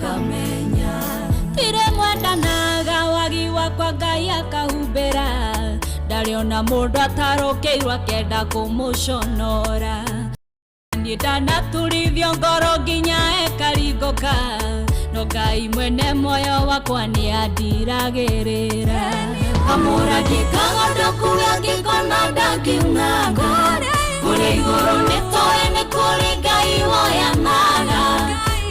Ndũkamenya tirĩ mwendanaga wagi wakwa Ngai akahumbĩra, ndarĩ ona mũndũ atarũkĩirwo akenda kũmũconora. Niĩ ndanaturithio ngoro nginya ekaringũka, no Ngai mwene muoyo wakwa nĩ andiragĩrĩra. Kamũrangi kagondoku angĩkona ndangiunanga, kũrĩ igũrũ nĩ toĩ nĩ kũrĩ Ngai woyanaga.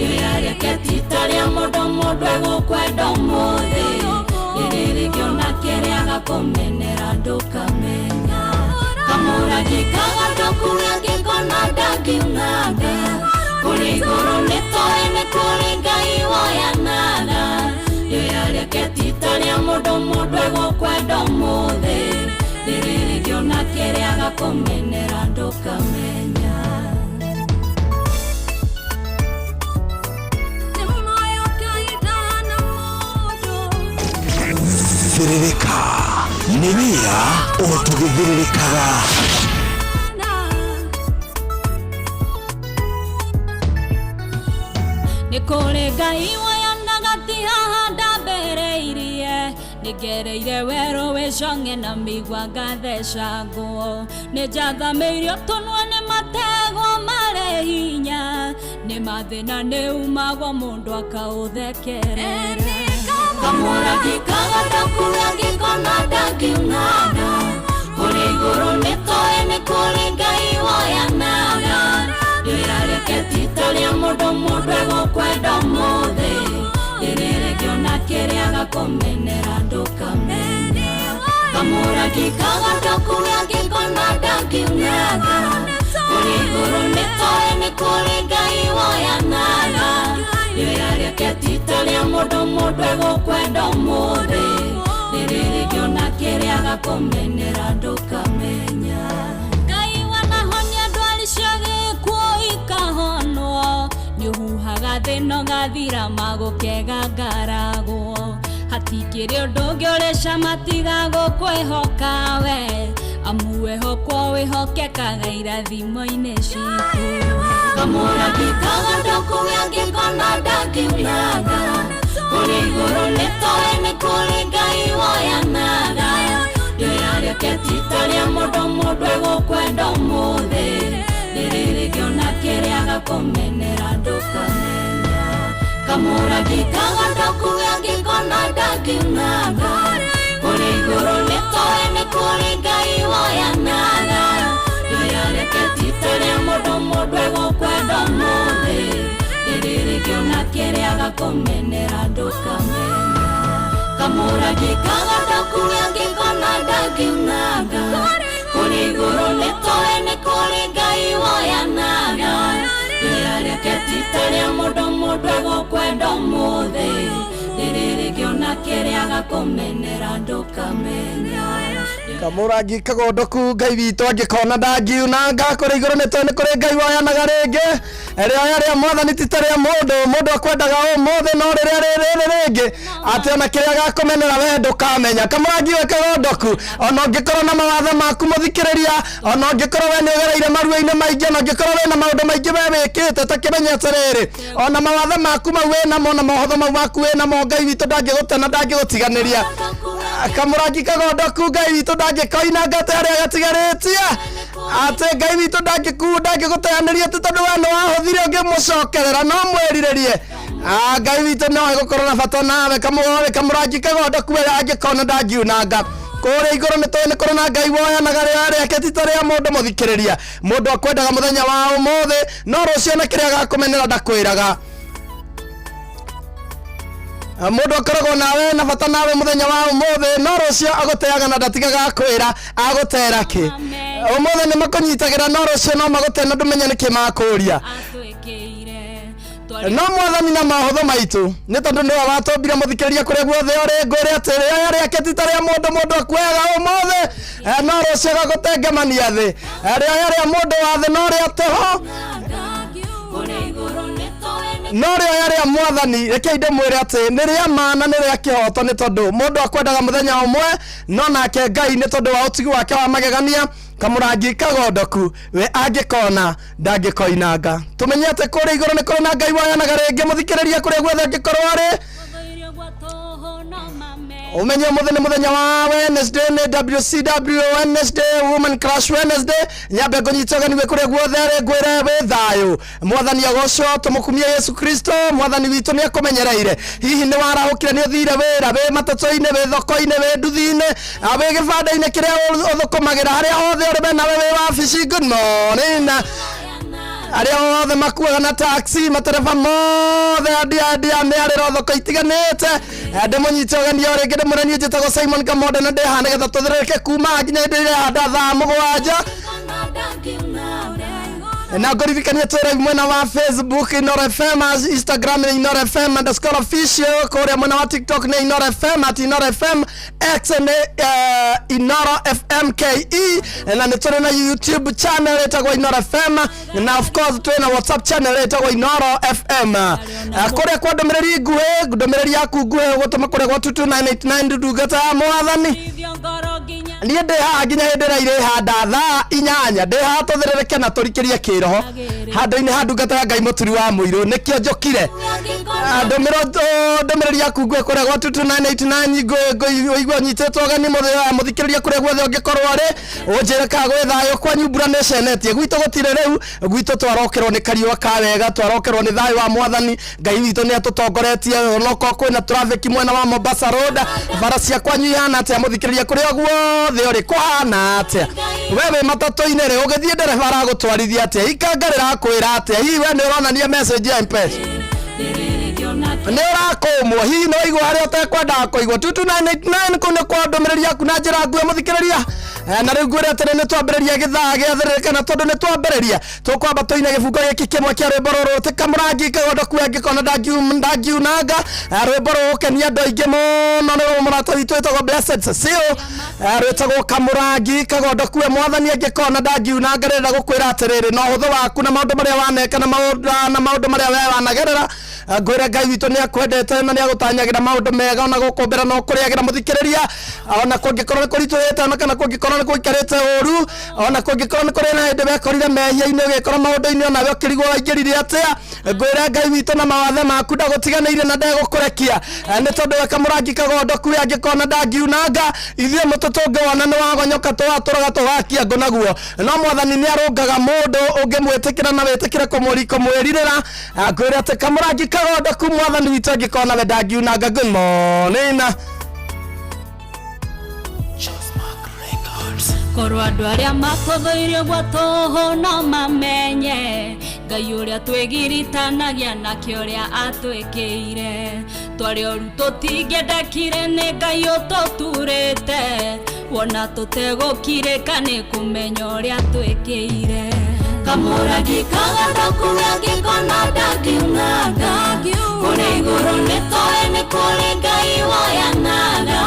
Rĩrĩa rĩake ti ta rĩa mũndũ, mũndũ egũkwenda ũmũthĩ, rĩrĩ rĩngĩ ona kĩrĩa agakũmenera ndũkamenya. Kamũrangi kagondoku angĩkona ndangiunanga, kũrĩ igũrũ nĩ toĩ nĩ kũrĩ Ngai woyanaga. Rĩrĩa rĩake ti ta rĩa mũndũ, mũndũ egũkwenda ũmũthĩ, rĩrĩ rĩngĩ ona kĩrĩa agakũmenera ndũkamenya. Thĩrĩrĩka nĩ wĩra o tũgĩthĩrĩrĩkaga. Nĩ kũrĩ Ngai woyanaga, ti haha ndambĩrĩirie. Nĩngereire werũ wĩ cong'e na mĩigua ngathecangwo, nĩ njathamĩirio tũnua nĩ matego marĩ hinya, nĩ mathĩna nĩ umagwo mũndũ akaũthekerera. Kamũrangi kagondoku angĩkona ndangiunanga, kũrĩ igũrũ nĩ toĩ nĩ kũrĩ Ngai woyanaga. Rĩrĩa rĩake ti ta rĩa mũndũ, mũndũ egũkwenda ũmũthĩ, rĩrĩ rĩngĩ ona kĩrĩa agakũmenera ndũkamenya. Kamũrangi kagondoku angĩkona ndangiunanga, kũrĩ igũrũ nĩ toĩ nĩ kũrĩ Ngai woyanaga. Rĩrĩa rĩake ti ta rĩa mũndũ, mũndũ egũkwenda ũmũthĩ, rĩrĩ rĩngĩ ona kĩrĩa agakũmenera ndũkamenya. Ngai wanahonia ndwari cia gĩkuũ ikahonwo, nĩũhuhaga thĩna ũgathira magũkega ngaragwo, hatikĩrĩ ũndũ ũngĩ ũrĩ cama tiga gũkwĩhoka we, amu wĩhokwo wĩhokekaga irathimo-inĩ citũ. Kamũrangi kagondoku angĩkona ndangiunanga, kũrĩ igũrũ nĩ toĩ nĩ kũrĩ Ngai woyanaga. Rĩrĩa rĩake ti ta rĩa mũndũ, mũndũ egũkwenda ũmũthĩ, rĩrĩ rĩngĩ ona kĩrĩa agakũmenera ndũkamenya. Kamũrangi kagondoku angĩkona ndangiunanga, kũrĩ igũrũ nĩ toĩ nĩ kũrĩ Ngai woyanaga. Rĩrĩa rĩake ti ta rĩa mũndũ, mũndũ egũkwenda ũmũthĩ, rĩrĩ rĩngĩ ona kĩrĩa agakũmenera ndũkamenya. Kamũrangi kagondoku angĩkona ndangiunanga, kũrĩ igũrũ nĩ toĩ nĩ kũrĩ Ngai woyanaga. Rĩrĩa rĩake ti ta rĩa mũndũ, mũndũ egũkwenda ũmũthĩ, rĩrĩ rĩngĩ ona kĩrĩa agakũmenera ndũkamenya. Kamũrangi kagondoku Ngai witũ angĩkona ndangiunanga, kũrĩ igũrũ nĩ tũĩ nĩ kũrĩ Ngai woyanaga. Rĩngĩ rĩoya rĩa mwathani ti ta rĩa mũndũ, mũndũ akwendaga ũmũthĩ, no rĩrĩa rĩrĩ rĩngĩ atĩ ona kĩrĩa agakũmenera we ndũkamenya. Kamũrangi we kagondoku, ona ũngĩkorwo na mawatho maku mũthikĩrĩria, ona ũngĩkorwo we nĩ ũgereire maruo-inĩ maingĩ, ona ũngĩkorwo wĩna maũndũ maingĩ we wĩkĩte, ta kĩmenye atĩrĩrĩ, ona mawatho maku mau wĩnamo na mohotho mau maku wĩnamo, Ngai witũ ndangĩgũte na ndangĩgũtiganĩria. Kamũrangi kagondoku Ngai witũ ndangĩkoinanga atĩ harĩa gatigarĩtie, atĩ Ngai witũ ndangĩku ndangĩgũteanĩria atĩ tondũ we nĩ wahũthire ũngĩmũcokerera no mwĩrirĩrie. Ah, Ngai witũ no egũkorwo na bata nawe. Kamũgoe kamũrangi kagondoku we angĩkona ndangiunanga, kũrĩa igũrũ nĩ tũĩ nĩ kũrĩ na Ngai woyanaga. Rĩoya rĩake ti ta rĩa mũndũ mũthikĩrĩria, mũndũ akwendaga mũthenya wa ũmũthĩ, no rũciũ na kĩrĩa agakũmenera ndakwĩraga. Mũndũ akoragwo nawe na bata nawe mũthenya wa ũmũthĩ, no rũciũ agũteaga na ndatigaga akwĩra agũtera kĩ. Ũmũthĩ nĩ makũnyitagĩra, no rũciũ no magũte na ndũmenye nĩkĩ makũria. Atwĩkĩire. No mwathani na mahũthũ maitũ nĩ tondũ nĩwe watũmbire. Mũthikĩrĩria kũrĩa guothe ũrĩ, ngwĩre atĩ rĩoya rĩake ti ta rĩa mũndũ, mũndũ akuoyaga ũmũthĩ, no rũciũ agagũtengemania thĩ. Rĩoya rĩa mũndũ wa thĩ no rĩa tũhũ, Kũrĩ igũrũ nĩ toĩ nĩ no rĩoya rĩa mwathani, rekei ndĩmwĩre atĩ nĩ rĩa ma na nĩ rĩa kĩhoto, nĩ tondũ mũndũ akwendaga mũthenya ũmwe, no nake Ngai nĩ tondũ wa ũtugi wake wa magegania. Kamũrangi kagondoku we angĩkona ndangĩkoinanga. Tũmenye atĩ kũrĩa igũrũ nĩ kũrĩ na Ngai woyanaga rĩngĩ. Mũthikĩrĩria kũrĩa guothe angĩkorwo arĩ, umenye ũmũthĩ nĩ mũthenya wa Wednesday, nĩ WCW Wednesday, Woman Crush Wednesday. Nyambe ngũnyite ũgeni wĩ kũrĩa guothe rĩ, ngwĩre wĩ thayũ. Mwathani agocwo, tũmũkumie Yesu Kristo. Mwathani witũ nĩ akũmenyereire. Hihi nĩ warahũkire, nĩ ũthire wĩra, wĩ matatũ-inĩ, wĩ thoko-inĩ, wĩ nduthi-inĩ, wĩ gĩbanda-inĩ kĩrĩa ũthũkũmagĩra, harĩa hothe ũrĩ we nawe wĩ wabici, good morning. Arĩa othe makuaga na taxi, matereba mothe, andia mĩarĩro thoko itiganĩte, ndĩmũnyite ũgeni o rĩngĩ. Ndĩmũrenie, njĩtagwo Simon Kamonde na ndĩ haha nĩgetha tũthĩrĩrĩke kuma nginya hĩndĩ ĩrĩa handa thaa 7. Na ngũririkania twĩ live mwena wa Facebook Inoro FM, Instagram nĩ InoroFM_official, kũrĩa mwena wa TikTok nĩ Inoro FM, @InoroFM, X nĩ Inoro FM KE, na nĩ tũrĩ na YouTube channel ĩtagwo Inoro FM, na of course twĩ na WhatsApp channel ĩtagwo Inoro FM. Kũrĩa kwa ndũmĩrĩri nguhĩ, ndũmĩrĩri yaku nguhĩ ũgũtũma kũrĩa gwa 22989. Ndungata ya Mwathani, niĩ ndĩ haha nginya hĩndĩ ĩrĩa irĩhanda thaa 8. Ndĩ haha tũthĩrĩrĩke na tũrikĩrie kĩroho handũ-inĩ ha ndungata ya Ngai mũturi wa mũirũ. Nĩkĩo njũkire. Ndũmĩrĩri yaku nguhĩ kũrĩa gwa 22989. Ũigue ũnyitĩtwo ũgeni mũthikĩrĩria kũrĩa guothe ũngĩkorwo ũrĩ, ũnjĩre kana gwĩ thayũ kwanyu. Mbura nĩ ĩcenetie, gwitũ gũtirĩ. Rĩu gwitũ twarokerwo nĩ kariũa ka wega, twarokerwo nĩ thayũ wa Mwathani. Ngai witũ nĩ atũtongoretie onokorwo kwĩna traffic mwena wa Mombasa Road. Bara cia kwanyu ihana atĩa, mũthikĩrĩria kũrĩa guothe ũrĩ? Kũhana atĩa? We wĩ matatũ-inĩ rĩ, ũgĩthiĩ ndereba aragũtwarithia atĩa? Ikanga rĩrakwĩra atĩa? Hihi we nĩ ũronania message ya M-Pesa, nĩ ũrakũmwo? Hihi nĩ waigua harĩa ũtekwendaga kũigua? 22989, kũu nĩ kwa ndũmĩrĩri yaku na njĩra nguhĩ, mũthikĩrĩria. Na rĩu ngwĩre atĩrĩ, nĩ twambĩrĩria gĩthaa gĩa thĩrĩrĩka, na tondũ nĩ twambĩrĩria, tũkwamba tũine gĩbungo gĩkĩ kĩmwe kĩa rwĩmbo rũrũ tĩ Kamũrangi Kagondoku angĩkona ndangiunanga. Rwĩmbo rũgũkenia andũ aingĩ mũno nĩ mũrata witũ wĩtagwo Blessed Cecil. Rwĩtagwo Kamũrangi Kagondoku Mwathani angĩkona ndangiunanga. Rĩrenda gũkwĩra atĩrĩrĩ, na ũhũthũ waku na maũndũ marĩa waneka na maũndũ marĩa we wanagerera, ngwĩre Ngai witũ nĩ akwendete na nĩ agũtanyagĩra maũndũ mega ona gũkũmbĩra no kũrĩagĩra. Mũthikĩrĩria, ona kũngĩkorwo nĩ kũritũhĩte, ona kana kũngĩkorwo nĩ gũikarĩte ũru, ona kũngĩkorwo nĩ kũrĩ na hĩndĩ wekorire mehia-inĩ, ũgĩkora maũndũ-inĩ onawe ũkĩrigwo waingĩrire atĩa, ngwĩre Ngai witũ na mawathe maku ndagũtiganĩirie na ndegũkũrekia. Nĩ tondũ we kamũrangi kagondoku we angĩkona ndangiunanga. Ithuĩ mũtũ tũngĩwona nĩ wagonyoka, tũratũraga tũgakia ngũ naguo, no Mwathani nĩ arũngaga mũndũ ũngĩmwĩtĩkĩra na wĩtĩkĩre kũmwĩrirĩra. Ngwĩre atĩ kamũrangi kagondoku Mwathani witũ angĩkona we ndangiunanga. Good morning. Korwo andũ arĩa makũthũire ũguo tũhũ no mamenye Ngai ũrĩa twĩgiritanagia nake, ũrĩa atwĩkĩire. Twarĩ oru, tũtingĩendekire nĩ Ngai ũtũturĩte. Wona tũtegũkirĩka nĩ kũmenya ũrĩa twĩkĩire. Kamũrangi kagondoku angĩkona ndangiunanga. Kũrĩa igũrũ nĩ toĩ nĩ kũrĩ Ngai woyanaga.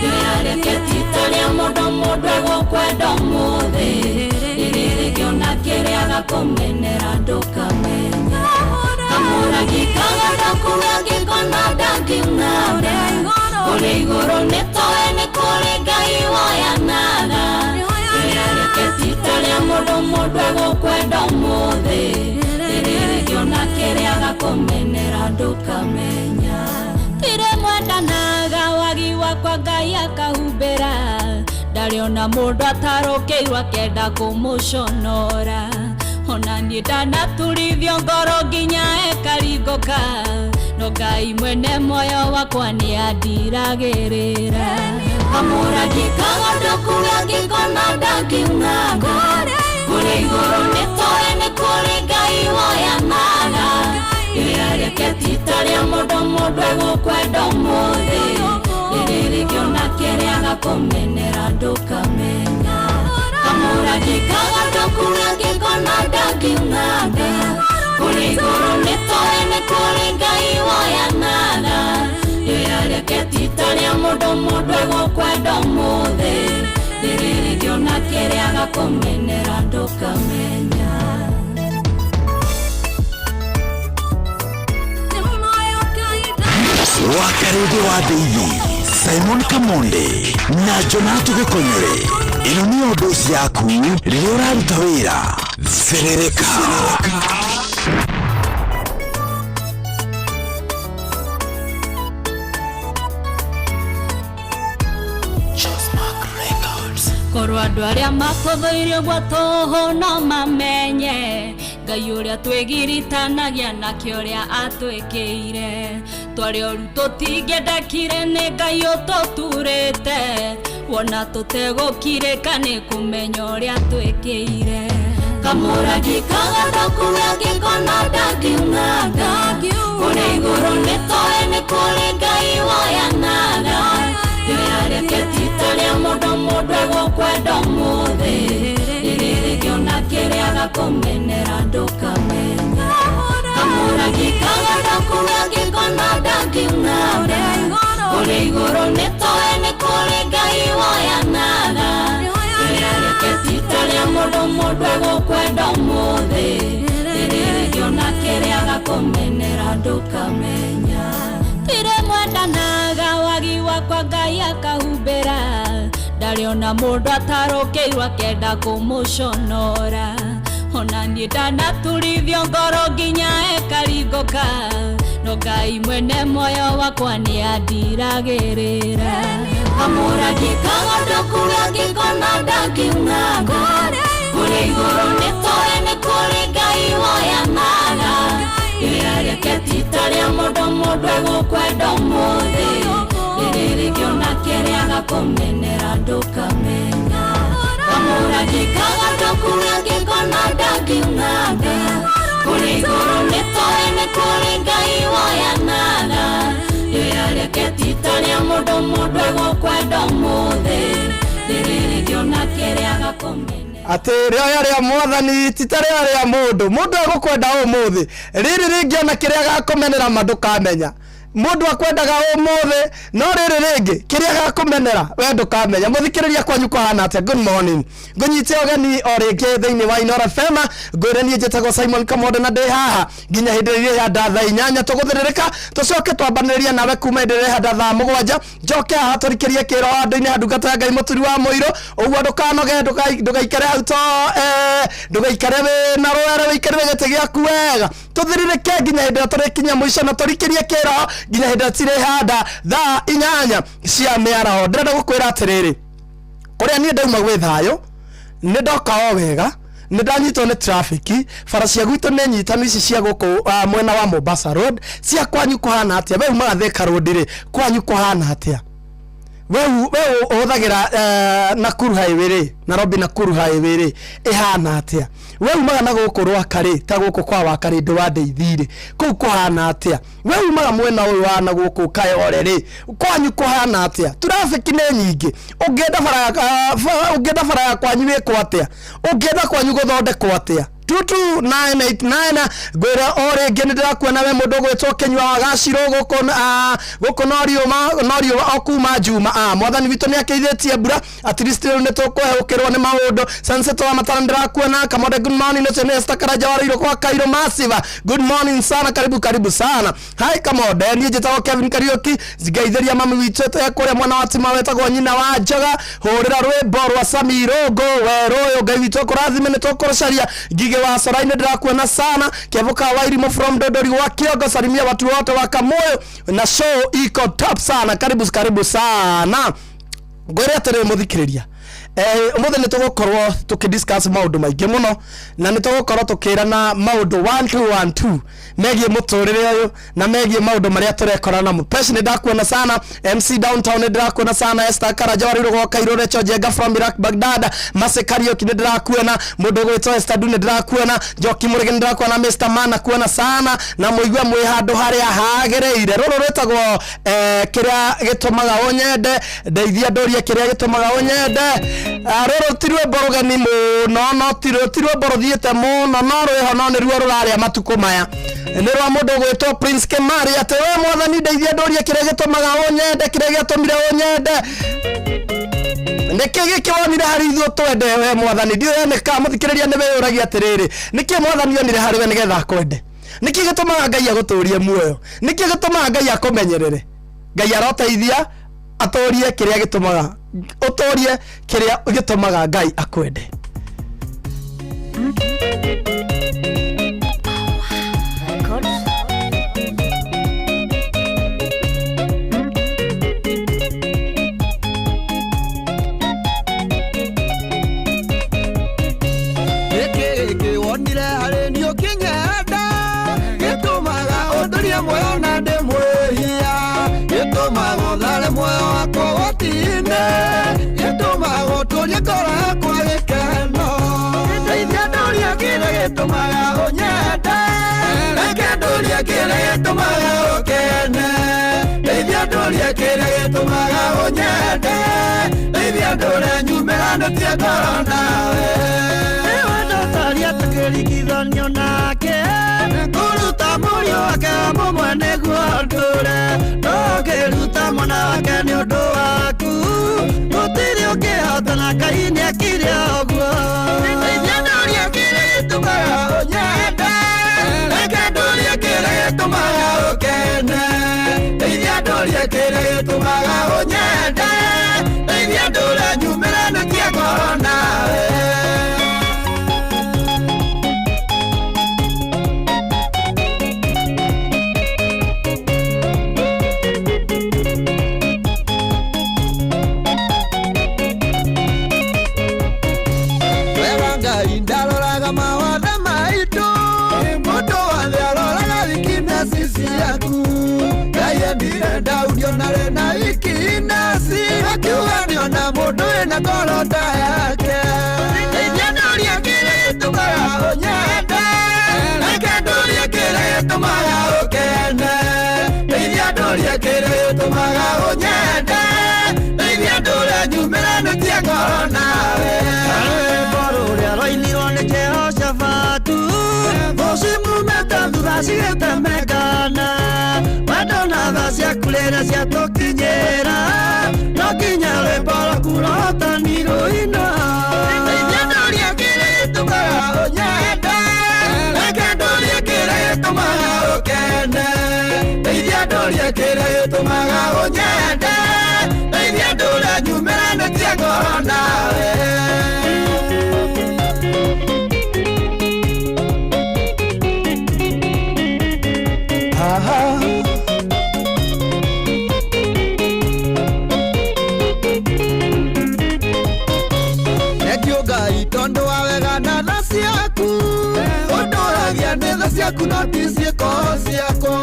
Rĩrĩa rĩake ti ta rĩa mũndũ, mũndũ egũkwenda ũmũthĩ, rĩrĩ rĩngĩ ona kĩrĩa agakũmenera ndũkamenya. Kamũrangi kagondoku angĩkona ndangiunanga. Kũrĩa igũrũ nĩ toĩ nĩ kũrĩ Ngai woyanaga. Rĩrĩa rĩake ti ta rĩa mũndũ, mũndũ egũkwenda ũmũthĩ, rĩrĩ rĩngĩ ona kĩrĩa agakũmenera ndũkamenya. Tirĩ mwendanaga wagi wakwa Ngai akahumbĩra, ndarĩ ona mũndũ atarũkĩirwo akenda kũmũconora. Ona niĩ ndanaturithio ngoro nginya ekaringũka, no Ngai mwene muoyo wakwa nĩ andiragĩrĩra. Kamũrangi kagondoku angĩkona ndangiunanga. Kũrĩa igũrũ nĩ toĩ nĩ kũrĩ Ngai woyanaga. Rĩrĩa rĩake ti ta rĩa mũndũ, mũndũ egũkwenda ũmũthĩ, rĩrĩ rĩngĩ ona kĩrĩa agakũmenera ndũkamenya. Kamũrangi kagondoku angĩkona ndangiunanga. Kũrĩa igũrũ nĩ toĩ nĩ kũrĩ Ngai woyanaga. Rĩrĩa rĩake ti ta rĩa mũndũ, mũndũ egũkwenda ũmũthĩ, rĩrĩ rĩngĩ ona kĩrĩa agakũmenera ndũkamenya. Wakarĩndĩ wa Ndeithi, Simon Kamonde na Jonato Gĩkonyore. Ĩno nĩyo ndoci yaku rĩrĩa ũraruta wĩra. Thĩrĩrĩka. Korwo andũ arĩa matũthũire ũguo tũhũ no mamenye Ngai ũrĩa twĩgiritanagia nake ũrĩa atwĩkĩire. Twarĩ oru tũtingĩendekire nĩ Ngai ũtũturĩte, wona tũtegũkirĩka nĩ kũmenya ũrĩa twĩkĩire. Kamũrangi kagathoku gangĩkona ndangiunanga, kũrĩa igũrũ nĩtoĩ nĩ kũrĩ Ngai woyanaga. Rĩoya rĩake ti ta rĩa mũndũ, mũndũ egũkwenda ũmũthĩ, rĩrĩ rĩngĩ ona kĩrĩa agakũmenera ndũkamenya. Kamũrangi kagathoku gangĩkona ndangiunanga, kũrĩa igũrũ nĩtoĩ nĩ kũrĩ Ngai woyanaga. Rĩoya rĩake ti ta rĩa mũndũ, mũndũ egũkwenda ũmũthĩ, rĩrĩ rĩngĩ ona kĩrĩa agakũmenera ndũkamenya. Tirĩ mwendanaga wagi wakwa Ngai akahumbĩra, ndarĩ ona mũndũ atarũkĩirwo akenda kũmũconora. Ona niĩ ndanaturithio ngoro nginya ĩkaringũka, no Ngai mwene muoyo wakwa nĩandiragĩrĩra. Kamũrangi kagondoku gangĩkona ndangiunanga, kũrĩa igũrũ nĩtoĩ nĩ kũrĩ Ngai woyanaga. Rĩoya rĩake ti ta rĩa mũndũ, mũndũ egũkwenda ũmũthĩ, rĩrĩ rĩngĩ ona kĩrĩa agakũmenera ndũkamenya. Kamũrangi kagondoku gangĩkona ndangiunanga, kũrĩa igũrũ nĩtoĩ nĩ kũrĩ Ngai woyanaga. Rĩoya rĩake ti ta rĩa mũndũ, mũndũ egũkwenda ũmũthĩ, rĩrĩ rĩngĩ ona kĩrĩa agakũmenera. Atä rĩoya rĩa mwathani ti ta rĩoya rĩa mũndũ, mũndũ egũkwenda ũmũthĩ, rĩrĩ rĩngĩ ona kĩrĩa agakũmenera ma ndũkamenya. Mũndũ akwendaga ũmũthĩ, no rĩrĩ rĩngĩ kĩrĩa agakũmenera we ndũkamenya. Mũthikĩrĩria, kwanyu kũhana atĩa? Good morning, ngũnyite ũgeni o rĩngĩ thĩinĩ wa Inoro FM. Ngwĩre niĩ njĩtagwo Simon Kamondo na ndĩ haha nginya hĩndĩ ĩrĩa ĩrĩhanda thaa 8. Tũgũthĩrĩrĩka tũcoke twambanĩrĩria nawe kuma hĩndĩ ĩrĩa ĩrĩhanda thaa 7. Njoke haha tũrikĩrie kĩro handũ-inĩ ha ndungata ya Ngai mũturi wa mũirũ. Ũguo ndũkanoge, ndũgaikare hau to ndũgaikare wĩ na rwere, wĩikarĩre gĩtĩ gĩaku wega, tũthĩrĩrĩke nginya hĩndĩ ĩrĩa tũrĩkinya mũico na tũrikĩrie kĩro nginya hĩndĩ ĩrĩa cirĩhanda thaa 8 cia mĩaraho. Ndĩrenda gũkwĩra atĩrĩrĩ, kũrĩa niĩ ndauma gwĩ thayũ, nĩ ndoka o wega, nĩ ndanyitwo nĩ traffic. Bara cia gwitũ nĩ nyitanu ici cia gũkũ mwena wa Mombasa Road. Cia kwanyu kũhana atĩa? We umaga Thika Road rĩ, kwanyu kũhana atĩa? We ũhũthagĩra Nakuru Highway rĩ, Nairobi Nakuru Highway rĩ, ĩhana atĩa? We umaga na gũkũ Rwaka rĩ, ta gũkũ kwa Wakarĩ wa Ndeithi rĩ, kũu kũhana atĩa? We umaga mwena ũyũ wa na gũkũ Kayore rĩ, kwanyu kũhana atĩa? Traffic nĩ nyingĩ. Ũngĩenda bara ya ũngĩenda bara ya kwanyu ĩkwo atĩa? Ũngĩenda kwanyu gũthondekwo atĩa? 22989. Ngwĩra o rĩngĩ nĩ ndĩrakuona we mũndũ ũgwĩtwo Kĩnyua wa Gacirũ gũkũ, gũkũ no riũma, no riũa o kuma Juma. Mwathani witũ nĩ akĩithĩtie mbura, at least rĩu nĩ tũkũhũkĩrwo nĩ maũndũ. Sunset wa Matara, ndĩrakuona. Kamode, good morning. Ũcio nĩ Esther Karanja wa Rũirũ kwa Kairũ Massive, good morning sana, karibu karibu sana. Hi Kamode, niĩ njĩtagwo Kevin Kariũki, ngeithĩria mami witũ kũrĩa mwena wa Tima wetagwo nyina wa Njaga, hũrĩra rwĩmbo rwa Sami Irũngũ werũ ũyũ. Ngai witũ akũrathime, nĩ tũkũrũcaria. Ngigĩ wa Corainĩ, ndĩrakuona sana. Kevuka wa Irimũ from Dodori wa Kiongo, salimia watu wote wa Kamuyu na show iko top sana, karibu karibu sana. Ngwĩre atĩrĩrĩ mũthikĩrĩria, ũmũthĩ nĩ tũgũkorwo tũkĩdiscuss maũndũ maingĩ mũno na nĩ tũgũkorwo tũkĩrana maũndũ 1 2 1 2 megiĩ mũtũrĩre ũyũ na megiĩ maũndũ marĩa tũrekora namo. Pesh, nĩ ndakuona sana. MC Downtown, nĩ ndĩrakuona sana. Esther Karanja wa Rũirũ gwa Kairũ, Rachel Njenga from Iraq Baghdad, Mase Kariuki, nĩ ndĩrakuona. Mũndũ ũgwĩtwo Esther Du, nĩ ndĩrakuona. Njoki Mũrĩge, nĩ ndĩrakuona. Mr Man, nakuona sana na mũigue mwĩ handũ harĩa hagĩrĩire. Rũrũ rwĩtagwo kĩrĩa gĩtũmaga ũnyende. Ndeithia ndũrie kĩrĩa gĩtũmaga ũnyende. Rũrũ ti rwĩmbo rũgeni mũno, no ti rwĩmbo rũthiĩte mũno, no rwĩho, no nĩruo rũrarĩa matukũ maya. Nĩ rwa mũndũ ũgwĩtwo Prince Kimari, atĩ we mwathani ndeithia ndũrie kĩrĩa gĩtũmaga ũnyende, kĩrĩa gĩatũmire ũnyende, nĩkĩ gĩkĩ wonire harĩ ithuĩ twende we mwathani. Ndiũĩ nĩka mũthikĩrĩria nĩ wĩyũragia atĩrĩrĩ, nĩkĩ mwathani onire harĩ we nĩgetha akwende? Nĩkĩ gĩtũmaga Ngai agũtũrie muoyo? Nĩkĩ gĩtũmaga Ngai akũmenyerere? Ngai aroteithia. Atũrie kĩrĩa gĩtũmaga ũtũrie kĩrĩa gĩtũmaga Ngai akwende. Gĩkĩ gĩkĩ wonire harĩ niĩ ũkĩnyenda, gĩtũmaga ũndũrie muoyo na ndĩ mwĩhia, gĩtũmaga ũthare muoyo wakwa wotinĩ, gĩtũmaga ũtũrie ngoro yakwa gĩkeno. Ndeithia ndũrie kĩrĩa gĩtũmaga ũnyende, reke ndũrie kĩrĩa gĩtũmaga ũkene. Ndeithia ndũrie kĩrĩa gĩtũmaga ũnyende, ndeithia ndũre nyumĩranĩtie ngoro nawe. Nĩwe tũkĩringithanio nake, kũruta mũriũ wake mũmwe nĩguo ndũre, ndũngĩruta mwana wake nĩ ũndũ waku, gũtirĩ ũngĩhotana Ngai nĩekire ũguo. Ndeithia ndũrie kĩrĩa gĩtũmaga ũnyende, reke ndũrie kĩrĩa gĩtũmaga ũkene. Ndeithia ndũrie kĩrĩa gĩtũmaga ũnyende, ndeithia ndũre nyumĩranĩtie ngoro nawe. Wega Ngai ndaroraga mawathe maitũ, mũndũ wothe aroraga weakness ciaku. Ngai endire Daudi onarĩ na weakness, akiuga nĩona mũndũ wĩna ngoro ta yake. Ndeithia ndũrie kĩrĩa gĩtũmaga ũnyende, reke ndũrie kĩrĩa gĩtũmaga ũkene. Ndeithia ndũrie kĩrĩa gĩtũmaga ũnyende, ndeithia ndũre nyumĩranĩtie ngoro nawe. Rwĩmbo rũrĩa rwainirwo nĩ Jehoshafatu, ũcimumĩte thutha cigĩtemekana, wendo na tha ciaku rĩrĩa ciatũkinyĩra, no nginya rwĩmbo rwaku rũhotani rũinwo. Ndeithia ndũrie kĩrĩa gĩtũmaga ũnyende, reke ndũrie kĩrĩa gĩtũmaga ũkene. Ndeithia ndũrie kĩrĩa gĩtũmaga ũnyende, ndeithia ndũre nyumĩranĩtie ngoro nawe. Aha. Thengiũ Ngai tondũ wa wega na tha ciaku, ũndũragia nĩ tha ciaku no ti ciĩko ciakwa.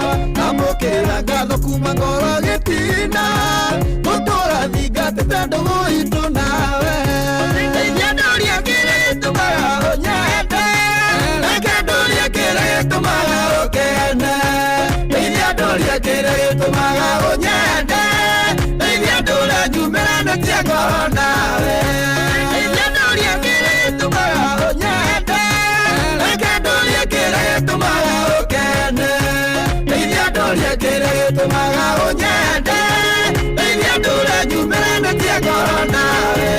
Amũkĩra ngatho kuma ngoro gĩtina, gũtũra thingatĩte ndũgũ itũ nawe. Ndeithia ndũrie kĩrĩa gĩtũmaga ũnyende, reke ndũrie kĩrĩa gĩtũmaga ũkene. Ndeithia ndũrie kĩrĩa gĩtũmaga ũnyende, ndeithia ndũre nyumĩranĩtie ngoro nawe. Ndeithia ndũrie kĩrĩa gĩtũmaga ũnyende, reke ndũrie kĩrĩa gĩtũmaga ũkene. Ndeithia ndũrie kĩrĩa gĩtũmaga ũnyende, ndeithia ndũre nyumĩranĩtie ngoro nawe.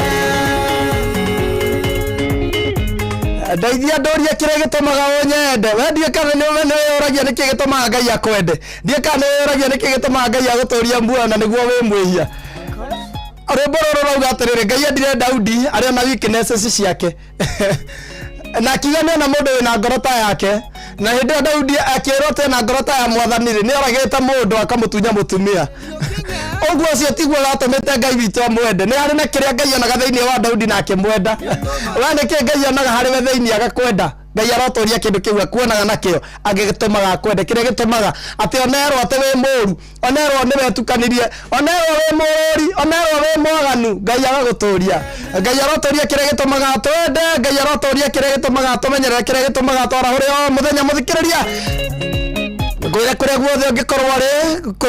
Ndeithia ndũrie kĩrĩa gĩtũmaga ũnyende. We ndiĩ kana nĩ wĩyũragia nĩkĩ gĩtũmaga Ngai akwende, ndiĩ kana nĩ wĩyũragia nĩkĩ gĩtũmaga Ngai agũtũrie muoyo na nĩguo wĩ mwĩhia. Rwĩmbo rũrũ rauga atĩrĩrĩ, Ngai endire Daudi arĩ ona weaknesses ciake, na akiuga nĩona mũndũ wĩna ngoro ta yake. Na hĩndĩ ĩyo Daudi akĩrwo atĩ ena ngoro ta ya mwathani rĩ, nĩoragĩte mũndũ akamũtunya mũtumia. Ũguo ũcio tiguo watũmĩte Ngai witũ amwende, nĩ harĩ na kĩrĩa Ngai onaga thĩinĩ wa Daudi na akĩmwenda. We nĩkĩ Ngai onaga harĩ we thĩinĩ agakwenda? Ngai arotũria kĩndũ kĩu akuonaga nakĩo agĩtũmaga akwende, kĩrĩa gĩtũmaga atĩ onerwo atĩ wĩ mũru, onerwo nĩ wetukanirie, onerwo wĩ mũrũri, onerwo wĩ mwaganu, Ngai agagũtũria. Ngai arotũria kĩrĩa gĩtũmaga atwende, Ngai arotũria kĩrĩa gĩtũmaga atũmenyerere, kĩrĩa gĩtũmaga atwarahũre o mũthenya. Mũthikĩrĩria, ngwĩre kũrĩa guothe ũngĩkorwo rĩ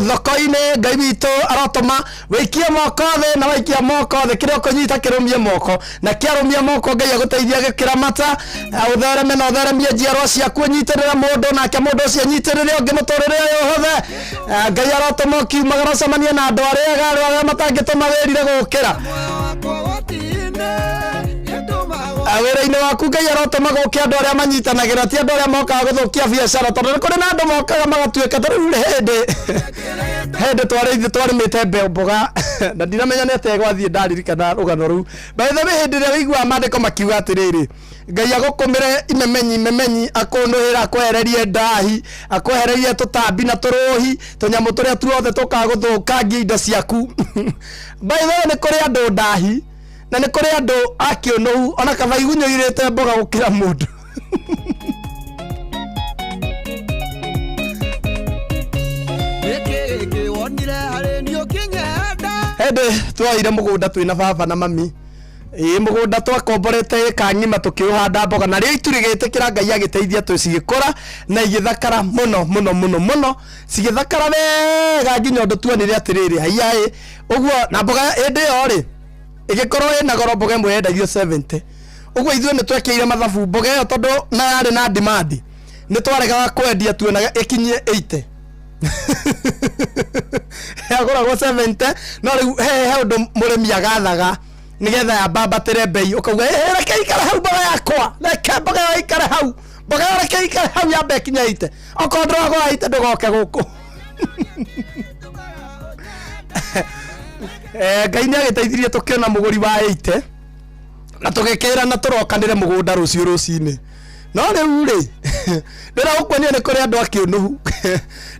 thoko-inĩ, Ngai witũ arotũma wĩikie moko thĩ, na waikia moko thĩ kĩrĩa ũkũnyita kĩrũmie moko, na kĩarũmia moko Ngai agũteithia gĩkĩramata, ũthereme na ũtheremie njiarwa ciaku, ũnyitĩrĩre mũndũ nake mũndũ ũcio anyitĩrĩre ũngĩ mũtũrĩre ũyũ ũhũthe. Ngai arotũma ũkiumagara ũcemanie na andũ arĩa ega, arĩa matangĩtũma wĩrire gũkĩra. Wĩra-inĩ waku Ngai arotũma gũke andũ arĩa manyitanagĩra, ti andũ arĩa mokaga gũthũkia biacara, tondũ nĩ kũrĩ na andũ mokaga magatuĩka ta rĩu hĩndĩ. Hĩndĩ twarĩithie twarĩmĩte mboga na ndinamenya nĩ atĩa gwathiĩ ndaririkana rũgano rũu. By the way, hĩndĩ ĩrĩa wĩiguaga maandĩko makiuga atĩrĩrĩ, Ngai agũkũmĩre imemenyi imemenyi, akũnũhĩre, akwehererie ndahi, akwehererie tũtambi na tũrũhi, tũnyamũ tũrĩa tuothe tũkaga gũthũkangia indo ciaku. By the way, nĩ kũrĩ andũ ndahi na nĩ kũrĩ andũ a kĩũnũhu, ona kaba igunyũ irĩte mboga gũkĩra mũndũ. Nĩkĩ gĩkĩ wonire harĩ niĩ ũkĩnyenda? Hĩndĩ twoire mũgũnda twĩna baba na mami, ĩĩ mũgũnda twakomborete ĩka ng'ima tũkĩũhanda mboga, narĩo itu rĩgĩtĩkĩra, Ngai agĩteithia tũ cigĩkũra na igĩthakara mũno mũno mũno mũno, cigĩthakara wega nginya ũndũ tuonire atĩrĩrĩ, haiya ĩ ũguo. Na mboga hĩndĩ ĩyo rĩ ĩgĩkorwo ĩna goro, mboga ĩmwe yendagio 70 ũguo. Ithuĩ nĩ twekĩire mathabu mboga ĩyo, tondũ na yarĩ na demand, nĩ twaregaga kwendia, tuonaga ĩkinyie 80. Yagũragwo 70, no rĩu he ũndũ mũrĩmi agathaga nĩgetha yambambatĩre mbei, ũkauga, "Ĩ, reke ikare hau mboga yakwa, reke mboga ĩyo ikare hau, mboga ĩyo reke ikare hau yambe ĩkinye 80. Okorwo ndũragũra 80, ndũgoke gũkũ." Ngai nĩ agĩteithirie tũkĩona mũgũri wa 80 na tũgĩkĩra na tũrokanĩre mũgũnda rũciũ rũcinĩ. No rĩu rĩ, ndĩragũkuonia nĩ kũrĩ andũ a kĩũnũhu.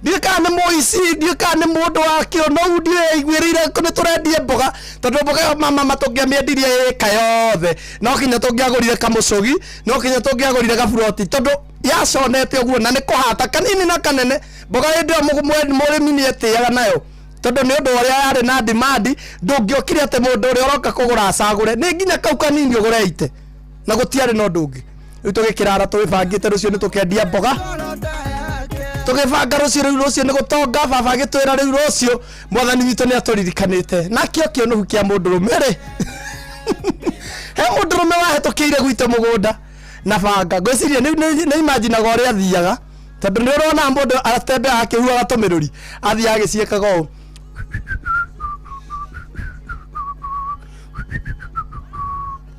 Ndiũĩ kana nĩ mũici, ndiũĩ kana nĩ mũndũ wa kĩũnũhu, ndiũĩ aiguĩrĩire nĩ tũrendie mboga, tondũ mboga ĩyo mama tũngĩamĩendirie ĩka yothe, no kinya tũngĩagũrire kamũcũgi, no kinya tũngĩagũrire gaburoti, tondũ yaconete ũguo na nĩ kũhata kanini na kanene. Mboga hĩndĩ ĩyo mũrĩmi nĩ etĩaga nayo, tondũ nĩ ũndũ ũrĩa yarĩ na demand. Ndũngĩokire atĩ mũndũ ũrĩa ũroka kũgũra acagũre, nĩ nginya kau kanini ũgũre ite, na gũtiarĩ na ũndũ ũngĩ. Rĩu tũgĩkĩrara tũgĩbangĩte rũciũ nĩ tũkendia mboga, tũgĩbanga rũciũ, rĩu rũciũ nĩ gũtonga. Baba agĩtwĩra rĩu rũciũ mwathani witũ nĩ atũririkanĩte. Nakĩo kĩũnũhu kĩa mũndũrũme rĩ, he mũndũrũme wahĩtũkĩire gwitũ mũgũnda na banga. Ngwĩciria nĩ imaginaga ũrĩa athiaga, tondũ nĩ ũrona mũndũ atembeaga akĩhuhaga tũmĩrũri, athiaga agĩciĩkaga ũũ,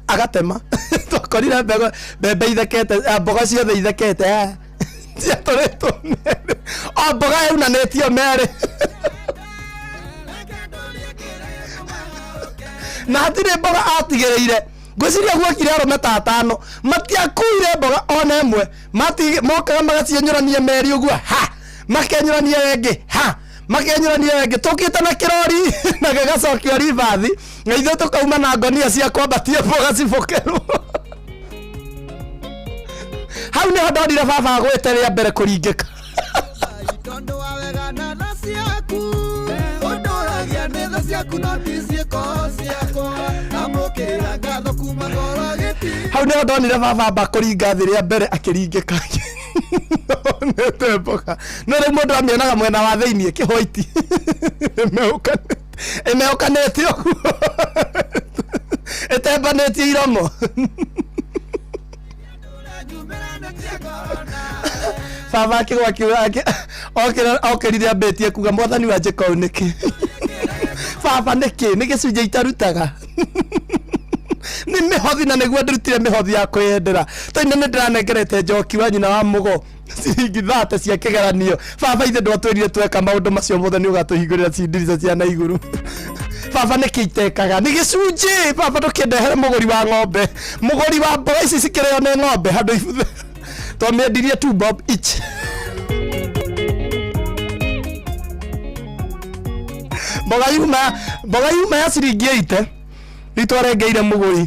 agatema. Twakorire mbegũ mbembe ithekete, mboga ciothe ithekete, ciatũrĩtwo merĩ, o mboga yaunanĩtio merĩ, na hatirĩ mboga atigĩrĩire. Ngwĩciria guokire arũme ta atano, matiakuire mboga ona ĩmwe. Mokaga magacienyũrania merĩ ũguo, ha makenyũrania ĩngĩ, ha makenyũrania ĩngĩ. Tũkĩte na kĩrori na gĩgacokio ribathi, na ithuĩ tũkauma na ngonia cia kwambatia mboga cibokerwo. Hau nĩho ndonire baba agwĩte rĩa mbere kũringĩka. Tondũ wa wega na tha ciaku, ũndũragia nĩ tha ciaku no ti ciĩko ciakwa. Amũkĩra ngatho kuma ngoro gĩti. Hau nĩho ndonire baba amba kũringa thĩ rĩa mbere, akĩringĩka onete mboga. No rĩu mũndũ amĩonaga mwena wa thĩiniĩ kĩhwaiti ĩmeũkanĩte ũguo, ĩtembanĩtie iromo. Baba akĩgwa akiuga okĩrire ambĩtie kuga, "Mwathani wanjĩka ũũ nĩkĩ? Baba nĩkĩ? Nĩ gĩcunjĩ itarutaga, nĩ mĩhothi." Na nĩguo ndĩrutire mĩhothi ya kwĩyendera tũine, nĩ ndĩranengerete njoki wa nyina wa mũgo ciringi 30 cia kĩgeranio. Baba, ithe ndwatwĩrire tweka maũndũ macio mothe nĩ ũgatũhingũrĩra cindirica cia na igũrũ. Baba, nĩkĩ itekaga? Nĩ gĩcunjĩ. Baba, ndũkĩndehere mũgũri wa ng'ombe, mũgũri wa mboga ici cikĩrĩo nĩ ng'ombe handũ ibuthe. Twamĩendirie 2 bob each. Mboga yuma ya ciringi 80, rĩu twarengeire mũgũri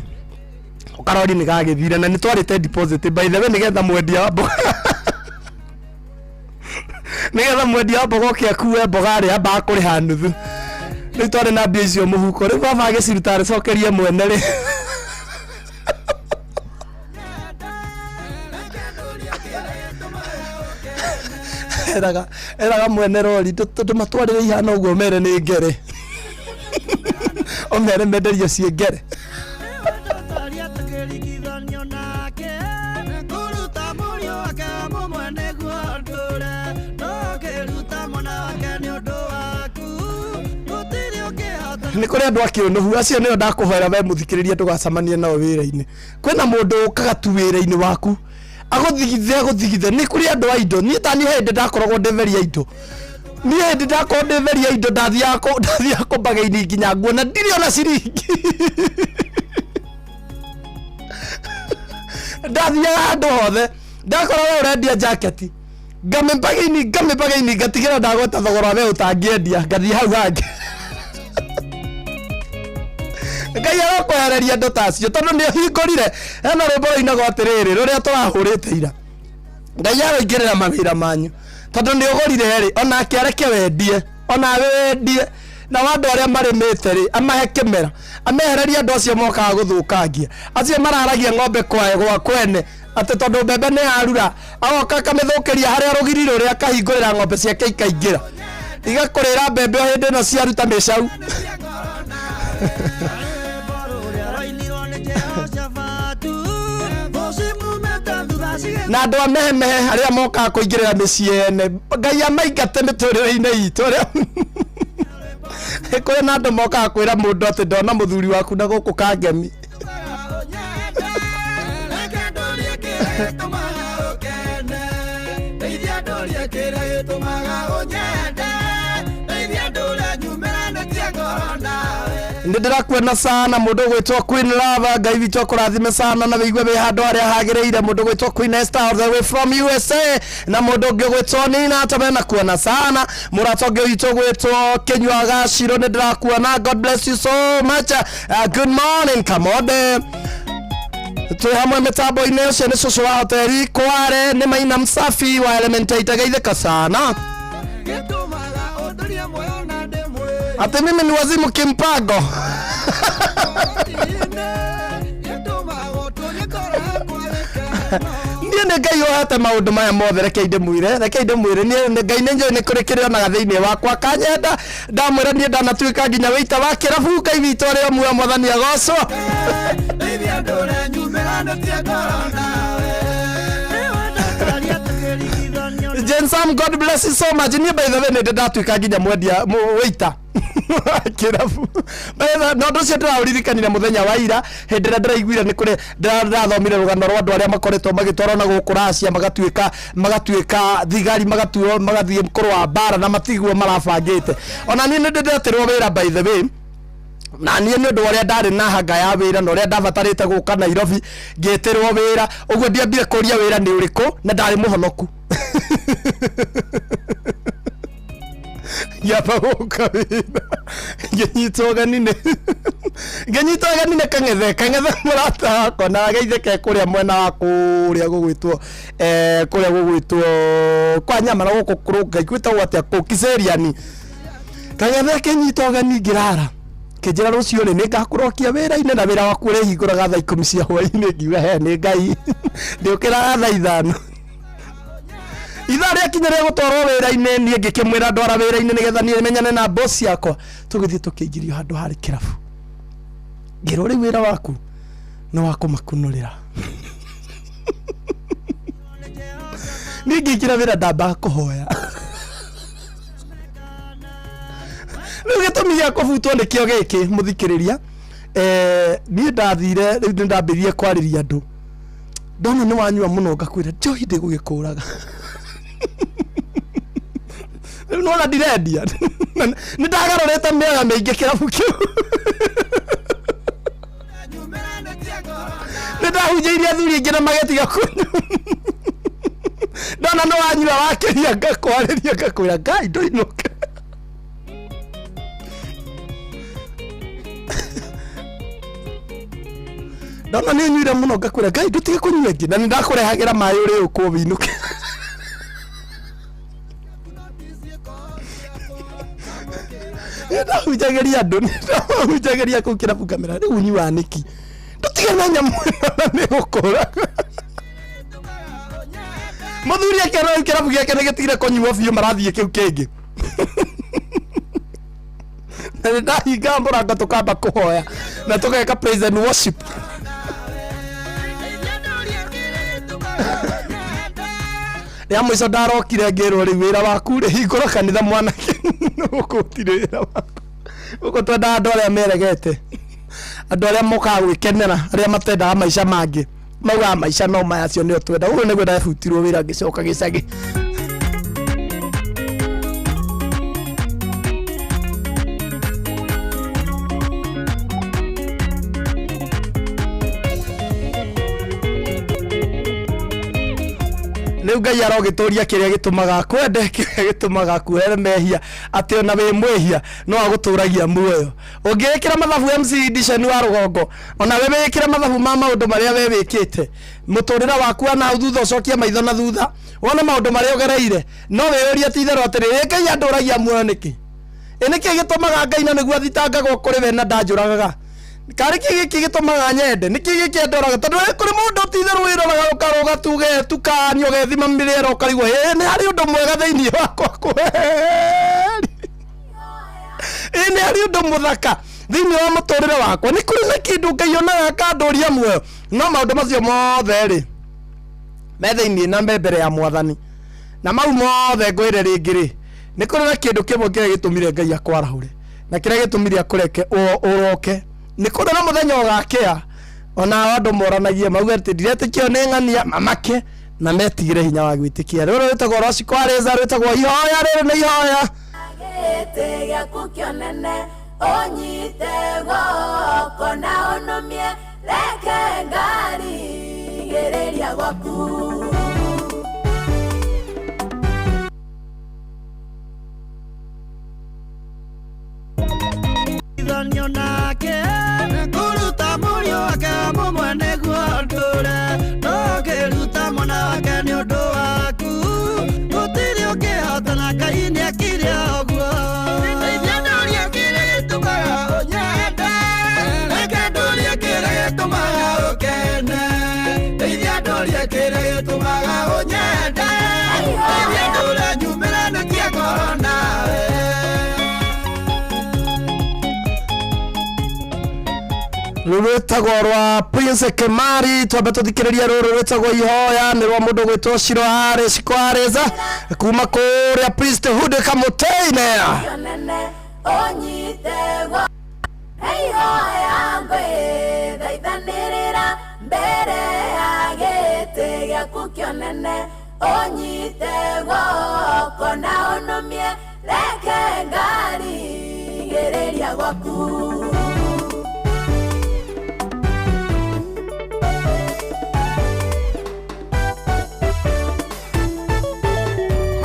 karori nĩ gagĩthire, na nĩ twarĩte deposit, by the way, nĩgetha mwendia wa mboga oke akue mboga rĩ, ambaga kũrĩha nuthu. Rĩu twarĩ na mbia icio mũhuko, rĩu baba agĩciruta arĩcokerie mwene rĩ, eraga mwene rori, "Ndũmatwarĩre ihana ũguo, mere nĩ ngere, ũmere menderio ciĩ ngere." Tũkĩringithanio nake kũruta mũriũ wake mũmwe nĩguo ndũre, ndũkĩruta mwana wake nĩ ũndũ waku, gũtirĩ ũngĩhota. Nĩ kũrĩ andũ a kĩũnũhu, acio nĩo ndakũhoera we mũthikĩrĩria ndũgacemanie nao wĩra-inĩ. Kwĩna mũndũ ũkaga tu wĩra-inĩ waku agũthigithe, agũthigithe. Nĩ kũrĩ andũ a indo. Niĩ tani hĩndĩ ndakoragwo ndĩ very indo. Niĩ hĩndĩ ndakorwo ndĩtheria indo ndathiaga ndathiaga kũmbagaini nginya nguo na ndirĩ ona ciringi. Ndathiaga handũ hothe ndakora we ũrendia jaketi, ngamĩmbagaini, ngamĩmbagaini, ngatigĩra ndagweta thogora we ũtangĩendia, ngathiĩ hau hangĩ. Ngai arokwehereria andũ ta acio, tondũ nĩ ũhingũrire. Hena rwĩmbo rũinagwo atĩrĩrĩ, rũrĩa tũrahũrĩte ira, Ngai aroingĩrĩra mawĩra manyu, tondũ nĩ ũgũrire rĩ, onake areke wendie, onawe wendie. Nao andũ arĩa marĩmĩte rĩ, amahe kĩmera, amehererie andũ acio mokaga gũthũkangia, acio mararagia ng'ombe kwae gwa kwene, atĩ tondũ mbembe nĩ yarura, agoka akamĩthũkĩria harĩa rũgiri rũrĩ, akahingũrĩra ng'ombe ciake ikaingĩra, igakũrĩra mbembe o hĩndĩ ĩno ciaruta mĩcau. Na andũ a mehemehe arĩa mokaga kũingĩrĩra mĩciĩ ene, Ngai amaingate mĩtũrĩre-inĩ itũ. Arĩa kũrĩ na andũ mokaga kwĩra mũndũ atĩ ndona mũthuri waku na gũkũ kangemi. Nĩ ndĩrakuona sana, mũndũ ũgwĩtwo Queen Lava. Ngai witũ akũrathime sana na wĩigue wĩ handũ harĩa hagĩrĩire. Mũndũ ũgwĩtwo Queen Esther all the way from USA, na mũndũ ũngĩ ũgwĩtwo Nina Tabena, kuona sana. Mũrata ũngĩ witũ ũgwĩtwo Kĩnyua Gacirũ, nĩ ndĩrakuona. God bless you so much. Good morning, Kamode, twĩ hamwe mĩtambo-inĩ. Ũcio nĩ cũcũ wa hoteli Kware, nĩ Maina Msafi wa Elementaita. Geithĩka sana. Gĩtũmaga ũndũrie muoyo na ndĩ mwĩrĩ. Atĩ mimi ni wazimu kimpango. Gĩtũmaga ũtũrie ngoro yakwa gĩkeno. Niĩ nĩ Ngai ũhete maũndũ maya mothe. Rekei ndĩmwĩre, rekei ndĩmwĩre, niĩ nĩ Ngai nĩ njũĩ nĩ kũrĩ kĩrĩa onaga thĩinĩ wakwa akanyenda. Ndamwĩra niĩ ndanatuĩka nginya wĩita wa kĩrabu. Ngai witũ arĩ o muoyo, Mwathani agocwo. Ndeithia ndũre nyumĩranĩtie ngoro nawe. Jane Sam, God bless you so much. Niĩ by the way nĩ ndĩ ndatuĩka nginya mwendia wĩita kĩrabu. By the way, na ũndũ ũcio ndĩraũririkanire mũthenya wa ira, hĩndĩ ĩrĩa ndĩraiguire nĩ kũrĩ ndĩrathomire rũgano rwa andũ arĩa makoretwo magĩtwarwo na gũkũ Russia, magatuĩka thigari, magatuo magathiĩ kũrũa mbara na matiguo marabangĩte. Ona niĩ nĩ ndĩ ndetirwo wĩra, by the way, na niĩ nĩ ũndũ wa ũrĩa ndarĩ na hanga ya wĩra na ũrĩa ndabatarĩte gũka Nairobi, ngĩtĩrwo wĩra ũguo. Ndiambire kũria wĩra nĩ ũrĩkũ, na ndarĩ mũhonoku, ngĩamba gũka wĩra, ngĩnyitwo ũgeni nĩ Kang'ethe. Kang'ethe mũrata wakwa, na ageithĩke kũrĩa mwena wa kũrĩa gũgwĩtwo kũrĩa gũgwĩtwo kwa nyama na gũkũ kũrũnga gwĩtagwo atĩa kũu Kiseriani. Kang'ethe akĩnyita ũgeni, ngĩrara, kĩnjĩra rũciũ rĩ nĩ ngakũrokia wĩra-inĩ, na wĩra waku ũrĩhingũraga thaa 10 cia hwaĩ-inĩ. Ngiuga he nĩ Ngai, ndĩũkĩraga thaa 5. Ithaa rĩakinya rĩa gũtwarwo wĩra-inĩ, niĩ ngĩkĩmwĩra ndwara wĩra-inĩ nĩgetha niĩ menyane na boss yakwa. Tũgĩthiĩ, tũkĩingĩrio handũ harĩ kĩrabu, ngĩrwo rĩu wĩra waku nĩ wa kũmakunũrĩra. Niĩ ngĩingĩra wĩra ndambaga kũhoya. Rĩu gĩtũmi gĩa kũbutwo nĩkĩo gĩkĩ, mũthikĩrĩria. Niĩ ndathire, rĩu nĩ ndambĩrĩrie kwarĩria andũ, ndona nĩ wanyua mũno, ngakwĩra njohi ndĩgũgĩkũraga. Rĩu nona ndirendia, nĩ ndagarũrĩte mĩoyo mĩingĩ kĩrabu kĩu. Nĩ ndahunjĩirie athuri aingĩ na magĩtiga kũnyua. Ndona nĩ wanyua wakĩria, ngakwarĩria, ngakwĩra Ngai ndũinũke. Ndona nĩ ũnyuire mũno, ngakwĩra Ngai ndũtige kũnyua ĩngĩ, na nĩ ndakũrehagĩra maĩ ũrĩ ũkwo wĩinũke. Nĩ ndahunjagĩria andũ, nĩ ndahunjagĩria kũu kĩrabu, ngamera rĩu ũnyuaga nĩkĩ, ndũtige na nyamũ ĩno na nĩ gũkũraga. Mũthuri akĩona rĩu kĩrabu gĩake nĩ gĩtigire kũnyuo biũ, marathiĩ kĩu kĩngĩ. Na nĩ ndahinga mũrango, tũkamba kũhoya na tũgeka praise and worship. Rĩa mũico ndarokire, ngĩrwo rĩu wĩra waku rĩ, hingũra kanitha mwanake, gũkũ gũtirĩ wĩra waku. Gũkũ twendaga andũ arĩa meregete, andũ arĩa mokaga gwĩkenera, arĩa matendaga maica mangĩ, maugaga maica no maya, acio nĩo twenda. Ũguo nĩguo ndabutirwo wĩra, ngĩcoka gĩcagi. Rĩu Ngai arogĩtũria kĩrĩa gĩtũmaga akwende, kĩrĩa gĩtũmaga akuohere mehia, atĩ ona wĩ mwĩhia no agũtũragia muoyo. Ũngĩĩkĩra mathabu MC Edition wa rũgongo, ona we wĩkĩre mathabu ma maũndũ marĩa we wĩkĩte mũtũrĩre waku wa nahau thutha, ũcokie maitho na thutha wone maũndũ marĩa ũgereire, no wĩyũrie ti itherũ atĩrĩrĩ, Ngai andũragia muoyo nĩkĩ? Ĩ nĩkĩ gĩtũmaga Ngai na nĩguo athitangagwo kũrĩ we na ndanjũragaga? Karĩ kĩ gĩkĩ gĩtũmaga nyende? Nĩkĩ gĩkĩ andoraga? Tondũ ĩ kũrĩ mũndũ ti itherũ wĩroraga ũkarũga tuge tukani ũgethima mĩrĩera ũkarigwo ĩ nĩ harĩ ũndũ mwega thĩinĩ wakwa kweri. Ĩ nĩ harĩ ũndũ mũthaka thĩinĩ wa mũtũrĩre wakwa, nĩ kũrĩ na kĩndũ Ngai onaga akandũria muoyo. No maũndũ macio mothe rĩ me thĩinĩ na me mbere ya Mwathani, na mau mothe ngwĩre rĩngĩ rĩ, nĩ kũrĩ na kĩndũ kĩmwe kĩrĩa gĩtũmire Ngai akwarahũre na kĩrĩa gĩtũmire akũreke ũroke. Nĩ kũrĩ na mũthenya ũgakĩa ona andũ moranagie mauge atĩ ndiretĩkio nĩ ng'ania, mamake na metigĩre hinya wa gwĩtĩkia. Rũrũ rwĩtagwo Rocikwarĩza, rwĩtagwo ihoya, rĩrĩ nĩ ihoya. Gĩtĩ gĩaku kĩonene ũnyite guoko na ũnũmie, reke ngarigĩrĩria gwaku. Ithanio nake kũruta mũriũ wake mũmwe nĩguo ndũre, ndũngĩruta mwana wake nĩ ũndũ waku, gũtirĩ ũngĩhotana Ngai nĩekire ũguo. Ndeithia ndũrie kĩrĩa gĩtũmaga ũnyende, reke ndũrie kĩrĩa gĩtũmaga ũkene, ndeithia ndũrie kĩrĩa gĩtũmaga ũnyende, ndeithia ndũre nyumĩranĩtie ngoro nawe. Rũrũ rwĩtagwo rwa Prince Kemari, twambe tũthikĩrĩrie rũrũ rwĩtagwo ihoya, nĩ rwa mũndũ gwĩtwo Shiro Harĩ Shikwarĩza kuma kũrĩa Priesthood Kamũtĩ-inĩ. Kĩonene ũnyite guoko ihoya ngwĩthaithanĩrĩra mbere ya gĩtĩ gĩaku kĩonene, ũnyite guoko na ũnũmie, reke ngarigĩrĩria gwaku.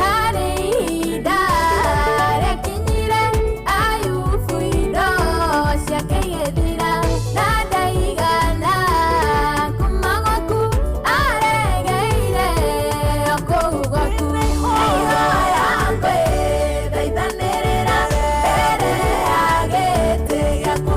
Harĩ ihinda rĩakinyire Ayubu indo ciake igĩthira, na ndaigana kuma gwaku, aregeire o kũu gwaku. Ihoya ngwĩthaithanĩrĩra mbere ya gĩtĩ gĩaku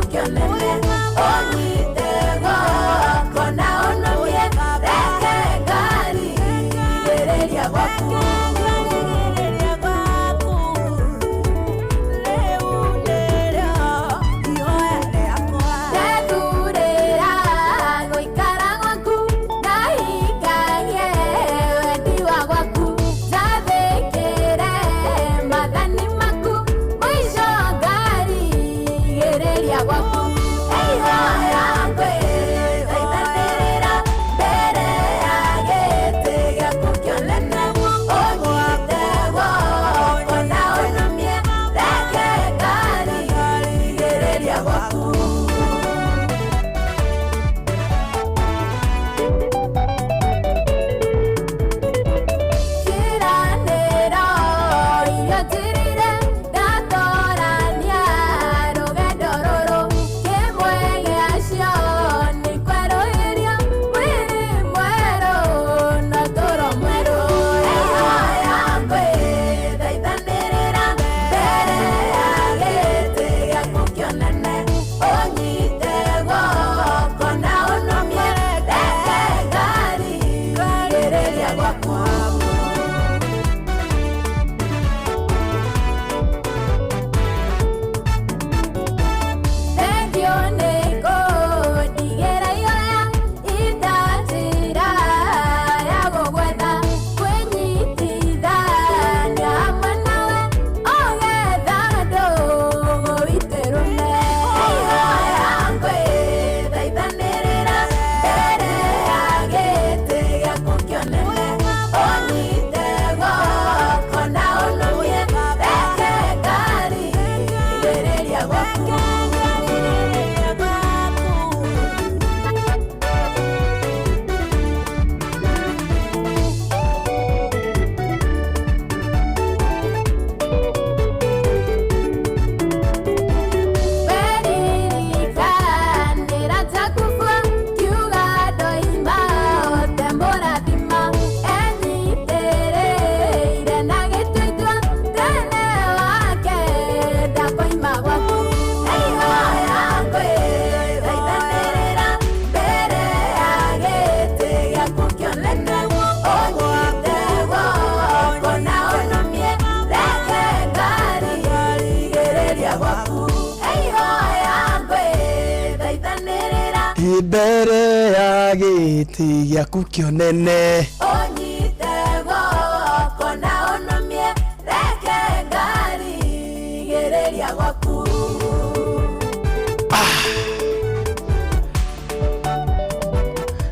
Mbere ya gĩtĩ gĩaku kĩonene. Ũnyite guoko na ũnũmie, reke ngarigĩrĩria gwaku.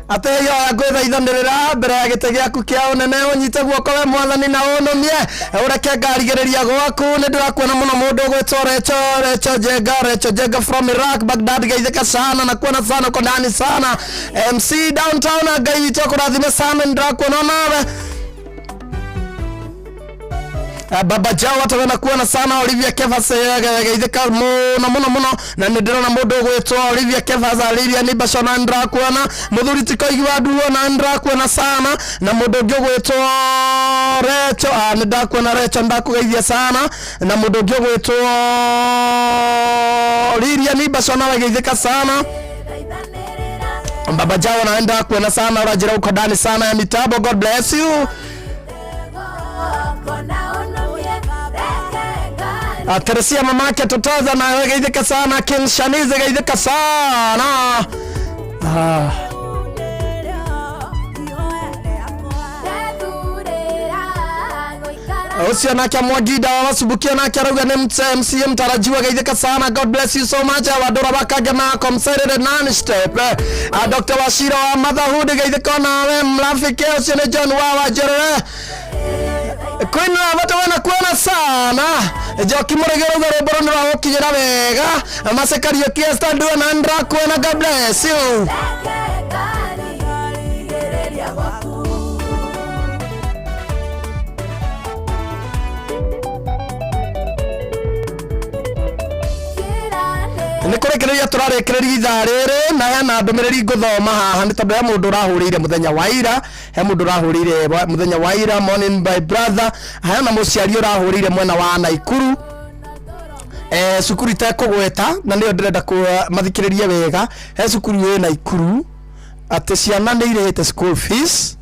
Atĩ yoya ngwĩthaithanĩrĩra mbere ya gĩtĩ gĩaku kĩa ũnene, ũnyite guoko we mwathani na ũnũmie, ũreke ngarigĩrĩria gwaku. Nĩ ndĩrakuona mũno mũndũ ũgwĩtwo Recho, Recho Jenga, Recho Jenga from Iraq, Baghdad. Geithĩka sana na kuona sana, uko ndani sana. MC Downtown, Ngai witũ akũrathime sana, nĩ ndĩrakuona nawe. Baba Jao hata wena kuona sana. Olivia Kevas, geithĩka mũno mũno mũno. Na nĩ ndĩrona mũndũ ũgwĩtwo Olivia Kevas, Lilia Nibaco, na nĩndĩrakuona mũthuri Tikoigi wa Nduo, na nĩndĩrakuona sana. Na mũndũ ũngĩ ũgwĩtwo Recho, nĩ ndakuona Recho, ndakũgeithia sana. Na mũndũ ũngĩ ũgwĩtwo Lilia Nibaco, nawe geithĩka sana. Thaithanĩrĩra. Baba Jao, na ndakuona sana, ũranjĩra uko ndani sana ya mitambo. God bless you. Guoko na ũnũmie, reke ngari Teresia mamake Totoza, na geithĩka sana. King Shanize, geithĩka sana. Ndethurĩra gũikara. Ucio nake Mwanginda wa Wasubukia nake arauga nĩ MCA mtarajiwa, geithĩka sana. God bless you so much. Wandũra Wakange komserere non-stop. Dr. Wachira wa Motherhood, geithĩka nawe. Mrafiki ucio nĩ John wa Wanjerere. Queen wa wena kuona sana. Njoki Mũrĩgĩ rauga rwĩmbo rũu nĩ rwagũkinyĩra wega. Macekario Kiesta Ndua, na nĩndĩrakuona. God bless you. Reke ngarigĩrĩria gwaku. Nä kå rä kä rä ria tå rarä kä rä ria ithaa rä rä, na hena ndå mä rä ri ngå haha nä tondå he må ndå å rahå rä ire må thenya wa ira, he må ndå å rahå rä ire må thenya wa ira. Morning my brother, hena må ciari å rahå rä ire mwena wa Naikuru, cukuru itekũgweta, na nĩyo ndĩrenda mathikä rä rie wega. He cukuru ĩ Naikuru atä ciana nä irĩhĩte school fees,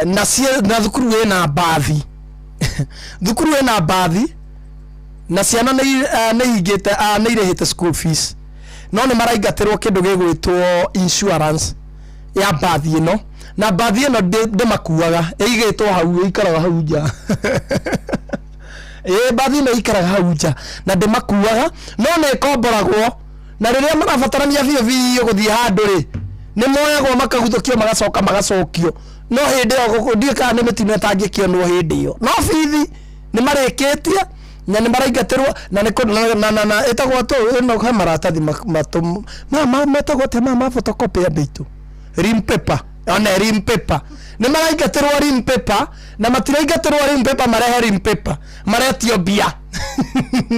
na thukuru ĩna mbathi, thukuru ĩna mbathi, na ciana nĩ hingĩte, nĩ irĩhĩte school fees, no nĩ maraingatĩrwo kĩndũ gĩgwĩtwo insurance ya mbathi ĩno, na mbathi ĩno ndĩmakuaga, ĩigĩtwo hau, ĩikaraga hau nja. Ĩ mbathi ĩno ĩikaraga hau nja na ndĩmakuaga, no nĩ ĩkomboragwo, na rĩrĩa marabatarania biũ biũ gũthiĩ handũ rĩ, nĩ moyagwo makaguthũkio, magacoka magacokio. No hĩndĩ ĩyo ndiũĩ kana nĩ mĩtino ĩtangĩkĩonwo hĩndĩ ĩyo, no bithi nĩ marĩkĩtie na nĩ maraingatĩrwo, na nĩ na ĩtagwo atũ ĩno, he maratathi metagwo atĩa ma photocopy andũ aitũ, rim paper, one rim paper, nĩ maraingatĩrwo rim paper, na matiraingatĩrwo rim paper marehe rim paper, maretio mbia.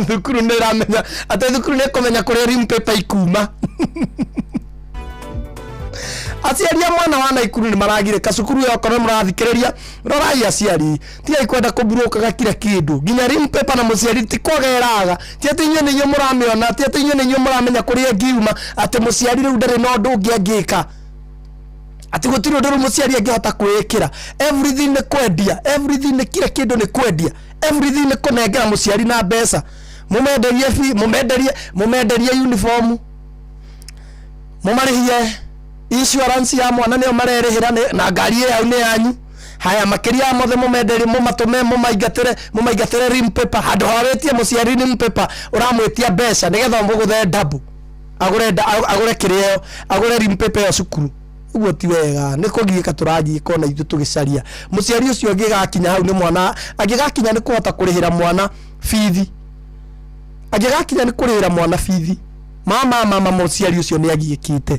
Thukuru nĩ ĩramenya atĩ thukuru nĩ ĩkũmenya kũrĩa rim paper ikuma. Aciari a mwana wa Naikuru nĩ maragirĩka cukuru ĩyo. Okorwo mũrathikĩrĩria, rorai aciari, tigai kwenda kũmburokaga kila kĩndũ nginya rim paper, na mũciari ti kwaga ĩraga. Ti atĩ inyuĩ nĩ inyuĩ mũramĩona, ti atĩ inyuĩ nĩ inyuĩ mũramenya kũrĩa ĩngiuma, atĩ mũciari rĩu ndarĩ na ũndũ ũngĩ angĩka, atĩ gũtirĩ ũndũ rĩu mũciari angĩhota kwĩĩkĩra. Everything nĩ kwendia, everything nĩ kila kĩndũ nĩ kwendia, everything nĩ kũnengera mũciari na mbeca. Mũmenderie mũmenderie, mũmenderie uniform, mũmarĩhie insurance ya mwana, nĩyo marerĩhĩra, na ngari ĩyo nĩ yanyu. Haya, makĩria ya mothe, mũmenderie, mũmatũme, mũmaingatĩre, mũmaingatĩre rim paper. Handũ ha wĩtie mũciari rim paper, ũramwĩtia mbeca nĩgetha mũgũthe ndabu, agũre agũre kĩrĩa ĩyo, agũre rim paper ĩyo cukuru. Ũguo ti wega, nĩ kũgiĩka tũragiĩka ona ithuĩ tũgĩcaria. Mũciari ũcio angĩgakinya hau nĩ mwana, angĩgakinya nĩ kũhota kũrĩhĩra mwana bithi, angĩgakinya nĩ kũrĩhĩra mwana bithi, mama mũciari ũcio nĩ agiĩkĩte.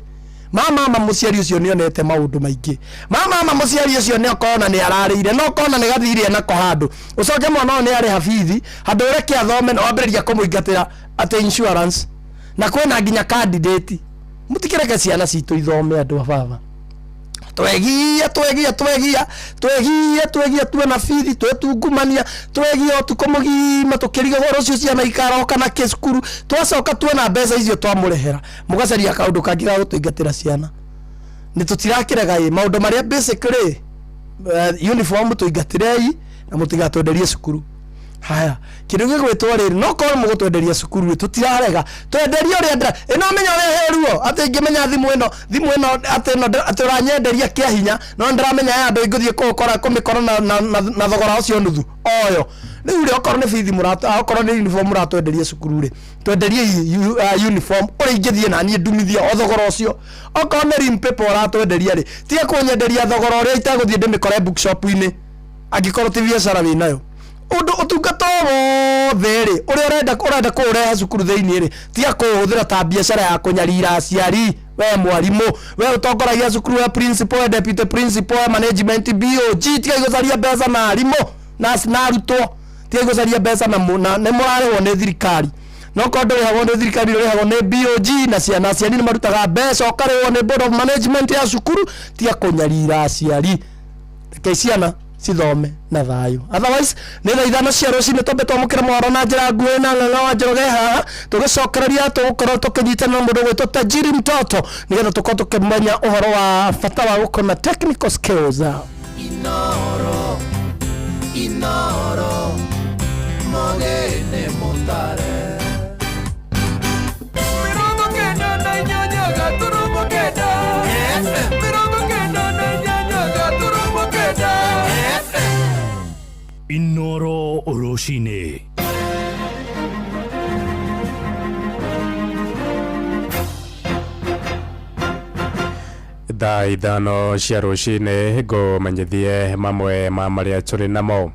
Mama mũciari ũcio nĩ onete maũndũ maingĩ. Mama mũciari ũcio nĩ okona nĩ ararĩire, no okona nĩ gathire nako handũ, ũcoke mwana ũyũ nĩ arĩha bithi, handũ ũreke athome, na wambĩrĩria kũmũingatĩra atĩ insurance, na kwĩna nginya candidate. Mũtikĩreke ciana citũ ithome, andũ a baba. Twegia, twegia, twegia, twegia, twegia, tuona bithi, twetungumania, twegia ũtukũ mũgima tũkĩrigagwo rũciũ ciana ikaroka na kĩ cukuru. Twacoka tuona mbeca icio twamũrehera, mũgacaria kaũndũ kangĩ ga gũtũingatĩra ciana. Nĩ tũtirakĩrega ĩ maũndũ marĩa basic rĩ, uniform tũingatĩrei na mũtigatwenderie cukuru. Haya, kindu gigwitwo riri, no korwo mugutwenderia cukuru ri, tutirarega twenderie uria ndira ino menya uria heruo ati ingimenya thimu ino ati ino ati uranyenderia kia hinya, no ndiramenya ya andu inguthie kukora kumikora na thogora ucio nuthu oyo. Riu ri, okorwo ni bithi murata, okorwo ni uniform muratwenderia cukuru ri, twenderie uniform uria ingithie na niĩ ndumithie o thogora ucio. Okorwo nĩ rim paper ũratwenderia rĩ, tiga kũnyenderia thogora ũrĩa itagũthiĩ ndĩmĩkore bookshop-inĩ, angĩkorwo ti biacara wĩnayo. Ũndũ ũtungata o wothe rĩ, ũrĩa ũrenda kũũrehe cukuru thĩinĩ rĩ, tiga kũũhũthĩra ta biacara ya kũnyarira aciari. We mwarimũ, we ũtongoragia cukuru, we principal, we deputy principal, we management, BOG, tiga gũcaria mbeca na arimũ na arutwo. Tiga gũcaria mbeca na nĩ mũrarĩhwo nĩ thirikari. No korwo ndũrĩhagwo nĩ thirikari, ũrĩhagwo nĩ BOG na ciana, aciari nĩ marutaga mbeca, ũkarĩhwo nĩ board of management ya cukuru. Tiga kũnyarira aciari, reke ciana cithome na thayũ. Otherwise nĩ thaa 5 cia rũcinĩ, twambe twamũkĩre mohoro na njĩra nguhĩ na Ng'ang'a wa Njoroge haha. Tũgĩcokereria, tũgũkorwo tũkĩnyitana na mũndũ ũgwĩtwo Tajiri Mtoto, nĩgetha tũkorwo tũkĩmenya ũhoro wa bata wa gũkorwo na technical skills. Inoro, Inoro, mogene mutare. 98.9 FM. 98.9 FM. Inoro Rũcinĩ. Thaa 5 cia rũcinĩ, ngũmenyithie mamwe ma marĩa tũrĩ namo.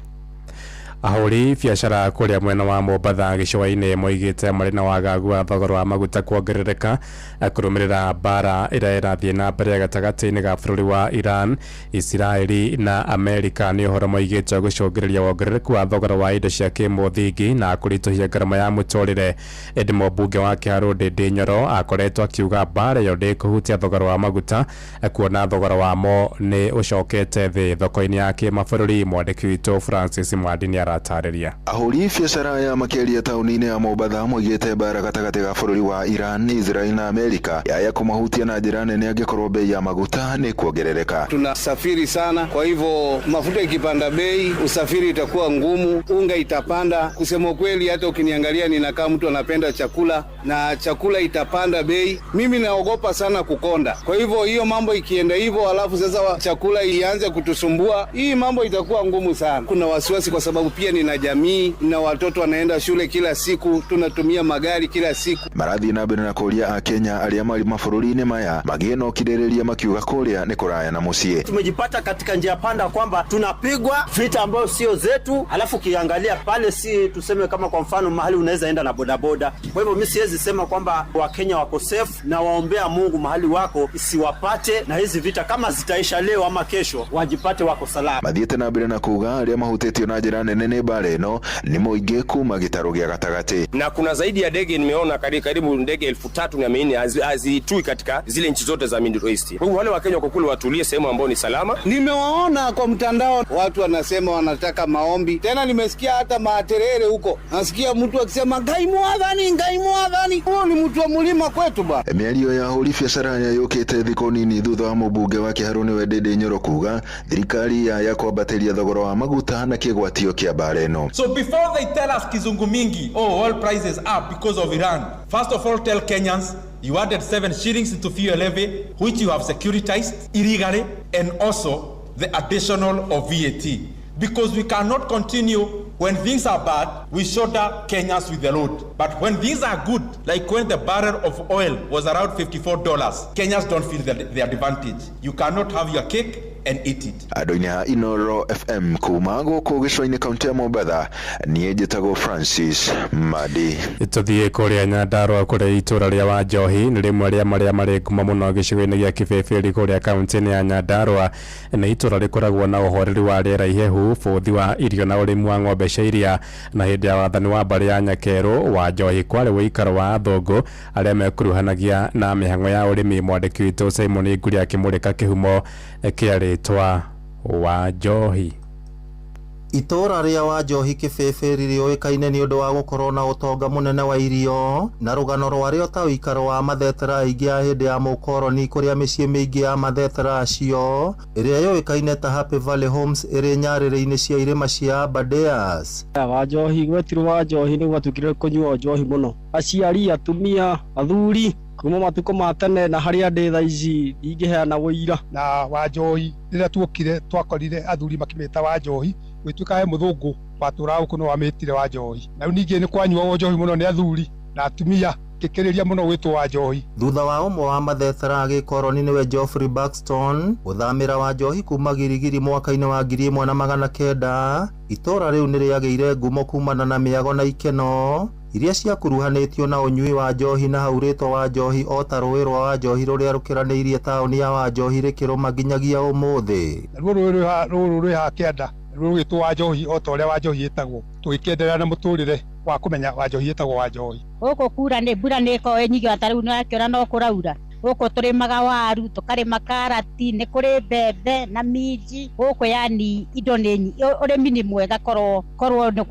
Ahũri biacara kũrĩa mwena wa Mombatha gĩcũa-inĩ moigĩte marĩ na wagagu wa thogora wa maguta kuongerereka kũrũmĩrĩra mbara ĩrĩa ĩrathiĩ na mbere gatagatĩ-inĩ ga bũrũri wa Iran, Isiraeli na Amerika. Nĩ ũhoro moigĩte gũcũngĩrĩria wongerereku wa thogora wa indo cia kĩmũthingi na kũritũhia ngarama ya mũtũrĩre. Ĩndĩ mũmbunge wa Kĩharũ Ndĩndĩ Nyoro akoretwo akiuga mbara ĩyo ndĩkũhutia thogora wa maguta, kuona thogora wamo nĩ ũcokete thĩ thoko-inĩ ya kĩmabũrũri. Mwandĩki witũ Francis Mwandi nĩ aratarĩria. Ahũri biacara ya makĩaria taũni-inĩ ya Mombatha moigĩte mbara gatagatĩ ga bũrũri wa Iran, Israel na Amerika yaya kũmahutia na njĩra nene angĩkorwo bei ya maguta nĩ kuongerereka. Tunasafiri sana, kwa hivyo mafuta ikipanda bei, usafiri itakuwa ngumu, unga itapanda. Kusema ukweli, hata ukiniangalia ninakaa mtu anapenda chakula na chakula itapanda bei. Mimi naogopa sana kukonda, kwa hivyo hiyo mambo ikienda hivyo, alafu sasa chakula ianze kutusumbua, hii mambo itakuwa ngumu sana. Kuna wasiwasi kwa sababu pia nina jamii na watoto wanaenda shule kila siku, tunatumia magari kila siku. Marathiĩ na mbere na kũũria akenya arĩa marĩ mabũrũri-inĩ maya magĩe na ũkirĩrĩria, makiuga kũrĩa nĩ kũraya na mũciĩ. Tumejipata katika njia panda kwamba tunapigwa vita ambayo sio zetu, alafu ukiangalia pale si tuseme kama kwa mfano mahali unaweza enda na bodaboda. Kwa hivyo mi siwezi sema kwamba Wakenya wako safe, na waombea Mungu mahali wako isiwapate na hizi vita, kama zitaisha leo ama kesho, wajipate wako salama. Mathiĩte na mbere na kuuga arĩa mahutĩtio na njĩra nene nĩ mbara ĩno nĩ mũingĩ kuma gĩtarũ gĩa gatagatĩ. Na kuna zaidi ya ndege, nimeona karibu ndege 3400 hazitui katika zile nchi zote za Middle East. Kwa hivyo wale Wakenya wako kule watulie sehemu ambayo ni salama. Nimewaona kwa mtandao watu wanasema wanataka maombi. Tena nimesikia hata maaterere huko, nasikia mtu akisema, "Ngai mwathani, Ngai mwathani." Huo ni mtu wa mlima kwetu bwana. Mĩario ya ahũri biacara aya yũkĩte thikũ nini thutha wa mũmbunge wa Kĩharũ nĩwe Ndĩndĩ Nyoro kuga thirikari yaya kwambatĩria thogora wa maguta na kĩgwatio kĩa mbara ĩno. So before they tell us kizungu mingi, oh, oil prices up because of Iran, first of all tell Kenyans you added 7 shillings into fuel levy, which you have securitized illegally, and also the additional of VAT. Because we cannot continue, when things are bad, we shoulder Kenyans with the load. But when things are good, like when the barrel of oil was around $54, Kenyans don't feel the advantage. You cannot have your cake and eat it. Andũ-inĩ a Inoro FM kuma gũkũ gĩcũa-inĩ kaunti ya Mombatha, niĩ njĩtagwo Francis Madi. Tũthiĩ kũrĩa Nyandarũa, kũrĩa itũũra rĩa Wanjohi nĩ rĩmwe rĩa marĩa marĩ ngumo mũno gĩcigo-inĩ gĩa Kĩbĩbĩri kũrĩa kaunti-inĩ ya Nyandarũa. Nĩ itũũra rĩkoragwo na ũhoreri wa rĩera ihehu, bũthi wa irio na ũrĩmi wa ng'ombe cia iria. Na hĩndĩ ya wathani wa mbarĩ ya Nyakerũ, Wanjohi kwarĩ ũikaro wa athũngũ arĩa mekuruhanagia na mĩhang'o ya ũrĩmi. Mwandĩki witũ Simon Nguri akĩmũrĩka kĩhumo kĩa rĩtwa Wanjohi. Itũũra rĩa Wanjohi Kĩbĩbĩri rĩũĩkaine nĩ ũndũ wa gũkorwo na ũtonga mũnene wa irio na rũgano rwarĩo ta ũikaro wa mathetera aingĩ a hĩndĩ ya mũkoroni, kũrĩa mĩciĩ mĩingĩ ya mathetera acio ĩrĩa yũĩkaine ta Happy Valley Homes ĩrĩ nyarĩrĩ-inĩ cia irĩma cia Aberdares. Wanjohi gwetirwo Wanjohi nĩ gwatuĩkire kũnyuo njohi mũno, aciari, atumia, athuri kuma matukũ ma tene na harĩa ndĩ thaa ici ndingĩheana ũira. Na Wanjohi rĩrĩa tuokire twakorire athuri makĩmĩta Wanjohi, gwĩtuĩka he mũthũngũ watũraga gũkũ no wamĩtire Wanjohi. Na rĩu ningĩ nĩ kwanyuagwo njohi mũno nĩ athuri na atumia kĩkĩrĩria mũno gwĩtwo Wanjohi. Thutha wa ũmwe wa mathetera agĩkoroni nĩwe Geoffrey Buxton gũthamĩra Wanjohi kuma Girigiri mwaka-inĩ wa 1900, itũũra rĩu nĩ rĩagĩire ngumo kumana na mĩago na ikeno iria ciakuruhanĩtio na ũnyui wa njohi, na hau rĩtwa Wanjohi o ta rũĩ rwa Wanjohi rũrĩa rũkĩranĩirie taũni ya Wanjohi rĩkĩrũma nginyagia ũmũthĩ. Naruo rũĩ rũrũ rwĩ haha kĩanda naruo rũgĩtwo Wanjohi o ta ũrĩa Wanjohi ĩtagwo, tũgĩkĩenderea na mũtũrĩre wa kũmenya Wanjohi ĩtagwo Wanjohi. Gũkũ kura nĩ mbura nĩ ĩkoragwo ĩ nyingĩ, ta rĩu nĩũrakĩona no kũraura. Gũkũ tũrĩmaga waru, tũkarĩma karati, nĩ kũrĩ mbembe na minji gũkũ, yani indo nĩ ũrĩmi nĩ mwega, korwo korwo nĩ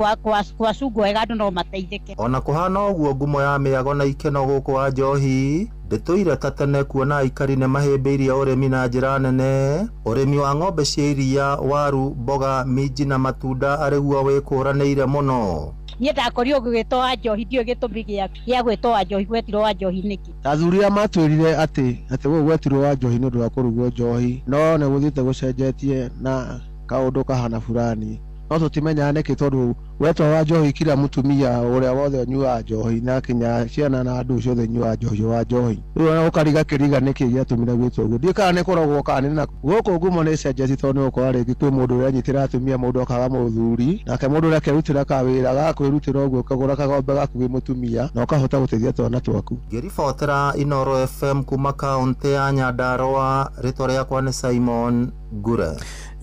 gwacungwo wega andũ no mateithĩke. Ona kũhana ũguo, ngumo ya mĩago na ikeno gũkũ Wanjohi ndĩtũire ta tene, kuona aikari nĩ mahĩmbĩirie ũrĩmi na njĩra nene. Ũrĩmi wa ng'ombe cia iria, waru, mboga, minji na matunda arĩguo wĩkũranĩire mũno. Niĩ ndakorirwo ngĩgwĩtwo Wanjohi, ndiũĩ gĩtũmi gĩa gwĩtwo Wanjohi, gwetirwo Wanjohi nĩkĩ. Athuri arĩa matwĩrire atĩ gũkũ gwetirwo Wanjohi nĩ ũndũ wa kũrugwo njohi, no nĩ gũthiĩte gũcenjetie na kaũndũ kahana fulani, no tũtimenyaga nĩkĩ, tondũ wetwo Wanjohi kila mũtumia ũrĩa wothe ũnyuaga njohi na kinya ciana na andũ ciothe inyuaga njohi Wanjohi. Rĩu ona ũkariga kĩriga nĩkĩ gĩatũmire gwĩtwo ũguo, ndiũĩ kana nĩ kũrogwo kana nĩ nakũ. Gũkũ ngumo nĩ ĩcenjetie, tondũ nĩ ũgũkora rĩngĩ kwĩ mũndũ ũrenyitĩra atumia, mũndũ akaga mũthuri, nake mũndũ ũrĩa akerutĩra kawĩra ga kwĩrutĩra ũguo, ũkagũra kagombe gaku wĩ mũtumia na ũkahota gũteithia twana twaku. Ngĩribotera Inooro FM kuma kaũntĩ ya Nyandarũa, rĩtwa rĩakwa nĩ Simon Ngure.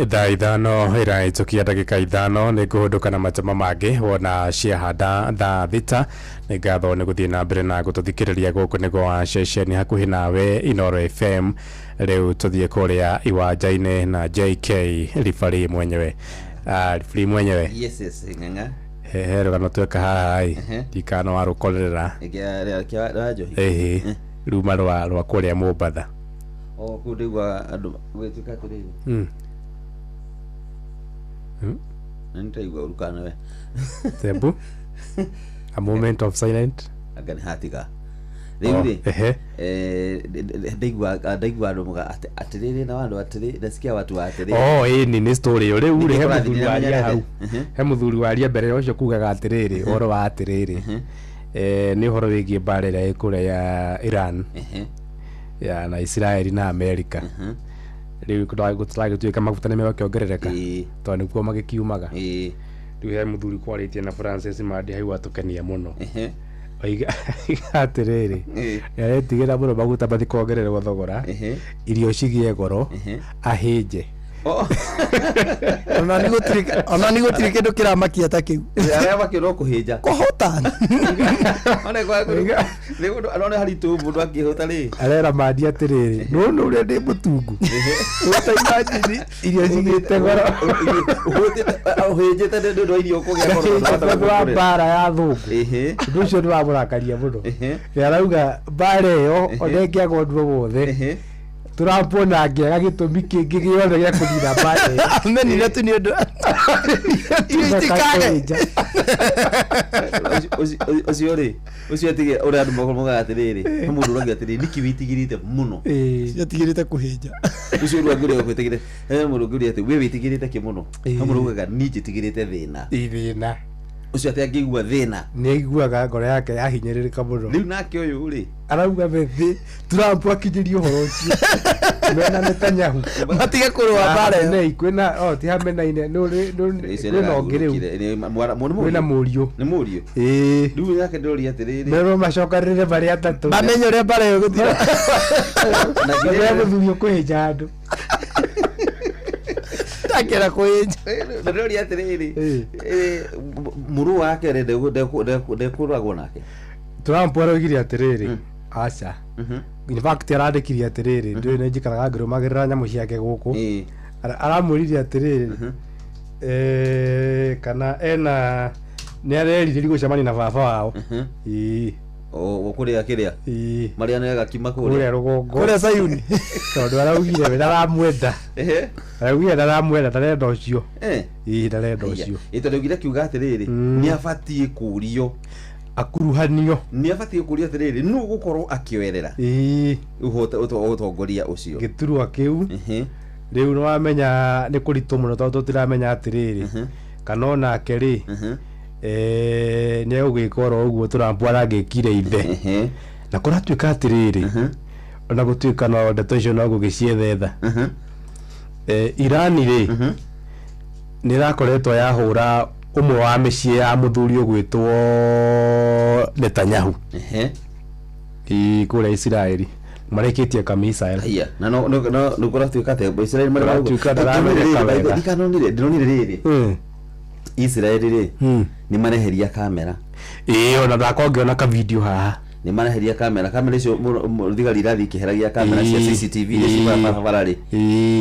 Thaa 5 ĩrahĩtũkia ndagĩka 5 nĩ ngũhũndũka na matemo mangĩ wona ciahanda thaa 6. Nĩ ngatho nĩ gũthiĩ na mbere na gũtũthikĩrĩria gũkũ nĩguo wa ceceni hakuhĩ nawe Inooro FM. Rĩu tũthiĩ kũrĩa iwanja-inĩ na JK ribari mwenyewe. Ribari mwenyewe. Yes, yes, ng'ang'a. He rũgano tweka haha ĩ ndikana warũkorerera ĩhĩ ruma rwa kũrĩa Mombatha. O kũu ndĩgua andũ gwĩtuĩka atĩrĩrĩ. Na nĩtaigua ũru kana we. Tebu. A moment of silence. Anga nĩ hatiga. Rĩu rĩ, ndaigua andũ muga atĩrĩrĩ na andũ atĩrĩ, nasikia watu wa atĩrĩrĩ. Oh, ĩni nĩ story ĩyo. Rĩu rĩ, he mũthuri waria hau. He mũthuri waria mbere ũcio kugaga atĩrĩrĩ, ũhoro wa atĩrĩrĩ. Nĩ ũhoro wĩgiĩ mbara ĩrĩa ĩ kũrĩa ya Iran. Ya na Israeli na America. Rĩu gũtiragĩtuĩka maguta nĩ megũkĩongerereka tondũ nĩkuo magĩkiumaga. Rĩu he mũthuri kwarĩtie na Francis Mandi hau atũkenia mũno. Oiga atĩrĩrĩ, nĩaretigĩra mũno maguta matikongererwo thogora, irio cigĩe goro, ahĩnje. Ona nĩ gũtirĩ kĩndũ kĩramakia ta kĩu. Arĩa makĩrwo kũhĩnja. Kũhũta. One kwa nĩ mũndũ arona haritũ mũndũ akĩhũta rĩ. Arera Mandi atĩrĩrĩ, nũnũ ũrĩa ndĩ mũtungu. Ũta imagine irio cigĩte goro. Ũhĩnjĩte nĩ ũndũ wa irio kũgĩa goro. Tondũ wa mbara ya thũngũ. Ũndũ ũcio nĩ wamũrakaria mũno. Nĩ arauga mbara ĩyo ona ĩngĩaga ũndũ o wothe, Trump ona angĩaga gĩtũmi kĩngĩ gĩothe gĩa kũnina mbara ĩyo. Amenire tu nĩ ũndũ irio itikage. Ũcio rĩ, ũcio atige ũrĩa andũ moigaga atĩrĩrĩ, he mũndũ ũrauga atĩrĩrĩ, nĩkĩ wĩtigĩrĩte mũno? Wĩtigĩrĩte kũhĩnja. Ũcio ũrĩa ũngĩ ũrĩa he mũndũ ũngĩ atĩ we wĩtigĩrĩte kĩ mũno? He mũndũ ugaga niĩ njĩtigĩrĩte thĩna. Thĩna. Ũcio atĩ angĩigua thĩna nĩ aiguaga ngoro yake yahinyĩrĩrĩka mũno. Rĩu nake ũyũ rĩ, arauga bethĩ Trump akinyĩrie ũhoro ũcio mena Netanyahu matige kũrũa mbara ĩyo. Nei kwĩna o ti hamenaine kwĩna ũngĩ rĩu kwĩna mũriũ. Nĩ mũriũ. Ĩĩ. Rĩu nake ndĩroria atĩrĩrĩ, merwo macokanĩrĩre marĩ atatũ mamenye ũrĩa mbara ĩyo ĩgũthira. Na ũrĩa mũthuri ũkũhĩnja andũ. Ndakĩra kũhĩnja. Ndĩroria atĩrĩrĩ, mũrũ wake rĩ ndekũragwo nake. Trump aroigire atĩrĩrĩ, aca. In fact arandĩkirie atĩrĩrĩ, ndũĩ nĩ njikaraga ngĩrũmagĩrĩra nyamũ ciake gũkũ. Aramwĩrire atĩrĩrĩ, Kana ena nĩ arerirĩria gũcemania na baba wao. Ĩĩ. O kũrĩa kĩrĩa Ĩĩ. marĩa gakima kũrĩa rũgongo Kũrĩa Sayuni. Tondũ araugire we ndaramwenda. Araugire ndaramwenda, ndarenda ũcio. Ĩĩ, ndarenda ũcio. Ĩ tondũ augire akiuga atĩrĩrĩ, nĩ abatiĩ kũrio, akuruhanio, nĩ abatiĩ kũrio atĩrĩrĩ, nũ gũkorwo akĩoerera ĩĩ ũtongoria ũcio. Gĩturwa kĩu rĩu nĩ wamenya nĩ kũritũ mũno tondũ tũtiramenya atĩrĩrĩ kana onake rĩ nĩ egũgĩka oro ũguo Trump aragĩkire ithe. Na kũratuĩka atĩrĩrĩ, ona gũtuĩka no ndeto icio no gũgĩciethetha, Irani rĩ nĩ ĩrakoretwo yahũra ũmwe wa mĩciĩ ya mũthuri ũgwĩtwo Netanyahu. Ĩĩ, kũrĩa Isiraeli marekĩtie ka missile. Haiya, na no no no no kũratuĩka atĩ Israeli marĩ Kũratuĩka ndaramenyeka wega. Ndikanonire, ndĩronire rĩrĩ Israeli rĩ nĩ mareheria kamera. Ĩĩ, ona ndakwa ngĩona ka video haha. Nĩ mareheria kamera, kamera icio thigari irathiĩ ikĩheragia kamera cia CCTV iria ciĩ barabara rĩ,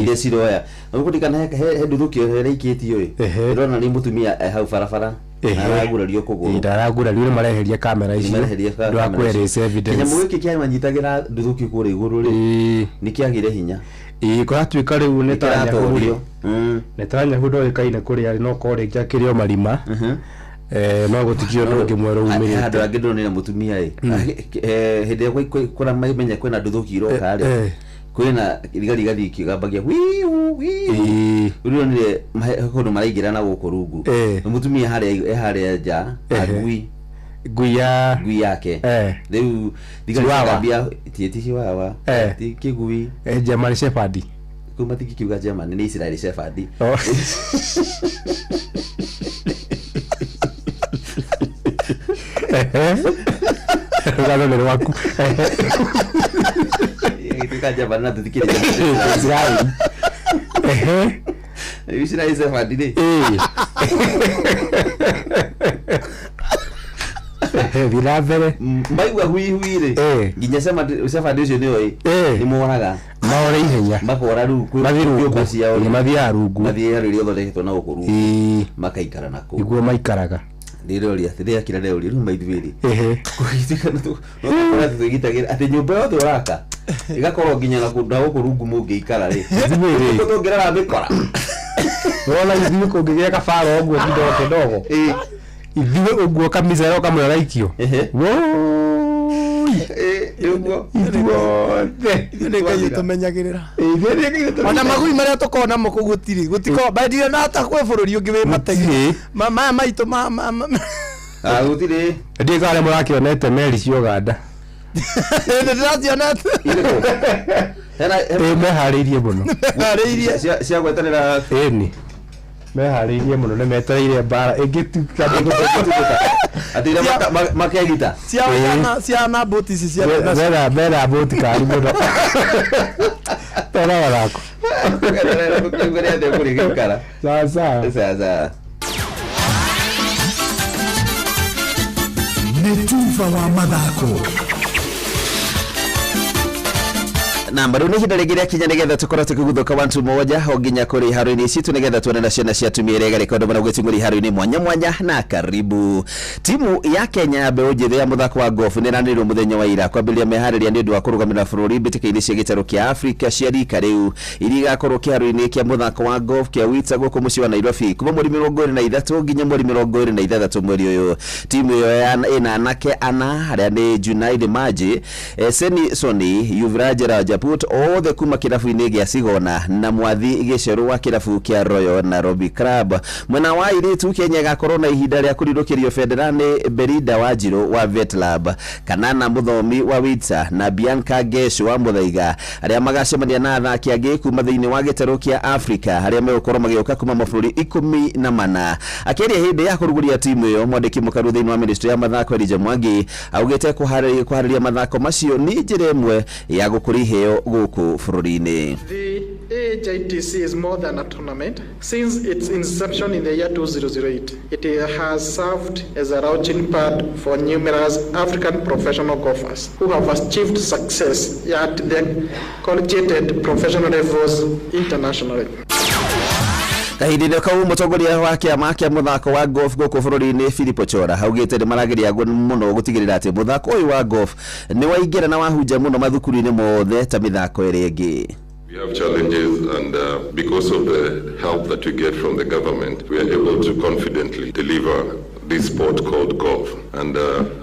iria ciroya. Na ũkũririkana he nduthũki ĩrĩa ĩraikĩtio ĩ, ĩrona nĩ mũtumia e hau barabara na aragurario kũgũrũ. Ndaragurario, nĩ mareheria kamera icio. Mareheria Ndũ wa kamera icio. kũ-erase evidence. Kĩnyamũ gĩkĩ kĩamanyitagĩra nduthũki kũrĩa igũrũ rĩ nĩ kĩagire hinya. Ĩĩ, kũratuĩka rĩu Netanyahu rĩ, Nĩkĩratorio. Netanyahu ndoĩkaine kũrĩa arĩ, no korwo rĩngĩ akĩrĩ o marima. No gũtikĩrĩ ũndũ ũngĩ mwerũ He handũ umĩrĩte. hangĩ ndĩronire mũtumia ĩ, hĩndĩ ĩrĩa kũramenya kwĩna nduthũki iroka rĩ, kwĩna thigari igathiĩ ikĩgambagia wiu wiu. Rĩu ndĩronire kũndũ maraingĩra na gũkũ rungu. Na mũtumia harĩa e harĩa nja na ngui, ngui ya ngui yake. Rĩu thigari Chihuahua. cikambia ti chihuahua, ti kĩgui. German Shepherd. Kũu matingĩkiuga German, nĩ Israeli Shepherd. Oh. Rũgano nĩ rwaku. Ĩgĩtuĩka German na tũtikĩrĩ Israeli. Rĩu Israeli Shepherd rĩ. Thiĩ na mbere. Maigua hui hui rĩ, nginya Shepherd ũcio nĩoĩ nĩ moraga. Maore ihenya. Makora rĩu kwĩ Mathiĩ rungu. nyũmba ciao rĩ. Mathiaga rungu. Mathiaga rĩrĩa ũthondeketwo na gũkũ rungu. Makaikara na kũu. Nĩguo maikaraga. Ndĩroria atĩ rĩakira rĩoria rĩu maithuĩ rĩ. Kũgĩtuĩka no tũkorwo twĩgitagĩra atĩ nyũmba yothe ũraka ĩgakorwo nginya na kũndũ na gũkũ rungu mũngĩikara rĩ. Ithuĩ rĩ. Nĩkũ tũngĩrara mĩkora. Wona ithuĩ kũngĩgĩa kabara ũguo kidogo kidogo. Ithuĩ ũguo kamicero kamwe gaikio. Woi. Ithuothe. Ithuĩ nĩ Ngai ũtũmenyagĩrĩra. Ithuĩ nĩ Ngai ũtũmenyagĩrĩra. Ona magui marĩa tũkoragwo namo kũu gũtirĩ gũtikoragwo bandirĩ na hata kwĩ bũrũri ũngĩ wĩ mategi. Maya maitũ ma Gũtirĩ. Ndiũĩ kana mũrakĩonete meri cia Uganda. Nĩndĩracionete. Ĩĩ, meharĩirie mũno. Meharĩirie. Cia gweterera. Ĩni. Meharĩirie mũno nĩ metereire mbara ĩngĩtuĩka. Atĩ iria makegita. Ciana mbũti ici cia Mena mena mbũti kari mũno. Tera mathako. Sawa sawa. Sawa sawa. Nĩ tuba wa mathako. Namba rĩu nĩ ihinda rĩngĩ rĩakinya nĩgetha tũkorwo tũkĩguthũka wantu moja o nginya kũrĩ iharo-inĩ citũ nĩgetha tuone na ciana cia atumia iria igarĩka ũndũ gwĩting'ũria iharo-inĩ mwanya mwanya. Na karibu timu ya Kenya ya mbeũ njĩthĩ ya mũthako wa golf nĩ ĩranĩrĩirwo mũthenya wa ira kwambĩrĩria meharĩria nĩ ũndũ wa kũrũgamĩrĩra bũrũri mbĩtĩka-inĩ cia gĩtarũ kĩa Afrika cia rika rĩu iria igakorwo kĩharo-inĩ kĩa mũthako wa golf kĩa Wita gũkũ mũciĩ wa Nairobi kuma mweri 23 nginya mweri 26 mweri ũyũ. Timu ĩyo ĩna anake ana arĩa nĩ Junaid Maji, Seni Soni, Yuvraj Rajaput othe kuma kĩrabu-inĩ gĩa Sigona na Mwathi Gĩcerũ wa kĩrabu kĩa Royal Nairobi Club. Mwena wa airĩtu Kenya ĩgakorwo na ihinda rĩa kũrirũkĩrio bendera nĩ Berida Wanjiru wa Vetlab, Kanana Mũthomi wa Witsa na Bianca Gesho wa Mũthaiga arĩa magacemania na athaki angĩ kuma thĩinĩ wa gĩtarũ kĩa Afrika arĩa megũkorwo magĩũka kuma mabũrũri 14. Akĩaria hĩndĩ ya kũrugũria timu ĩyo, mwandĩki mũkaru thĩinĩ wa ministry ya mathako Elijah Mwangi augĩte kũharĩria mathako macio nĩ njĩra ĩmwe ya gũkũria iheo gũkũ bũrũri-inĩ. The AHITC is more than a tournament. Since its inception in the year 2008, it has served as a launching pad for numerous African professional golfers who have achieved success at the collegiate professional levels internationally. Kahinda-inĩ kau mũtongoria wa kĩama kĩa mũthako wa golf gũkũ bũrũri-inĩ Philip Ochola augĩte nĩ marageria mũno gũtigĩrĩra atĩ mũthako ũyũ wa golf nĩ waingĩra na wahunja mũno mathukuru-inĩ mothe ta mĩthako ĩrĩa ĩngĩ. We have challenges, and because of the help that we get from the government, we are able to confidently deliver this sport called golf. And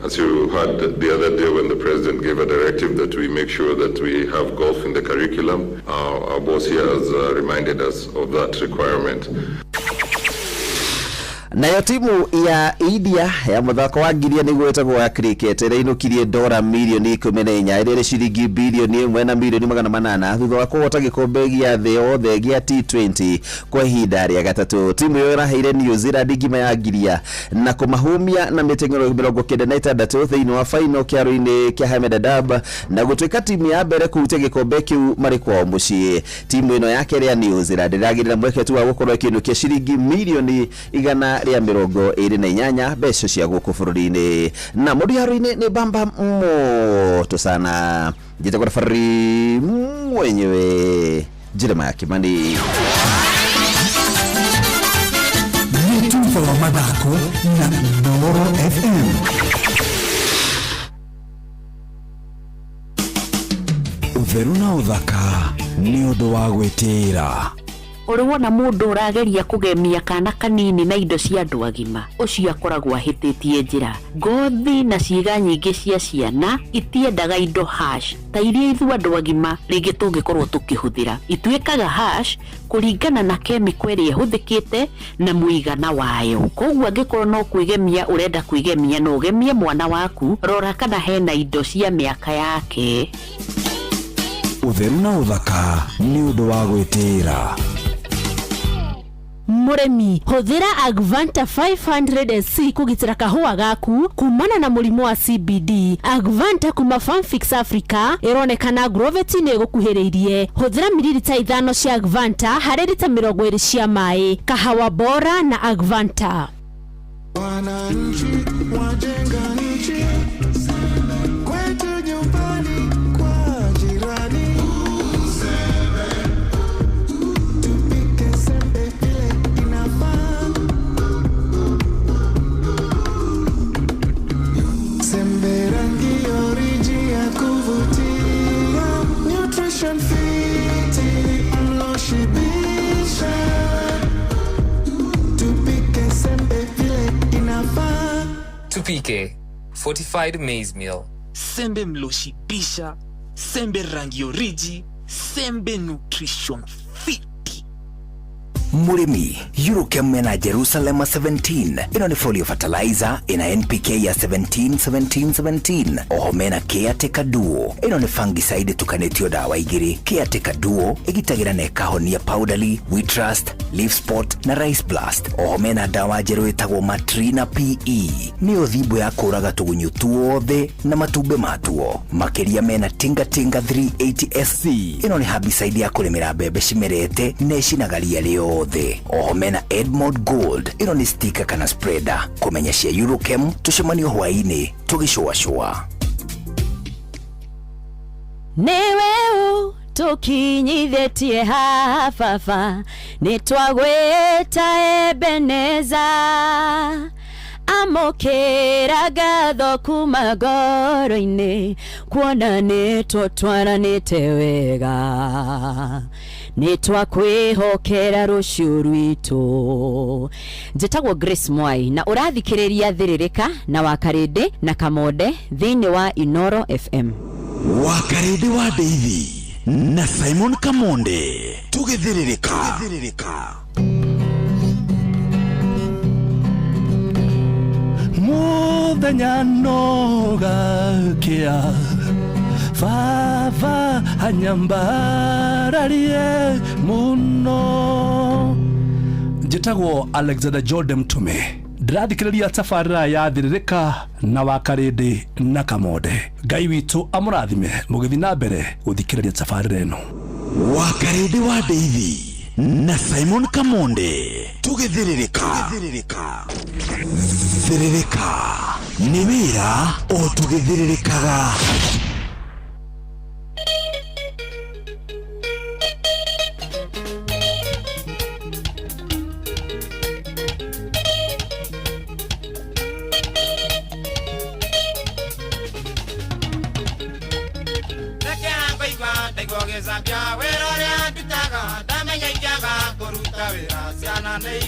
as you heard the other day when the president gave a directive that we make sure that we have golf in the curriculum, our boss here has reminded us of that requirement. Nayo timu ya India ya muthako wa ngiria niguo ĩtagwo ya cricket ĩrainũkirie dora mirioni 14, ĩrĩa ĩrĩ ciringi bilioni 1 na mirioni 800, thutha wa kũhota gĩkombe gĩa thĩ yothe gĩa T20 kwa ihinda rĩa gatatũ. Timu ĩyo ĩraheire New Zealand ngima ya ngiria na kũmahumia na mĩteng'ero 96 thĩinĩ wa final kĩaro-inĩ kĩa Ahmedabad, na gũtuĩka timu ya mbere kũhutia gĩkombe kĩu marĩ kwao mũciĩ. Timu ĩno ya kerĩ ya New Zealand ĩragĩrĩra mweke tu wa gũkorwo ĩkĩinũkia ciringi mirioni 128 mbeca cia gũkũ bũrũri-inĩ. Na mũndũ haro-inĩ nĩ bamba moto sana, njĩtagwo referee mwenyewe Jeremiah Kimani. Nĩ tuba wa mathako na Inooro FM. Ũtheru na ũthaka nĩ ũndũ wa gwĩtĩĩra. Ũrĩ wona mũndũ ũrageria kũgemia kana kanini na indo cia andũ agima? Ũcio akoragwo ahĩtĩtie njĩra. Ngothi na ciĩga nyingĩ cia ciana itiendaga indo harsh ta iria ithuĩ andũ agima rĩngĩ tũngĩkorwo tũkĩhũthĩra. Ituĩkaga harsh kũringana na kemiko ĩrĩa ĩhũthĩkĩte na mũigana wayo. Koguo angĩkorwo no kwĩgemia ũrenda kwĩgemia, no ũgemie mwana waku, rora kana hena indo cia mĩaka yake. Ũtheru na ũthaka nĩ ũndũ wa gwĩtĩĩra. Mũrĩmi, hũthĩra Agvanta 500 SC kũgitĩra kahũa gaku kumana na mũrimũ wa CBD. Agvanta kuma Farmfix Africa ĩronekana Agrovet-inĩ ĩgũkuhĩrĩirie. Hũthĩra mililita 5 cia Agvanta harĩ rita 20 cia maĩ. Kahawa bora na Agvanta. Wananchi wajenga nchi, kwetu nyumbani, kwa jirani. Tupike sembe vile inafaa. Sembe rangi oriji ya kuvutia, nutrition fiti, mlo shibisha. Tupike sembe vile inafaa. Tupike fortified maize meal. Sembe mloshibisha, sembe rangi oriji, sembe nutrition fit. Mũrĩmi, Eurochem mena Jerusalem 17. Ĩno nĩ foliar fertilizer ĩna NPK ya 17 17 17. Oho mena Caretaker Duo. Ĩno nĩ fungicide ĩtukanĩtio ndawa igĩrĩ. Caretaker Duo ĩgitagĩra na ĩkahonia powdery, wheat rust, leaf spot na rice blast. Oho mena ndawa njerũ ĩtagwo Matrina PE, nĩyo thimbo ya kũraga tũgunyũ tuothe na matumbĩ matuo. Makĩria mena Tinga Tinga 380 SC. Ĩno nĩ herbicide ya kũrĩmĩra mbembe cimerete na ĩcinaga ria rĩothe. Oho mena Edmond Gold. Ĩno nĩ sticker kana spreader. Kũmenya cia Eurochem, tũcemanio hwaĩ-inĩ tũgĩcũacũa. Nĩwe tũkinyithĩtie haha baba, nĩ twagwĩta Ebeneza. Amũkĩra ngatho kuma ngoro-inĩ, kuona nĩ tũtwaranĩte wega, nĩ twakwĩhokera rũciũ rwitũ. Njĩtagwo Grace Mwai na ũrathikĩrĩria Thĩrĩrĩka na Wakarĩndĩ na Kamonde thĩinĩ wa Inoro FM. Wakarĩndĩ wa Ndeithi na Simon Kamonde, tũgĩthĩrĩrĩka. Muthenya no gakia, baba anyambararie muno. Njĩtagwo Alexander Jordan Mtume, ndĩrathikĩrĩria tabarĩra ya Thĩrĩrĩka na Wakarĩndĩ na Kamonde. Ngai witũ amũrathime mũgĩthiĩ na mbere gũthikĩrĩria tabarĩra ĩno. Wakarĩndĩ wa Ndeithi na Simon Kamonde, tũgĩthĩrĩrĩka. Thĩrĩrĩka nĩ wĩra o tũgĩthĩrĩrĩkaga.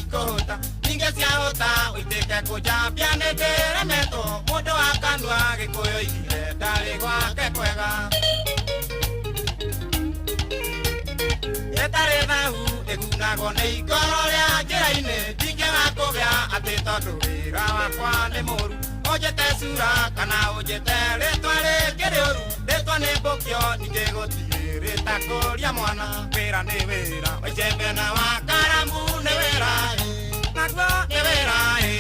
ikũhũta ningĩ ciahũta ũitĩke kũnjambia nĩ ndĩremetwo mũndũ wa kanua gĩkũyũ oigire ndarĩ gwake kwega ĩtarĩ thahu ĩgunagwo nĩ ikoro rĩa njĩra-inĩ ndingĩaga kũgĩa atĩ tondũ wĩra wakwa nĩ mũru ũnjĩte cura kana ũnjĩte rĩtwa rĩngĩ rĩũru rĩtwa nĩ mbũkio ningĩ gũtirĩ rĩtakũria mwana wĩra nĩ wĩra waicembe na wa karamu nĩ wĩra ĩ, naguo nĩ wĩra ĩ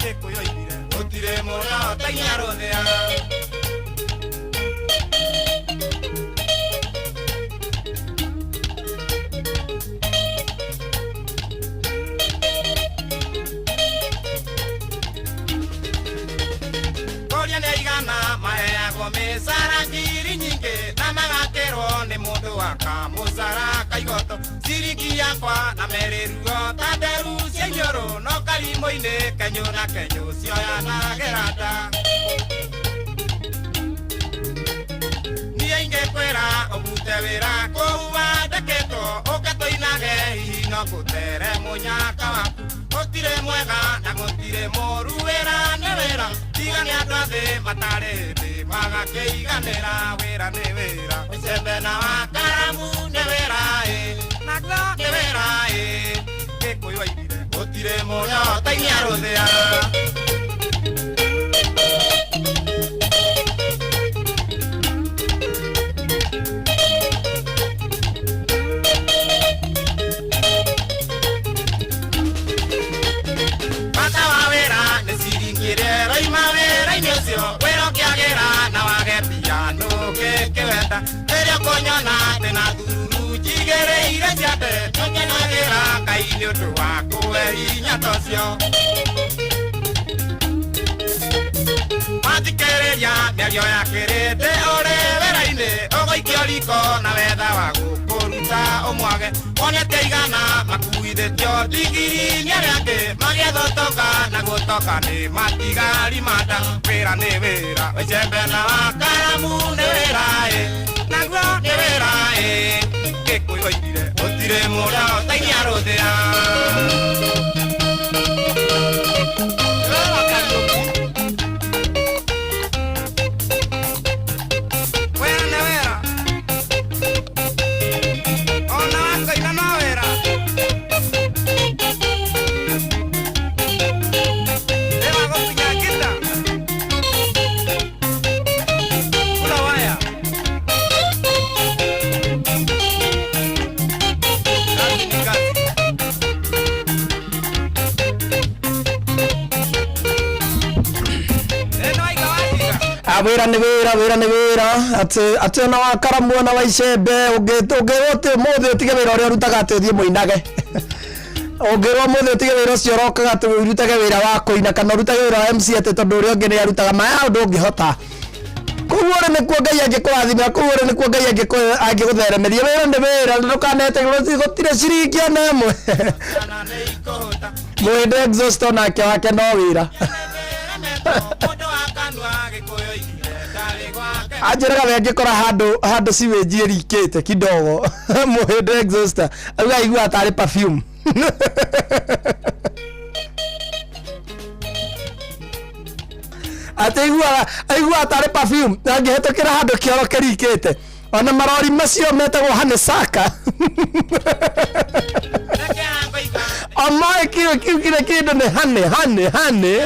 gĩkũyũ oigire gũtirĩ mũrĩa ũtainya rũthĩa. Kũria nĩ aigana maheagwo mĩcara ngiri nyingĩ na magakĩrwo nĩ mũndũ wa kamũcara kaigoto ciringi yakwa na merĩ ruo ta nderu cia iniũrũ no karimũ-inĩ kenyũ na kenyũ cioyanagĩra nda. Niĩ ingĩkwĩra ũbute wĩra kũu wandĩkĩtwo ũke tũinage hihi no ngũtere mũnyaka waku gũtirĩ mwega na gũtirĩ mũru wĩra nĩ wĩra tiga nĩ andũ a thĩ matarĩ hĩndĩ magakĩiganĩra wĩra nĩ wĩra icembe na wa karamu nĩ wĩra ĩ naguo nĩ wĩra ĩ gĩkũyũ oigire gũtirĩ mũrĩa ũtainia rũthĩa. Bata wa wĩra nĩ ciringi ĩrĩa ĩroima wĩra-inĩ ũcio wĩra ũkĩagĩra na wage mbia ndũngĩkĩwenda rĩrĩa ũkũnyona atĩ na thururu njigĩrĩire ciande nĩngenagĩra Ngai nĩ ũndũ wa kũhe hinya ta ũcio. Wathikĩrĩria mĩario ya kĩrĩndĩ ũrĩ wĩra-inĩ ũgũikio riko na wetha wa gũkũruta ũmwage wone ti aigana makuithĩtio ndigiri nĩ arĩa angĩ magĩetha ũtonga na gũtoka nĩ matigari ma nda wĩra nĩ wĩra icembe na wa karamu nĩ wĩra ĩ naguo nĩ wĩra ĩ gĩkũyũ oigire gũtirĩ mũrĩa ũtainia rũthĩa. Wĩra nĩ wĩra ona wakoiga no wĩra nĩ wa gũkinya ngita kula waya kazi ni kazi. Wĩra nĩ wĩra wĩra nĩ wĩra atĩ atĩ ona wa karamu ona wa icembe ũngĩrwo atĩ ũmũthĩ ũtige wĩra ũrĩa ũrutaga atĩ ũthiĩ mũinage ũngĩrwo ũmũthĩ ũtige wĩra ũcio ũrokaga atĩ ũrutage wĩra wa kũina kana ũrutage wĩra wa MC atĩ tondũ ũrĩa ũngĩ nĩ arutaga maya ũndũ ũngĩhota koguo rĩ nĩkuo Ngai angĩkũrathimĩra koguo rĩ nĩkuo Ngai angĩgũtheremeria wĩra nĩ wĩra ndũkanetĩkĩre gũtirĩ ciringi ona ĩmwe mũhĩndĩ exhaust onake wake no wĩra anjĩraga we angĩkora handũ handũ sewage ĩrikĩte kidogo mũhĩndĩ exhauster auga aiguaga tarĩ perfume atĩ aiguaga aiguaga tarĩ perfume angĩhĩtũkĩra handũ kĩoro kĩrikĩte ona marori macio metagwo hanesaka omoĩ kiu kiu kĩrĩa kĩndũ nĩ hane hane hane.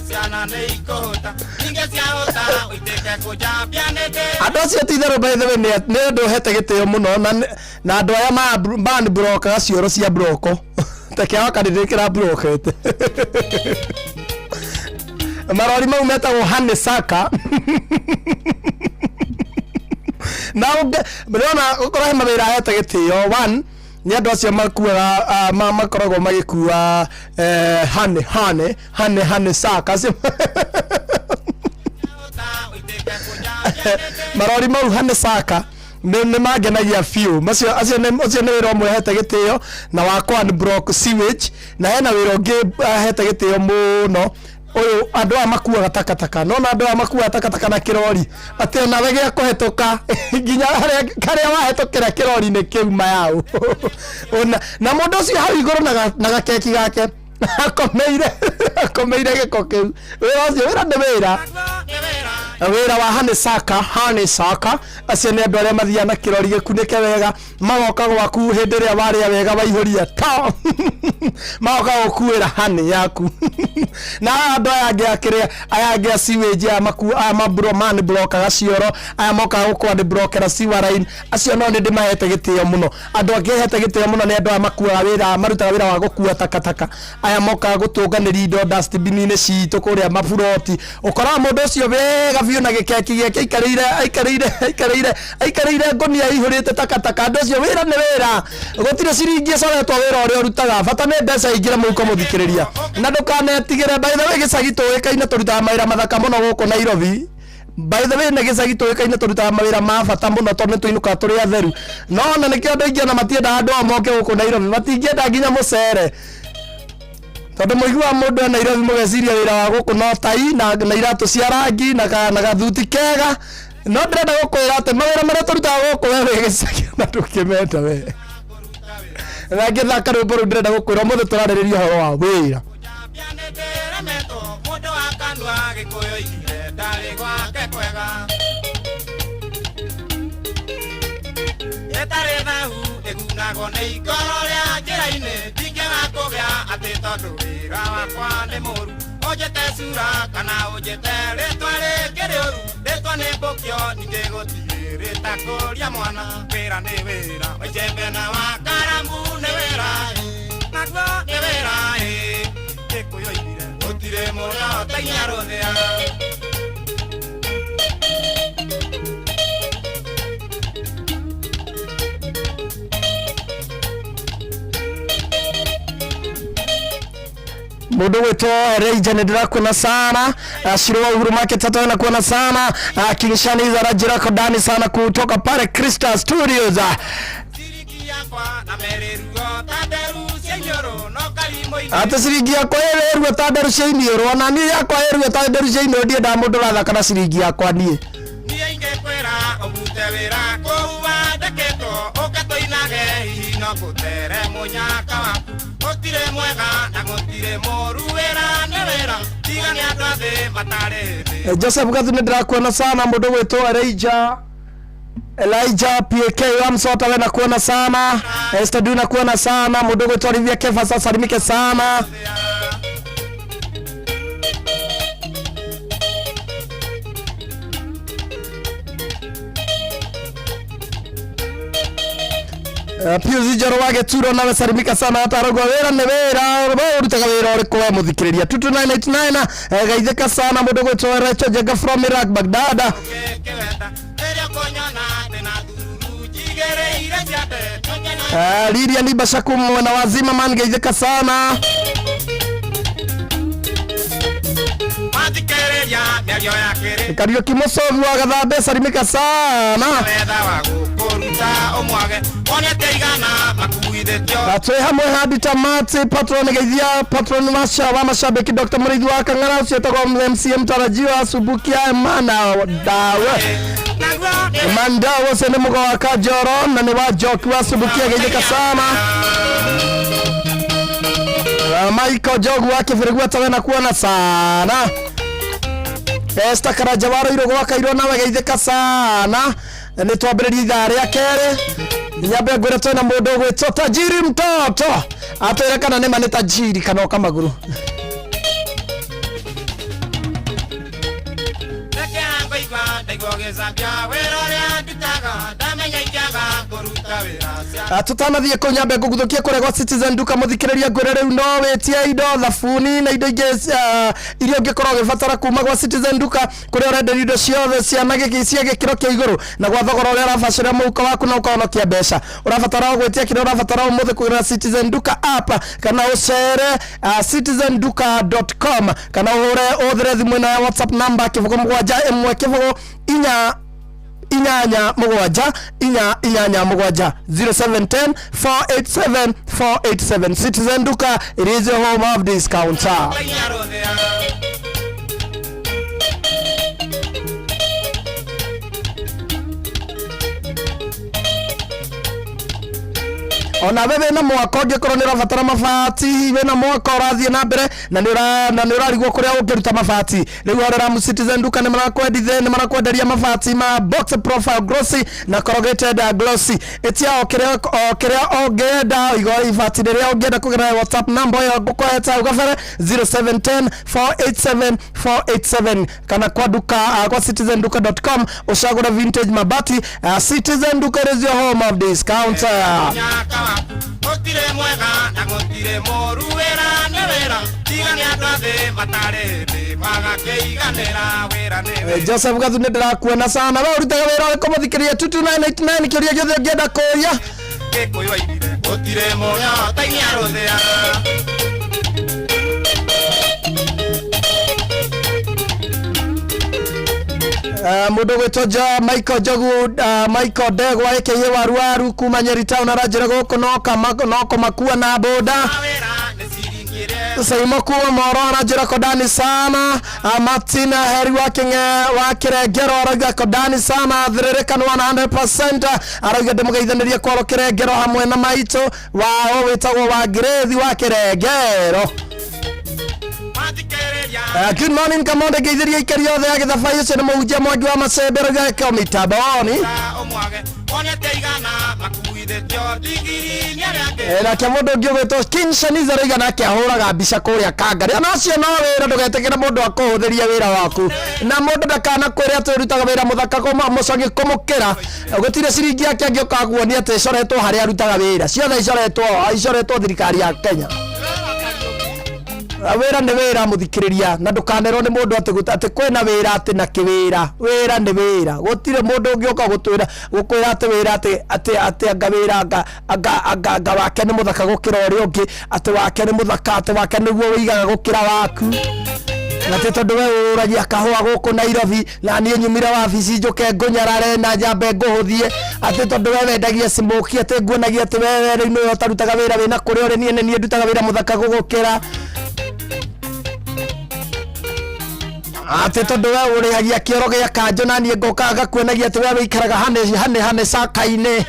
Ciana nĩ ikũhũta ningĩ ciahũta ũitĩke kũnjambia nĩ ndĩ andå acio ti itherå by the way nä nä andå hete gä tä o må no na andå aya manbrokaga cioro cia broko ta kä awa kanä kä rabrokete marori mau metagwo honey saka na ndĩrona gũkorwo he mawĩra ahete gĩtĩo one nĩ andũ acio makuaga makoragwo magĩkua honey honey honey honey saka acio marori mau honey saka nĩ mangenagia biũ macio acio nĩ ũcio nĩ wĩra ũmwe hete gĩtĩo na wa kwan block sewage na hena wĩra ũngĩ ahete gĩtĩo mũno Ũyũ andũ aya makuaga takataka, nona andũ aya makuaga takataka na kĩrori, atĩ onawe gĩa kũhetũka nginya harĩa karĩa wahetũkĩra kĩrori-inĩ kĩu mayau. Ona na mũndũ ũcio hau igũrũ na gakeki gake akomeire gĩko kĩu. Wĩra ũcio, wĩra nĩ wĩra, wĩra wa hanisaka hanisaka. Acio nĩ andũ arĩa mathiaga na kĩrori gĩkunĩke wega, magoka gwaku hĩndĩ ĩrĩa warĩa wega waihũria to magoka gũkuĩra hani yaku. Na aya andũ aya angĩ akĩrĩa, aya angĩ a sewage, aya maku aya mabro man blokaga cioro, aya mokaga gũkwa nĩ blokera sewer line, acio no nĩ ndĩmahete gĩtĩo mũno. Andũ angĩ hete gĩtĩo mũno nĩ andũ aya makuaga wĩra, marutaga wĩra wa gũkua takataka, aya mokaga gũtũnganĩria indo dustbin-inĩ citũ kũrĩa maburoti. Ũkoraga mũndũ ũcio wega biũ na gĩkeki gĩake aikarĩire aikarĩire aikarĩire aikarĩire ngũnia ĩihũrĩte takataka. Andũ acio wĩra nĩ wĩra, gũtirĩ ciringi ĩcoretwo wĩra ũrĩa ũrutaga, bata nĩ mbeca ingĩre mũhuko mũthikĩrĩria. Na ndũkanetigĩre, by the way, gĩcagi tũĩkaine tũrutaga mawĩra mathaka mũno gũkũ Nairobi. By the way, nĩ gĩcagi tũĩkaine tũrutaga mawĩra ma bata mũno tondũ nĩ tũinũkaga tũrĩ atheru. No ona nĩkĩo andũ aingĩ ona matiendaga andũ ao moke gũkũ Nairobi, matingĩenda nginya mũcere, tondũ mũiguaga mũndũ e Nairobi mũgeciria wĩra wa gũkũ no tai na iratũ cia rangi na gathuti kega. No ndĩrenda gũkwĩra atĩ mawĩra marĩa tũrutaga gũkũ we wĩ gĩcagi na ndũkĩmenda we. Na ngĩthaka rwĩmbo rũu, ndĩrenda gũkwĩra ũmũthĩ tũrarĩrĩria ũhoro wa wĩra. Mũndũ wa kanua gĩkũyũ oigire ndarĩ gwake kwega ĩtarĩ thahu ĩgunagwo nĩ ikoro rĩa njĩra-inĩ. Ndingĩaga kũgĩa atĩ tondũ wĩra wakwa nĩ mũru, ũnjĩte cura kana ũnjĩte rĩtwa rĩngĩ rĩũru, rĩtwa nĩ mbũkio, ningĩ gũtigĩrĩta kũria mwana. Wĩra nĩ wĩra wa icembe na wa karamu nĩ wĩra, naguo nĩ wĩra. Gĩkũyũ oigire gũtirĩ mũrĩa ũtainya rũthĩa. Mundu gwitwo Reija nĩ ndĩrakuona sana. Shiro wa Uhuru Market hata nakuona sana. Kinshani Zarajira Kodani sana kutoka pale Crystal Studios. Na merĩruo ta nderu cia iniũrũ no karimũ-inĩ. Atĩ ciringi yakwa ĩrĩrua ta nderu cia iniũrũ, ona niĩ yakwa ĩrua ta nderu cia iniũrũ, ndiendaga mũndũ ũrathaka na ciringi yakwa niĩ. Niĩ ingĩkwĩra ũbute wĩra kũu wandĩkĩtwo ũke tũinage, hihi no kũtere mũnyaka waku. Gũtirĩ mwega na gũtirĩ mũru, wĩra nĩ wĩra, tiga nĩ andũ a thĩ matarĩ hĩndĩ. Joseph Gathu nĩ ndĩrakuona sana. Mũndũ gwĩtwo Elijah PK wa Msota, we nakuona sana. Esther Du nakuona sana. Mũndũ gwĩtwo Olivia Kefa salimike sana. Pius Njoro wa Gĩturo nawe salimika sana. Atarogwo wĩra nĩ wĩra, we ũrutaga wĩra ũrĩkũ we mũthikĩrĩria? 22989, geithĩka sana. Mũndũ gwĩtwo Rachel Jenga from Iraq Baghdad. Rĩrĩa ũkũnyona ndĩna thururu njigĩrĩire ciande. Lilian Ibashaku mwena wa Zimmerman, geithĩka sana. Mathikĩrĩria mĩario ya kĩrĩ. Kariuki Mũcovi wa Gathambe, salimika sana. Wetha wa gũkũruta ũmwage wonete igana makuithĩtio. Twĩ hamwe hadi tamati. Patron geithia patron masha wa mashabiki Dr. Mũrĩithi wa Kang'ara, ũcio etagwo MCM tarajiwa Subukia Emana Dawe Mandawe, ũcio nĩ mũgo wa Kajoro na nĩ wa Joki wa Subukia, geithĩka sana. Michael Jogu wa Kĩbĩrĩgu tawe na kuona sana. Esther Karanja wa Rũirũ gwa Kairwo nawe geithĩka sana. Nĩ twambĩrĩria ithaa rĩa kerĩ. Nyambe ngwĩre twĩna mũndũ ũgwĩtwo Tajiri Mtoto, atwĩre kana nĩma nĩ tajiri kana ũkamaguru. Reke ngũigua ndaigua ũgĩcambia wĩra ũrĩa ndutaga, ndamenya ingĩaga kũruta wĩra cia. Tutanathiĩ kũu, nyambe ngũguthũkie kũrĩa gwa Citizen Duka mũthikĩrĩria, ngwĩre rĩu no wĩtie indo, thabuni na indo ingĩ iria ũngĩkorwo ũgĩbatara kuma gwa Citizen Duka, kũrĩa ũrenderio indo ciothe cia na cia gĩkĩro kĩa igũrũ na gwa thogora ũrĩa ũrabacĩra mũhuko waku na ũkahonokia mbeca. Ũrabatara o gwĩtia kĩrĩa ũrabatara ũmũthĩ kũgerera Citizen Duka app, kana ũcere citizenduka.com, kana ũhũre ũhũthĩre thimũ ĩno ya WhatsApp number 071 0 4 8 7 8 8 7 0710 487 487. Citizen Duka, it is your home of discounter. Inya rũthĩa. Ona we wĩna mwako ũngĩkorwo nĩ ũrabatara mabati, wĩna mwako ũrathiĩ na mbere na nĩ ũrarigwo kũrĩa ũngĩruta mabati, rĩu horera Citizen Duka nĩ marakwendithia, nĩ marakwenderia mabati ma box profile glossy na corrugated glossy. Ĩtia o kĩrĩa ũngĩenda, igo ibati rĩrĩa ũngĩenda kũgerera WhatsApp namba ĩyo ngũkũhete hau gabere 0710 487 487 kana kwa duka kwa citizenduka.com ucagũre vintage mabati. Citizen Duka is your home of discounter. Gũtirĩ mwega na gũtirĩ mũru, wĩra nĩ wĩra, tiga nĩ andũ a thĩ matarĩ thĩ magakĩiganĩra, wĩra nĩ wĩra. Joseph Gathu nĩ ndĩrakuona sana, we ũrutaga wĩra ũrĩkũ mũthikĩrĩria 22989 kĩũria gĩothe ũngĩenda kũũria. Gĩkũyũ aigire gũtirĩ mũrĩa ũtainia rũthĩa. Mũndũ ũgwĩtwo Michael Njogu, Michael Ndegwa aka Waru Waru kuma Nyeri town aranjĩra gũkũ no kũmakua na boda. Saimo kuma Moro aranjĩra kodani sana. Martin Heri wa Kĩrengero arauga kodani sana, thĩrĩrĩka nĩ 100%, arauga ndĩmũgeithanĩrie kwaro Kĩrengero hamwe na maitũ wao wĩtagwo wa Ngirĩthi wa Kĩrengero. Good morning Kamonde, ngeithirie ikari othe ya gĩthabai ũcio nĩ mũhunjia Mwangi wa Macembe arauga eko mitaboni. Nake mũndũ ũngĩ ũgwĩtwo King Shanice arauga nake ahũraga mbica kũrĩa Kangari. Ona ũcio no wĩra, ndũgetĩkĩre mũndũ akũhũthĩrie wĩra waku, na mũndũ ndakanakwĩre atĩ ũrutaga wĩra mũthaka mũcagi kũmũkĩra. Gũtirĩ ciringi yake angĩũka guonia atĩ ĩcoretwo harĩa arutaga wĩra, ciothe icoretwo thirikari ya Kenya. Wĩra nĩ wĩra mũthikĩrĩria, na ndũkanerwo nĩ mũndũ atĩ kwĩna wĩra atĩ na kĩwĩra. Wĩra nĩ wĩra, gũtirĩ mũndũ ũngĩũka gũtwĩra gũkwĩra atĩ wĩra atĩ anga wĩra anga wake nĩ mũthaka gũkĩra ũrĩa ũngĩ, atĩ wake nĩ mũthaka, atĩ wake nĩguo wĩigaga gũkĩra waku. Atĩ tondũ we ũrũragia kahũa gũkũ Nairobi na niĩ nyumire wabici njũke ngũnyarare na njambe ngũhũthie, atĩ tondũ we wendagia smoky, atĩ nguonagia atĩ we rĩu nĩwe ũtarutaga wĩra wĩna kũrĩa ũrĩ, niĩ nĩ niĩ ndutaga wĩra mũthaka gũgũkĩra. Atĩ tondũ we ũrĩhagia kĩoro gĩa kanjũ na niĩ ngoka ngakuonagia atĩ we wĩikaraga hane hane caka-inĩ.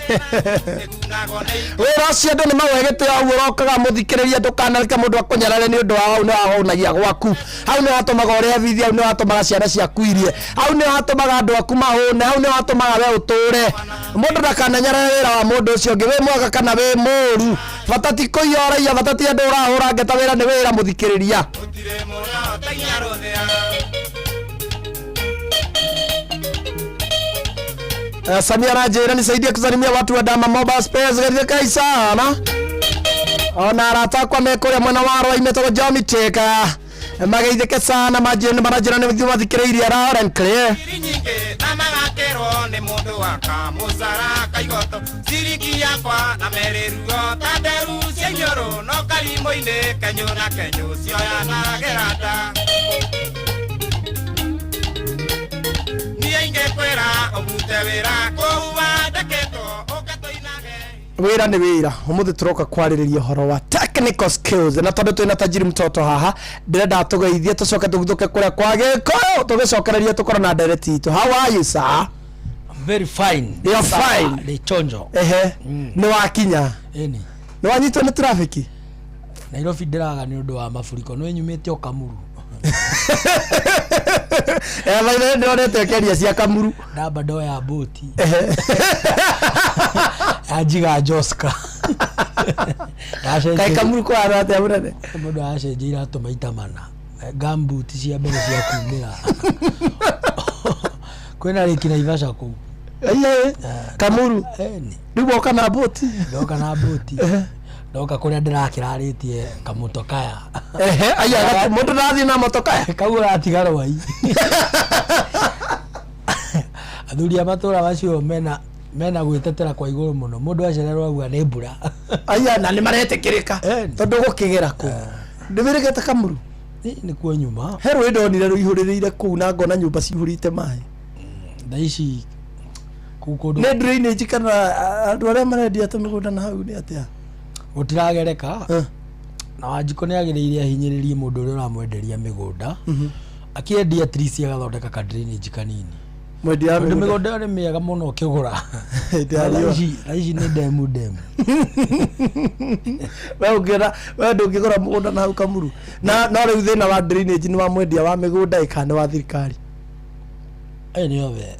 Wĩra ũcio andũ nĩ mawegete hau ũrokaga mũthikĩrĩria, ndũkanareke mũndũ akũnyarare nĩ ũndũ wa hau nĩ wahũnagia gwaku, hau nĩ watũmaga ũrĩhe bithi, hau nĩ watũmaga ciana ciaku irie, hau nĩ watũmaga andũ aku mahũne, hau nĩ watũmaga we ũtũre. Mũndũ ndakananyarare wĩra wa mũndũ ũcio ũngĩ, wĩ mwega kana wĩ mũũru, bata ti kũiya ũraiya, bata ti andũ ũrahũra ngeta, wĩra nĩ wĩra mũthikĩrĩria. Samia aranjĩra nisaidie kusalimia watu wa Dama Mobile Space geithĩkai sana. Ona arata akwa me kũrĩa mwena wa Rwai metagwo Jomi Teka mageithĩke sana, manjĩra maranjĩra nĩ mathikĩrĩirie loud and clear. Na magakĩrwo nĩ mũndũ wa kamũcara kaigoto ciringi yakwa na merĩruo ta nderu cia iniũrũ no karimũ-inĩ kenyũ na kenyũ cioyanagĩra nda. Niĩ ingĩkwĩra ũbute wĩra kũu wandĩkĩtwo ũke tũinage. Wĩra nĩ wĩra, ũmũthĩ tũroka kwarĩrĩria ũhoro wa technical skills, na tondũ twĩna Tajiri Mtoto haha ndĩrenda tũgeithie tũcoke tũguthũke kũrĩa kwa Gĩkũyũ tũgĩcokererie tũkorwo na ndereti itũ. How are you sir? I'm very fine. You're fine. Nĩ chonjo. Ehe, nĩ wakinya? Ĩni. Nĩ wanyitwo nĩ traffic? Nairobi ndĩraga nĩ ũndũ wa mafuriko, nĩ nyumĩte o Kamuru. By the way ndĩronete ũkĩaria cia Kamuru. Ndamba ndoya mbũti. Anjiga Joska. Kaĩ Kamuru kũhana atĩa mũnene? Mũndũ aracenjia iratũ maita mana. Gumboot cia mbere cia kumĩra. Kwĩna rĩki Naivasha kũu. Aiye, Kamuru. Rĩu woka na mbũti? Ndoka na mbũti. Ndoka kũrĩa ndĩrakĩrarĩtie kamũtokaya. Ehe, aya mũndũ ndathiĩ na motokaya. Kau ũratiga rwai. Athuri a matũra macio mena gwĩtetera kwa igũrũ mũno, mũndũ acererwo auga nĩ mbura. Aya, na nĩ maretĩkĩrĩka tondũ gũkĩgera kũu. Ndĩmĩrĩgete Kamuru? Nĩkuo nyuma. He rũĩ ndonire rũihũrĩrĩire kũu na ngona nyũmba cihũrĩte maĩ. Thaa ici kũu kũndũ nĩ drainage kana andũ arĩa marendia tũmĩgũnda na hau nĩ atĩa? Gũtiragereka. Na Wanjikũ nĩ agĩrĩire ahinyĩrĩrie mũndũ ũrĩa ũramwenderia mĩgũnda, akĩendia at least agathondeka ka drainage kanini. Mwendia wa Tondũ mĩgũnda. mĩgũnda ĩyo nĩ mĩega mũno ũkĩgũra. Hĩndĩ ya Na riũa. thaa ici nĩ ndemu ndemu. We ũngĩona we ndũngĩgũra mũgũnda na hau Kamuru. Na no rĩu thĩna wa drainage nĩ wa mwendia wa mĩgũnda ĩ kana nĩ wa thirikari? Ĩyo nĩ yothe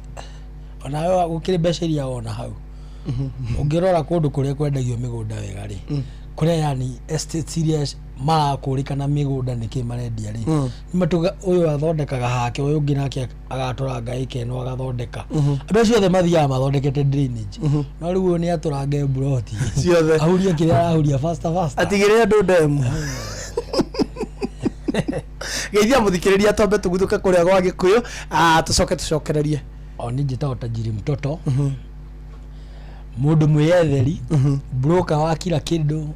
onawe gũkĩrĩ mbeca iria wona hau ũngĩrora kũndũ kũrĩa kwendagio mĩgũnda wega rĩ, kũrĩa yani estates iria marakũrĩkana mĩgũnda nĩkĩ marendia rĩ, nĩmatuga ũyũ athondekaga hake, ũyũ ũngĩ nake agatũranga ĩka ĩno agathondeka. Andũ acio othe mathiaga mathondekete drainage, no rĩu ũyũ nĩ atũrange mburoti ciothe, ahurie kĩrĩa arahuria faster faster. Atigĩrĩre andũ ndemu. Geithia mũthikĩrĩria twambe tũguthũke kũrĩa gwa Gĩkũyũ, tũcoke tũcokererie. O niĩ njĩtagwo Tajiri Mtoto, mũndũ mwĩyetheri, broker wa kila kĩndũ,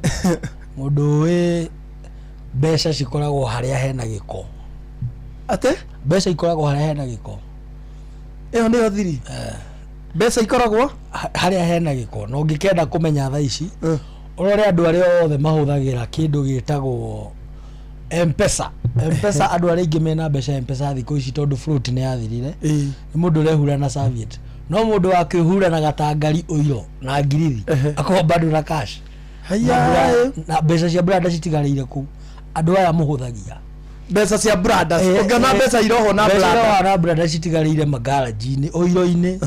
mũndũ ũĩ mbeca cikoragwo harĩa hena gĩko. Atĩ mbeca ikoragwo harĩa hena gĩko. Ĩyo nĩyo thiri, mbeca ikoragwo harĩa hena gĩko. Na ũngĩkenda kũmenya thaa ici, ũrore andũ arĩa othe mahũthagĩra kĩndũ gĩtagwo Mpesa. Mpesa, andũ arĩa aingĩ mena mbeca Mpesa thikũ ici, tondũ float nĩ yathirire, nĩ mũndũ ũrehura na serviette. No mũndũ wa kwĩhura na gatangari ũiro na ngirithi akorwo bado na cash na mbeca cia branda citigarĩire kũu. Andũ aya mũhũthagia mbeca cia branda, ũngĩona mbeca irohwo na mbeca branda. irohwo na branda citigarĩire magaranji-inĩ, ũiro-inĩ,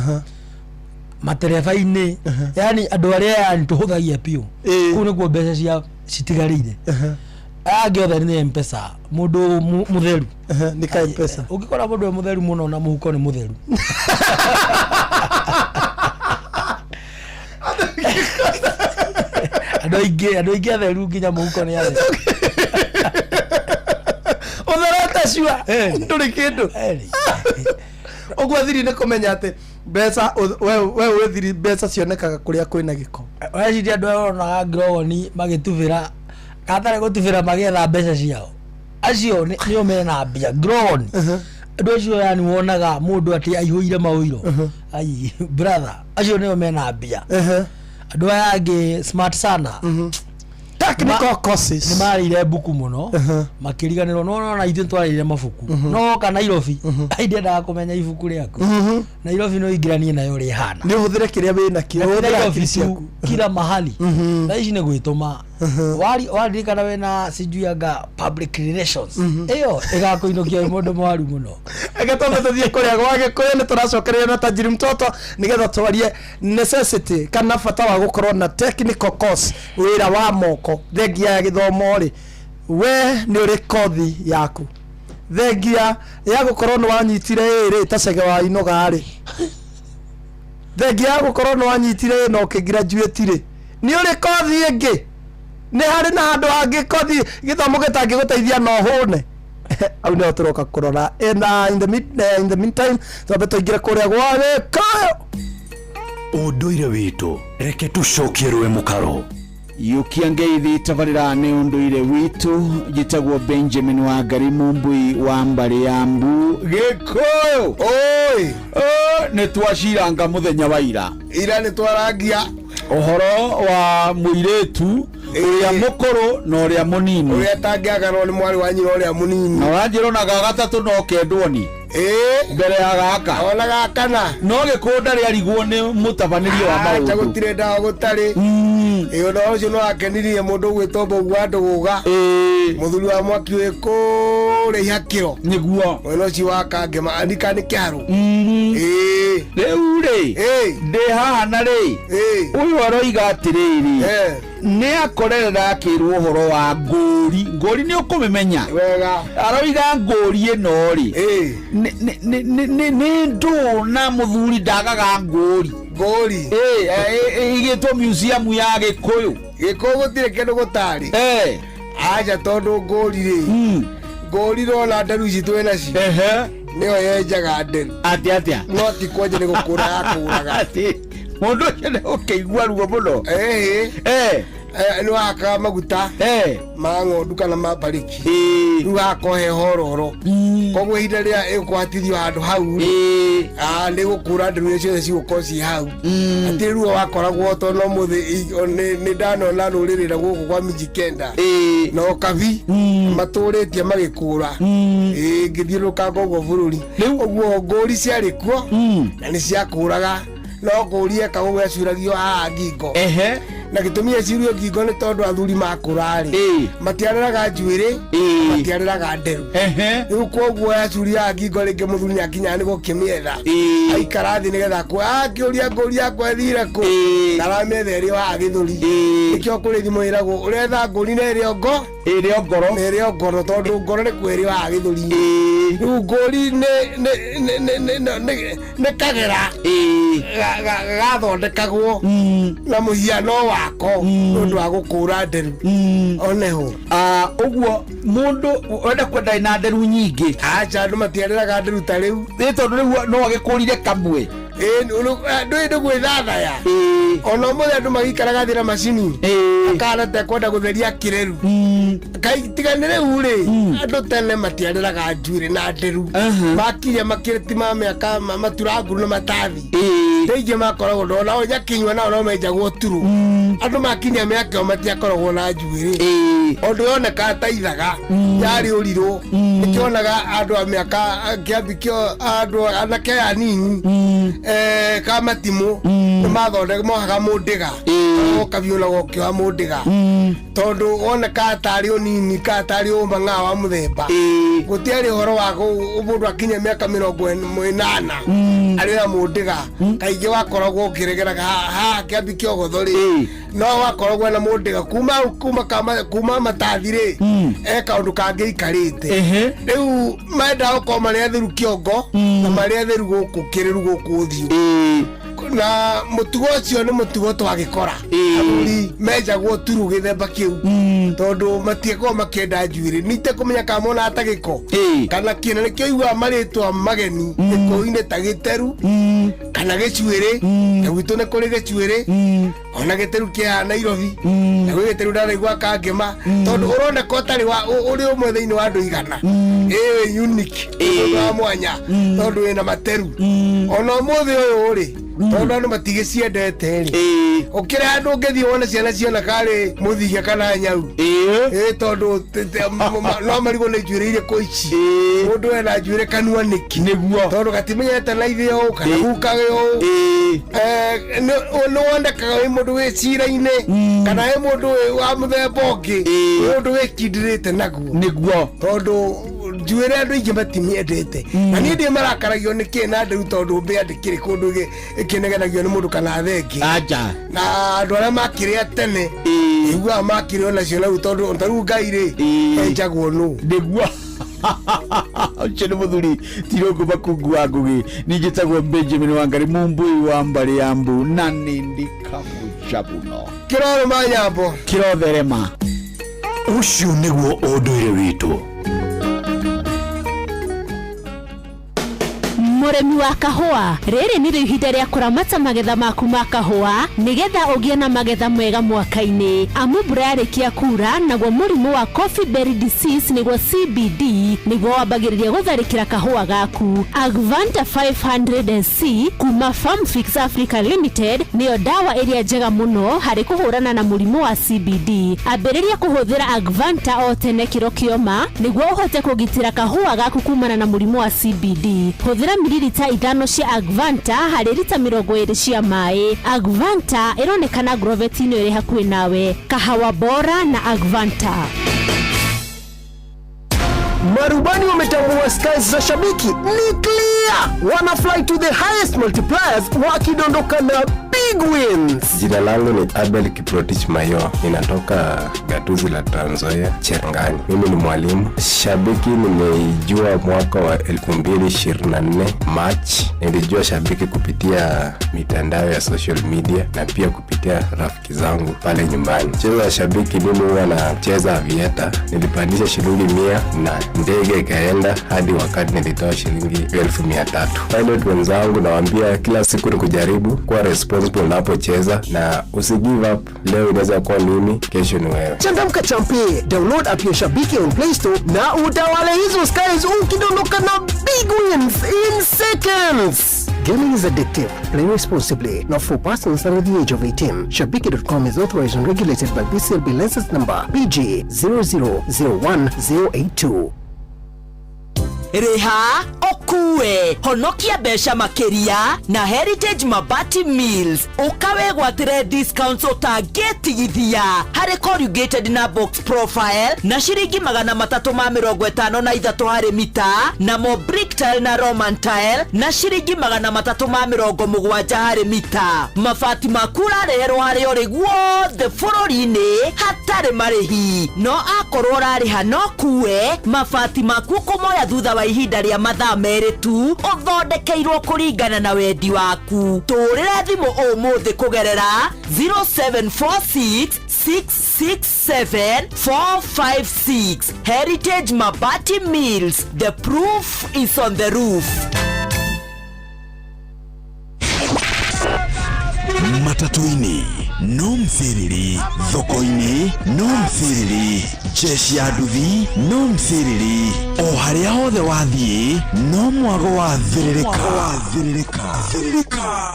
matereba-inĩ, yani andũ arĩa yani tũhũthagia biũ, kũu nĩkuo mbeca cia citigarĩire. Aya angĩ othe nĩ Mpesa. Mũndũ mũtheru nĩ ka Mpesa. Ũngĩkora mũndũ e mũtheru mũno na mũhuko nĩ mũtheru. Andũ aingĩ atheru nginya mũhuko nĩ atheru. Ũtherete cua ndũrĩ kĩndũ. Ũguo thiri nĩ kũmenya atĩ mbeca we wĩ thiri, mbeca cionekaga kũrĩa kwĩna gĩko. Weciria andũ aya ũronaga ngirogoni magĩtubĩra gatarĩ gũtubĩra magĩetha mbeca ciao, acio nĩo mena mbia ngirogoni. Andũ acio yani wonaga mũndũ atĩ aihũire maũiro, ai brother, acio nĩo mena mbia. Andũ aya angĩ smart sana, Technical courses. Nĩ marĩire mbuku mũno makĩriganĩrwo. No ona ithuĩ twarĩire mabuku, no woka Nairobi ai ndiendaga kũmenya ibuku rĩaku. Nairobi no ingĩranie nayo ũrĩa ĩhana. Nĩ ũhũthĩre kĩrĩa wĩ nakĩo. Na ũhũthĩre Nairobi hakiri tu ciaku. Kila mahali thaa ici nĩ gwĩtũma. Waririkana wĩna sijui anga public relations ĩyo ĩgakũinũkia wĩ mũndũ mwaru mũno. Reke twambe tũthiĩ kũrĩa gwa Gĩkũyũ, nĩ tũracokereria na Tajiri Mtoto nĩgetha twarie necessity kana bata wa gũkorwo na technical course, wĩra wa moko. Thengia ya gĩthomo rĩ, we nĩ ũrĩ kothi yaku? Thengia ya gũkorwo nĩ wanyitire ĩrĩ ta cege wa Inoga rĩ, thengia ya gũkorwo nĩ wanyitire ĩ na ũkĩgraduate rĩ, nĩ ũrĩ kothi ĩngĩ? Nĩ harĩ na handũ hangĩ kothi gĩthomo gĩtangĩgũteithia na ũhũne? Au nĩho tũroka kũrora. In the meantime twambe tũingĩre kũrĩa gwa Gĩkũyũ. Ũndũire witũ, reke tũcokie rũĩ mũkaro. Yukia ngeithi tabarĩra nĩ ũndũire witũ. Njĩtagwo Benjamin wa Ngari Mumbui wa mbarĩ ya Mbu Gĩkũyũ. Oi. Nĩ twaciranga mũthenya wa ira. Ira nĩ twarangia ũhoro wa mũirĩtu ũrĩa mũkũrũ na ũrĩa mũnini, ũrĩa atangĩagarwo nĩ mwarĩ wa nyina ũrĩa mũnini. Na ũranjĩra ona ga gatatũ no kendwo ni mbere ya gaka. Ona gakana. No gĩkũyũ ndarĩ arigwo nĩ mũtabanĩrie wa Acha. maũndũ. Gũtirĩ ndawa gũtarĩ ĩ ũndũ ũcio nĩ wakenirie mũndũ ũgwĩtwo Mbogu wa Ndũgũga, mũthuri wa mwaki wĩ kũrĩa ihakĩro. Nĩguo. Mwena ũcio wa Kangema andika nĩ kĩharũ. Rĩu rĩ, ndĩ haha na rĩ ũyũ aroiga atĩrĩrĩ, nĩ akorerera akĩrwo ũhoro wa ngũri. Ngũri nĩ ũkũmĩmenya wega. Aroiga ngũri ĩno rĩ nĩ ndũ na mũthuri ndagaga ngũri. Ngũri igĩtwo museum ya Gĩkũyũ. Gĩkũyũ gũtirĩ kĩndũ gũtarĩ. Aca, tondũ ngũri rĩ, ngũri rona nderu ici twĩ nacio nĩyo yenjaga nderu. Atĩ atĩa? No ti kwenja, nĩ gũkũra yakũraga. Atĩ mũndũ ũcio nĩ ũkĩigua ruo mũno. Nĩ wahakaga maguta ma ng'ondu kana ma mbarĩki, rĩu hakohe hororo, koguo ihinda rĩrĩa ĩkũhatithio handũ hau rĩ, nĩ gũkũra nderu iria ciothe cigũkorwo ciĩ hau atĩ ruo wakoragwo tondũ no mũthĩ nĩ ndanona rũrĩrĩ na gũkũ kwa Mijikenda na Ũkabi matũrĩtie magĩkũra. Ĩĩ, ngĩthiũrũrũkanga ũguo bũrũri ũguo, ngũri ciarĩ kuo na nĩ ciakũraga, no ngũri eka ũguo yacuragio haha ngingo. Na gĩtũmi yacurio ngingo nĩ tondũ athuri makũra rĩ, matiareraga njuĩrĩ, matiareraga nderu. Rĩu koguo yacurio haha ngingo, rĩngĩ mũthuri nĩakinyaga nĩ gũkĩmĩetha, aikara thĩ nĩgetha akĩũria ngũri yakwa ĩthire kũ, na aramĩetha ĩrĩ o haha gĩthũri. Nĩkĩo kũrĩ thimũ ĩragwo ũretha ngũri na ĩrĩ o ngo ĩrĩ o ngoro, na ĩrĩ o ngoro, tondũ ngoro nĩ kwĩrĩ o haha gĩthũri. Rĩu ngũri nĩ kagera gathondekagwo na mũhiano wako nĩ ũndũ wa gũkũra nderu oneho. Ũguo mũndũ wenda kwenda na nderu nyingĩ? Acha, andũ matiareraga nderu ta rĩu. Ĩ, tondũ rĩu no agĩkũrire kamwe. Ndũĩ nĩ gwĩthathaya, ona ũmũthĩ andũ magĩikaraga thĩ na macini akana tekwenda gũtheria kĩreru. Tiga nĩ rĩu rĩ, andũ tene matiareraga njuĩrĩ na nderu, makinya makĩrĩti ma mĩaka maturanguru na matathi rĩingĩ makoragwo ndona nyakinyua nao no menjagwo turu. Andũ makinya mĩaka ĩyo matiakoragwo na njuĩrĩ, ũndũ yonekaga ta ithaga yarĩ ũrirũ. Nĩkĩonaga andũ a mĩaka kĩambi kĩo, andũ anake aya anini ka matimũ nĩmathondeka mohaga mũndĩga, ũkabiũ na gũkĩoha mũndĩga, tondũ wonekaga tarĩ ũnini ka tarĩ ũmang'a wa mũthemba. Gũtiarĩ ũhoro wa mũndũ akinya mĩaka 80 arĩ na mũndĩga. Kaingĩ wakoragwo ũkĩregeraga haha kĩambi kĩogotho rĩ, no wakoragwo na mũndĩga kuma matathi rĩ, e kaũndũ kangĩ ikarĩte. Rĩu mendaga gũkorwo marĩ atheru kĩongo na marĩ atheru gũkũ kĩrĩru gũkũ ũthiũ, na mũtugo ũcio nĩ mũtugo twagĩkora athuri menjagwo turu gĩthemba kĩu, tondũ matiakorwo makĩenda njuĩrĩ nite kũmenya kana monaga ta gĩko kana kĩna. Nĩkĩo iguaga marĩtwa mageni gĩkũyũ-inĩ ta gĩteru kana gĩcuĩrĩ, na gwitũ nĩ kũrĩ gĩcuĩrĩ ona gĩteru kĩa Nairobi, na gwĩ gĩteru ndanaigua kangĩma, tondũ ũroneka ũtarĩ wa ũrĩ ũmwe thĩinĩ wa andũ 100. Ĩ wĩ unique, ũndũ wa mwanya, tondũ wĩna materu. Ona ũmũthĩ ũyũ rĩ, tondũ andũ matigĩciendete rĩ, ũkĩrĩ handũ ũngĩthiĩ wone ciana ciona karĩ mũthige kana nyau, ĩ tondũ no marigwo nĩ njuĩrĩ irĩkũ ici, mũndũ ena njuĩrĩ kanua nĩkĩ? Nĩguo. Tondũ gatimenyete na ithe ũũ kana gukawe ũũ. Nĩ wonekaga wĩ mũndũ wĩ cira-inĩ kana wĩ mũndũ wa mũthemba ũngĩ, wĩ ũndũ wĩkindĩrĩte naguo. Nĩguo. Tondũ njuĩrĩ andũ aingĩ matimĩendete, na niĩ ndĩ marakaragio nĩ kĩ na nderu, tondũ mbĩa ndĩkĩrĩ kũndũ ĩkĩnegenagio nĩ mũndũ kana thengi. Aja. Na andũ arĩa makĩrĩa tene iguaga makĩrĩ onacio nau, tondũ ta rĩu Ngai rĩ, enjagwo nũ? Nĩguo, ũcio nĩ mũthuri Tirũngũ Makungu wa Ngugi. Ningĩtagwo Benjamin Wangari Mumbui wa mbarĩ ya mbu, na nĩ ndikamucabuno. Kĩrorũma nyambo. Kĩrotherema. Ũcio nĩguo ũndũire witũ. Mũrĩmi wa kahũa, rĩrĩ nĩrĩo ihinda rĩa kũramata magetha maku ma kahũa nĩgetha ũgĩe na magetha mega mwaka-inĩ, amu mbura yarĩkia kura, naguo mũrimũ wa coffee berry disease, nĩguo CBD, nĩguo wambagĩrĩria gũtharĩkĩra kahũa gaku. Agvanta 500 SC kuma Farmfix Africa Limited nĩyo ndawa ĩrĩa njega mũno harĩ kũhũrana na mũrimũ wa CBD. Ambĩrĩria kũhũthĩra Agvanta o tene kĩro kĩoma nĩguo ũhote kũgitĩra kahũa gaku kumana na mũrimũ wa CBD. Hũthĩra mililita 5 cia Agvanta harĩ rita 20 cia maĩ. Agvanta ĩronekana Agrovet-inĩ ĩrĩ hakuhĩ nawe. Kahawa bora na Agvanta. Marubani wametambua skies za shabiki ni clear, wana fly to the highest multipliers wakidondoka na big wins. Jina langu ni Abel Kiprotich Mayo, ninatoka gatuzi la Trans Nzoia, Cherangani. Mimi ni mwalimu. Shabiki nimeijua mwaka wa 2024 March. Nilijua Shabiki kupitia mitandao ya social media na pia kupitia rafiki zangu pale nyumbani. Mchezo wa Shabiki mimi huwa nacheza aviator. Nilipandisha shilingi 100 na ndege ikaenda hadi wakati nilitoa shilingi 300,000. Pilot wenzangu nawaambia kila siku ni kujaribu kuwa responsible. responsible unapocheza na usi give up. Leo inaweza kuwa mimi, kesho ni wewe. Changamka champe, download app ya Shabiki on Play Store na utawale hizo skies ukidondoka na big wins in seconds. Gaming is addictive. Play responsibly. Not for persons under the age of 18. Shabiki.com is authorized and regulated by BCLB license number BG 0001082. Rĩha ũkue honokia mbeca makĩria na Heritage Mabati Mills ũka wĩgwatĩre discounts ũtangĩtigithia harĩ corrugated na box profile na ciringi 353 harĩ mita, namo brick tile na roman tile na ciringi 370 harĩ mita. Mabati maku ũrareherwo harĩa ũrĩ guothe bũrũri-inĩ hatarĩ marĩhi, no akorwo ũrarĩha no kue mabati maku kũmoya thutha wa ihinda rĩa mathaa 2 tu, ũthondekeirwo kũringana na wendi waku. Tũrĩre thimũ ũmũthĩ kũgerera 0746 667 456. Heritage Mabati Mills, the proof is on the roof. Matatu-inĩ no mthiriri, thoko-inĩ no mthiriri, jeshi ya nduthi no mthiriri, o harĩa hothe wathiĩ no mwago wa thĩrĩrĩka. Thĩrĩrĩka.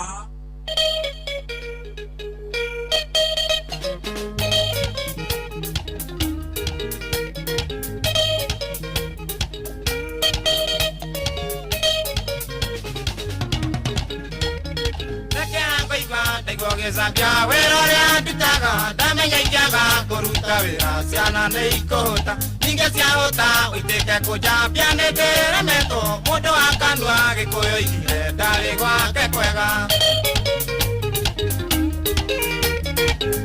Gĩcambia wĩra ũrĩa ndutaga ndamenya ingĩaga kũruta wĩra ciana nĩ ikũhũta ningĩ ciahũta ũitĩke kũnjambia nĩ ndĩremetwo mũndũ wa kanua Gĩkũyũ oigire ndarĩ gwake kwega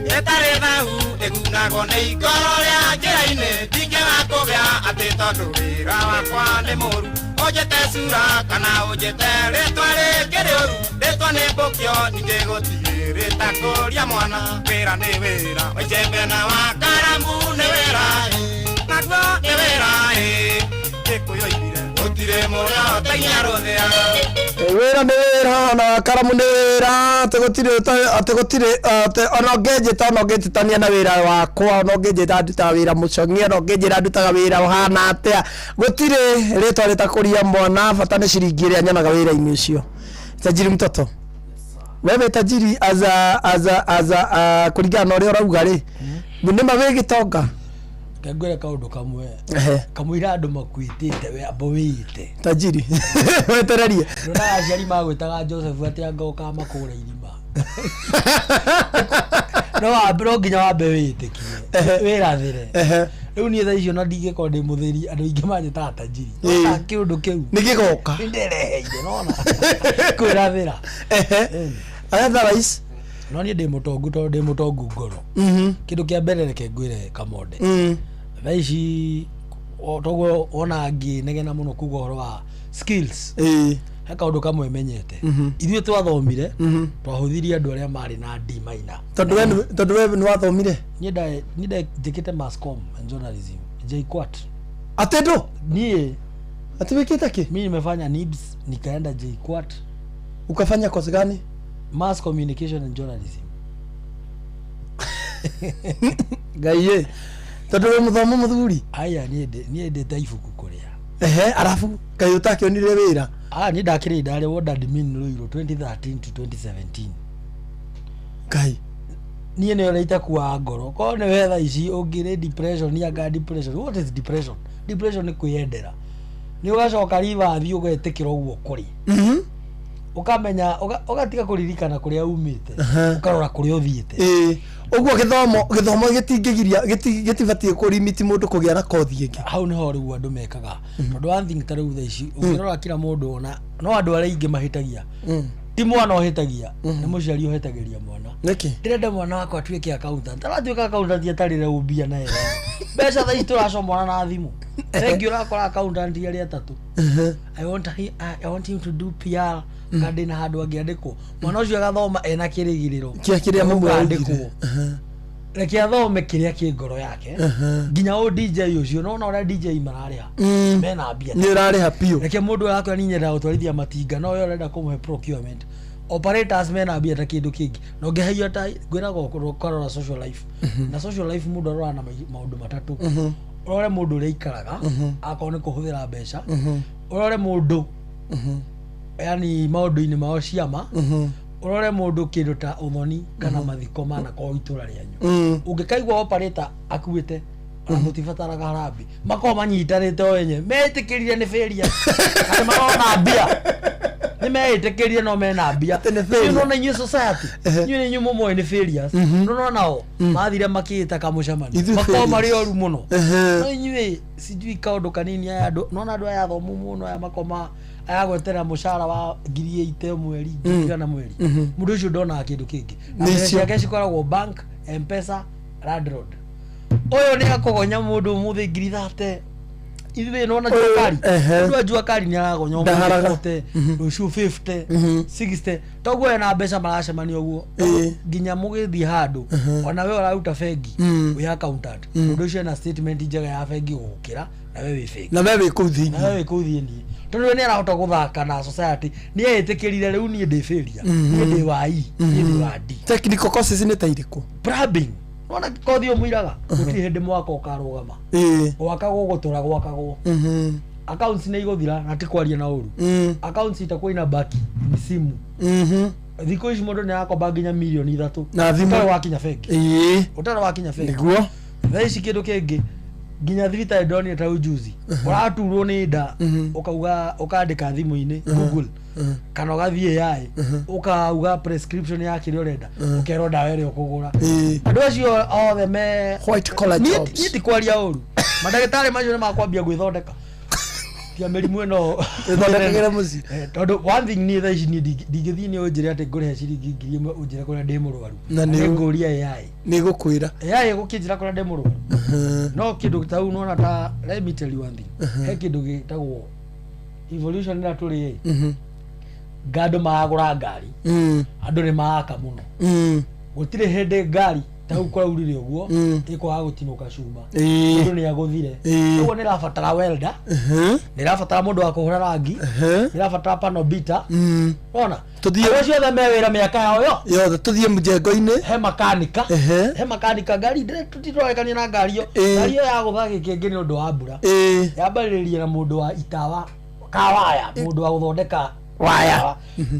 ĩtarĩ thahu ĩgunagwo nĩ ikoro rĩa njĩra-inĩ ndingĩaga kũgĩa atĩ tondũ wĩra wakwa nĩ mũru ũnjĩte cura kana ũnjĩte rĩtwa rĩngĩ rĩũru rĩtwa nĩ mbũkio ningĩ gũtirĩ rĩtakũria mwana wĩra nĩ wĩra wa icembe na wa karamu nĩ wĩra naguo nĩ wĩra Gĩkũyũ oigire gũtirĩ mũrĩa ũtainya rũthĩa. Wĩra nĩ wĩra na karamu nĩ wĩra, atĩ gũtirĩ atĩ gũtirĩ atĩ ona ũngĩnjĩta ona ũngĩnjĩtania na wĩra wakwa ona ũngĩnjĩta ndutaga wĩra mũcong'i ona ũngĩnjĩra ndutaga wĩra ũhana atĩa, gũtirĩ rĩtwa rĩtakũria mwana, bata nĩ ciringi ĩrĩa nyonaga wĩra-inĩ ũcio. Tajiri mtoto wewe tajiri aza kũringana na ũrĩa ũrauga rĩ, nĩma wĩ gĩtonga? Ngwĩre kaũndũ kamwe kamũira andũ makwĩtĩte we amba wĩite tajiri wetererie. Ndona aciari magwĩtaga Joseph atĩ anga ũkamakũra irima no wambe no nginya wambe wĩtĩkie wĩrathĩre. Rĩu niĩ thaa icio na ndingĩkorwo ndĩ mũthĩri andũ aingĩ manjĩtaga tajiri kĩũndũ kĩu nĩ gĩgoka nĩndĩreheire nona kwĩrathĩra. Otherwise no niĩ ndĩ mũtongu tondũ ndĩ mũtongu ngoro. Kĩndũ kĩa mbere reke ngwĩre Kamonde, thaa ici toguo wona ngĩnegena mũno kuga ũhoro wa skills, he kaũndũ kamwe menyete. Ithuĩ twathomire twahũthirie andũ arĩa marĩ na D minor. Tondũ we nĩ wathomire? Niĩ njĩkĩte mass comm and journalism JKUAT. Atĩ ndũ? Niĩ atĩ wĩkĩte kĩ? Mimi nimefanya NIBS nikaenda JKUAT. Ukafanya course gani? Mass communication and journalism. Ngai tondũ wĩ mũthomo mũthuri? Aya niĩ ndĩte ibuku kũrĩa. Ehe, arabu kaĩ ũtakĩonire wĩra? Niĩ ndakĩrĩ ndarĩ ward admin Ruiru 2013 to 2017. Ngai niĩ nĩ ũrĩa itakuaga ngoro korwo nĩ we thaa ici ũngĩrĩ depression anga depression. What is depression? Depression nĩ kwĩyendera, nĩ ũgacoka ribathi ũgetĩkĩra ũguo kũrĩ, ũkamenya ũgatiga kũririkana kũrĩa umĩte, ũkarora kũrĩa ũthiĩte. Ũguo gĩthomo gĩtingĩgiria gĩtibatiĩ kũrimiti mũndũ kũgĩa na kothi ĩngĩ. Hau nĩho rĩu andũ mekaga tondũ one thing ta rĩu thaa ici ũngĩrora kila mũndũ ona no andũ arĩa aingĩ mahĩtagia, ti mwana ũhĩtagia nĩ mũciari ũhĩtagĩria mwana. Nĩkĩ? Ndĩrenda mwana wakwa atuĩke accountant, aratuĩka accountant atarĩ rĩu mbia na ĩra mbeca thaa ici tũracomora na thimũ. Thengi ũrakora accountant arĩ atatũ. I want him to do PR kandi na handũ angĩandĩkwo mwana ũcio agathoma ena kĩrĩgĩrĩro kĩa kĩrĩa mamu augire, reke athome kĩrĩa kĩ ngoro yake nginya ũ DJ ũcio nona ũrĩa DJ mararĩha mena mbia nĩ ũrarĩha biũ. Reke mũndũ arakora nĩ nyendaga gũtwarithia matinga no we ũrenda kũmũhe procurement Operators mena mbia ta kindu kingi na ũngĩhaia ta ngwĩraga ũkarora social life na social life mũndũ aroraga na maũndũ matatũ. Ũrore mũndũ ũrĩa aikaraga, akorwo nĩ kũhũthĩra mbeca, ũrore mũndũ yani maũndũ-inĩ mao ciama, ũrore mũndũ kĩndũ ta ũthoni kana mathiko manakorwo itũra rĩanyu. Ũngĩkaigua operator akuĩte ona mũtibataraga harambĩ, makorwo manyitanĩte o enyewe metĩkĩrire nĩ failure atĩ marona mbia, nĩ meĩtĩkĩrire no mena mbia. Failure. Nĩ nona inyuĩ society, inyuĩ nĩ inyuĩ mũmoĩ nĩ failures, no no nao mathire makĩĩta kamũcemanio Ithuĩ makorwo marĩ failures. oru mũno. No inyuĩ sijui kaũndũ kanini, aya andũ nona andũ aya athomu mũno aya makoma aya gweterera mũcara wa 80,000 mweri, 100,000 mweri, mũndũ ũcio ndonaga kĩndũ kĩngĩ na Nĩ mbeca icio. ciake cikoragwo bank, Mpesa, landlord. Ũyũ nĩ akũgonya mũndũ ũmũthĩ 30,000. Ithuĩ nona jua kari, mũndũ wa jua kari nĩ aragonya ũmũthĩ Ndaharaga. 40, rũciũ 50, 60, toguo ena mbeca maracemania ũguo nginya mũgĩthiĩ handũ ona we ũraruta bengi wĩ accountant, mũndũ ũcio ena statement njega ya bengi gũgũkĩra na we wĩ bengi Na we wĩ kũu thĩinĩ. Na we wĩ kũu thĩinĩ, tondũ we nĩ arahota gũthaka na society, nĩ eĩtĩkĩrire rĩu niĩ ndĩ failure, niĩ ndĩ wa E, niĩ ndĩ wa D. Technical courses nĩ ta irĩkũ? Plumbing, nona kothi ũmũiraga gũtirĩ hĩndĩ mwaka ũkarũgama. Gwakagwo gũtũra gwakagwo. Accounts nĩ igũthira na ti kwaria na ũru. Accounts itakuwa ina baki ni simu. Thikũ ici mũndũ nĩ arakomba nginya 3 mirioni Na thimũ. ũtarĩ wakinya bengi. Ũtarĩ wakinya bengi. Nĩguo. Thaa ici kĩndũ kĩngĩ nginya thibitarĩ ndonire ta ujuzi ũraturwo nĩ nda, ũkauga ũkandĩka thimũ-inĩ Google kana ũgathiĩ AI, ũkauga prescription ya kĩrĩa ũrenda, ũkerwo ndawa ĩrĩa ũkũgũra. Andũ acio othe me White collar jobs. Niĩ ti kwaria ũru, mandagĩtarĩ macio nĩ makwambia gwĩthondeka tia mĩrimũ ĩno. Ĩthondekagĩre mũciĩ. Tondũ one thing niĩ thaa ici niĩ ndingĩthiĩ nĩ ũnjĩre atĩ ngũrĩhe ciringi 1,000 ũnjĩre kũrĩa ndĩ mũrwaru. Na nĩ- Nĩ ngũria AI. Nĩ gũkwĩra. AI ĩgũkĩnjĩra kũrĩa ndĩ mũrwaru. No kĩndũ ta rĩu nona ta, let me tell you one thing, he kĩndũ gĩtagwo evolution ĩrĩa tũrĩ ĩ nga andũ maragũra ngari, andũ nĩ maraka mũno. Gũtirĩ hĩndĩ ngari ta rĩu kũraurire ũguo ĩkwaga gũtinũka cuma, mũndũ nĩ agũthire. Ũguo nĩ ĩrabatara welder, nĩ ĩrabatara mũndũ wa kũhũra rangi, nĩ ĩrabatara panel beater. Ona Tũthiĩ- andũ acio othe me wĩra mĩaka yao yo yothe tũthiĩ mjengo-inĩ. He makanika, he makanika ngari tũtitwarekania na ngari ĩyo. Ngari ĩyo yagũtha gĩkĩngĩ nĩ ũndũ wa mbura, yambĩrĩria na mũndũ wa itawa kawaya, mũndũ wa gũthondeka Waya. itawa.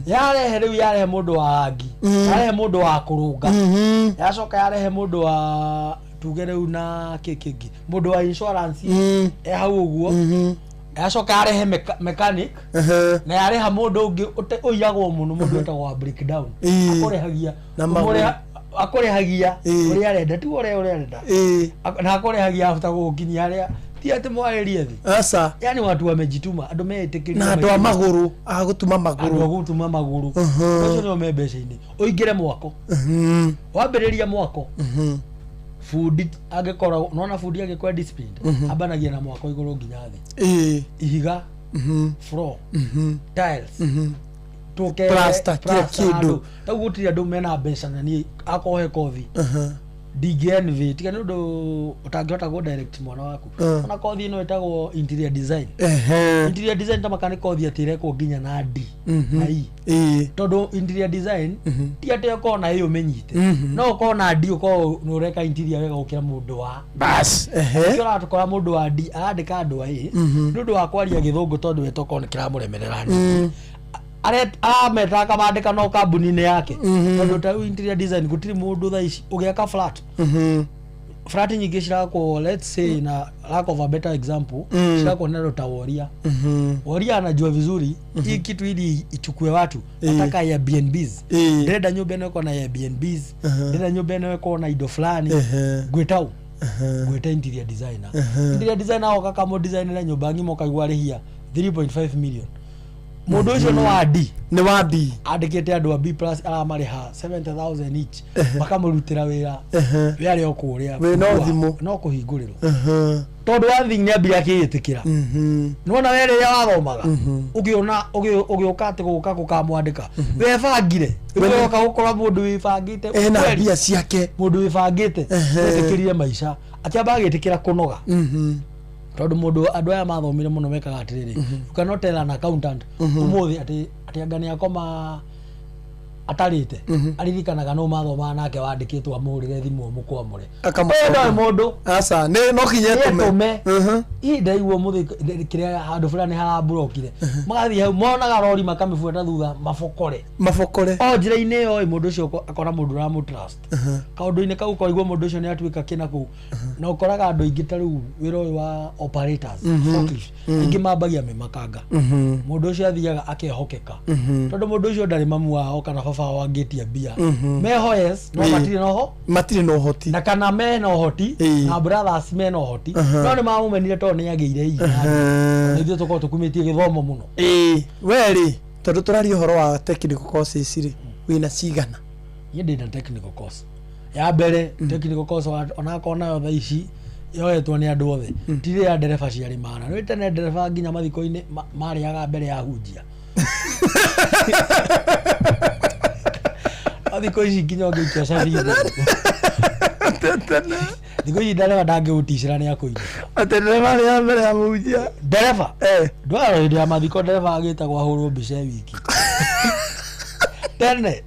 Yarehe rĩu yarehe mũndũ wa rangi, yarehe mũndũ wa kũrũnga, yacoka yarehe mũndũ wa tuge rĩu na kĩ kĩngĩ, mũndũ wa insurance e hau ũguo, yacoka yarehe mechanic na yareha mũndũ ũngĩ ũiyagwo mũno, mũndũ wĩtagwo wa breakdown. Akũrĩhagia Na magũrũ. Akũrĩhagia ũrĩa arenda, ti ũrĩa arenda. Na akũrĩhagia after gũgũkinyia harĩa ti atĩ mwarĩrie thĩ. Aca. Yani watu wamejituma, andũ meĩtĩkĩrire. Na andũ a magũrũ a gũtuma andũ a magũrũ. Gũtuma magũrũ acio nĩo me mbeca-inĩ. Ũingĩre mwako, wambĩrĩria mwako, bundi angĩkorwo nona bundi angĩkorwo disciplined, ambanagia na mwako igũrũ nginya thĩ. Ihiga, floor, tiles, tũke Plaster, kila plaster kĩndũ. Handũ rĩu gũtirĩ andũ mena mbeca na niĩ akorwo he kothi ndingĩ envy, tiga nĩ ũndũ ũtangĩhota kũ direct mwana waku. Ona kothi ĩno ĩtagwo interior design. Interior design ta maka nĩ kothi atĩ ĩrekwo nginya na D na E, tondũ interior design ti atĩ ũkorwo na A ũmĩnyite, no ũkorwo na D ũkorwo nĩ ũreka interior wega gũkĩra mũndũ wa Bas, ehe. Nĩkĩo ũratũkora mũndũ wa D arandĩka andũ a A nĩ ũndũ wa kwaria gĩthũngũ, tondũ we tokorwo nĩ kĩramũremerera nini. Arameta akamandĩka no kambuni-inĩ yake, tondũ ta rĩu interior design gũtirĩ mũndũ thaa ici ũgĩaka flat. Flat nyingĩ cirakwo, let's say, na lack of a better example, cirakwo na ta Woria. Woria anajua vizuri hii kitu ili ichukue watu, nataka Airbnbs, ndĩrenda nyũmba ĩno ĩkorwo na Airbnbs, ndĩrenda nyũmba ĩno ĩkorwo na indo fulani, ngwĩta ũ? Ngwĩta interior designer. Interior designer oka kamũ-designera nyũmba ng'ima, ũkaigua arĩhia 3.5 million. Mũndũ ũcio nĩ wa D. Nĩ wa D. Andĩkĩte andũ a B plus, aramarĩha 70,000 each, makamũrutĩra wĩra. We arĩ o kũrĩa. Wĩ no thimũ. No kũhingũrĩrwo, tondũ one thing nĩ ambire akĩĩtĩkĩra. Nĩwona we rĩrĩa wathomaga ũgĩona ũgĩũka atĩ gũka gũkamwandĩka webangire, rĩu woka gũkora mũndũ wĩbangĩte. Ena Kweli. mbia ciake. Mũndũ wĩbangĩte wetĩkĩrire maica, akĩamba agĩtĩkĩra kũnoga, tondũ mũndũ andũ aya mathomire mũno mekaga atĩrĩrĩ, you cannot tell an accountant ũmũthĩ atĩ anga nĩ akoma Atarĩte aririkanaga no mathomaga nake wandĩkĩtwo amũhũrĩre thimũ mũkwamũre. Akamũkwamũre. Ũyũ ndoĩ mũndũ. Aca, nĩ no kinya etũme. Etũme. Ii ndaigua mũthĩ kĩrĩa handũ fulani haramburokire, magathiĩ hau monaga rori makamĩbuata thutha mabokore. Mabokore. O njĩra-inĩ ĩyo ĩ, mũndũ ũcio akona mũndũ ũramũtrust kaũndũ-inĩ kau, ũkaigua mũndũ ũcio nĩ atuĩka kĩna kũu, na ũkoraga andũ aingĩ ta rĩu wĩra ũyũ wa operators, forklift, aingĩ mambagia me makanga. Mũndũ ũcio athiaga akehokeka, tondũ mũndũ ũcio ndarĩ mamu wao kana baba wao angĩtia mbia. Meho, yes, no matirĩ noho. Matirĩ na ũhoti. Na kana mena ũhoti na brothers mena ũhoti, no nĩ mamũmenire tondũ nĩ agĩire hinya, na ithuĩ tũkorwo tũkumĩtie gĩthomo mũno. Ĩĩ, we rĩ, tondũ tũraria ũhoro wa technical courses rĩ, wĩna cigana? Niĩ ndĩna technical course ya mbere. Technical course onakorwo nayo thaa ici yoetwo nĩ andũ othe, ti rĩrĩa ndereba ciarĩ mana. Nĩ tene ndereba nginya mathiko-inĩ marĩaga mbere ya hunjia. No thikũ ici nginya ũngĩikia cabi igũrũ, thikũ ici ndereba ndangĩgũticĩra, nĩ akũinũka. Atĩ ndereba arĩaga mbere ya mũhunjia? Ndereba ndwara hĩndĩ ya mathiko, ndereba agĩtagwo ahũrwo mbica e wiki tene.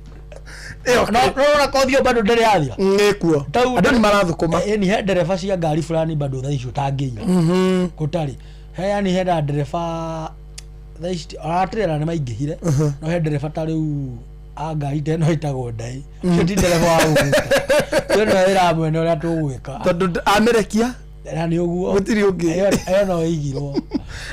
No no kothi ĩyo bado ndĩrĩ yathira. Nĩkuo andũ nĩ marathũkũma. Ĩni he ndereba cia ngari fulani bado thaa ici ũtangĩira gũtarĩ he, yani hena ndereba thaa ici aratirera nĩ maingĩhire, no he ndereba ta rĩu a ngari ta ĩno ĩtagwo ndai, ũcio ti ndereba wa gũgũka, ũcio nĩwe wĩra mwene ũrĩa tũgwĩka. Tondũ amĩrekia na nĩ ũguo. Gũtirĩ ũngĩ. Ĩyo no ĩigirwo.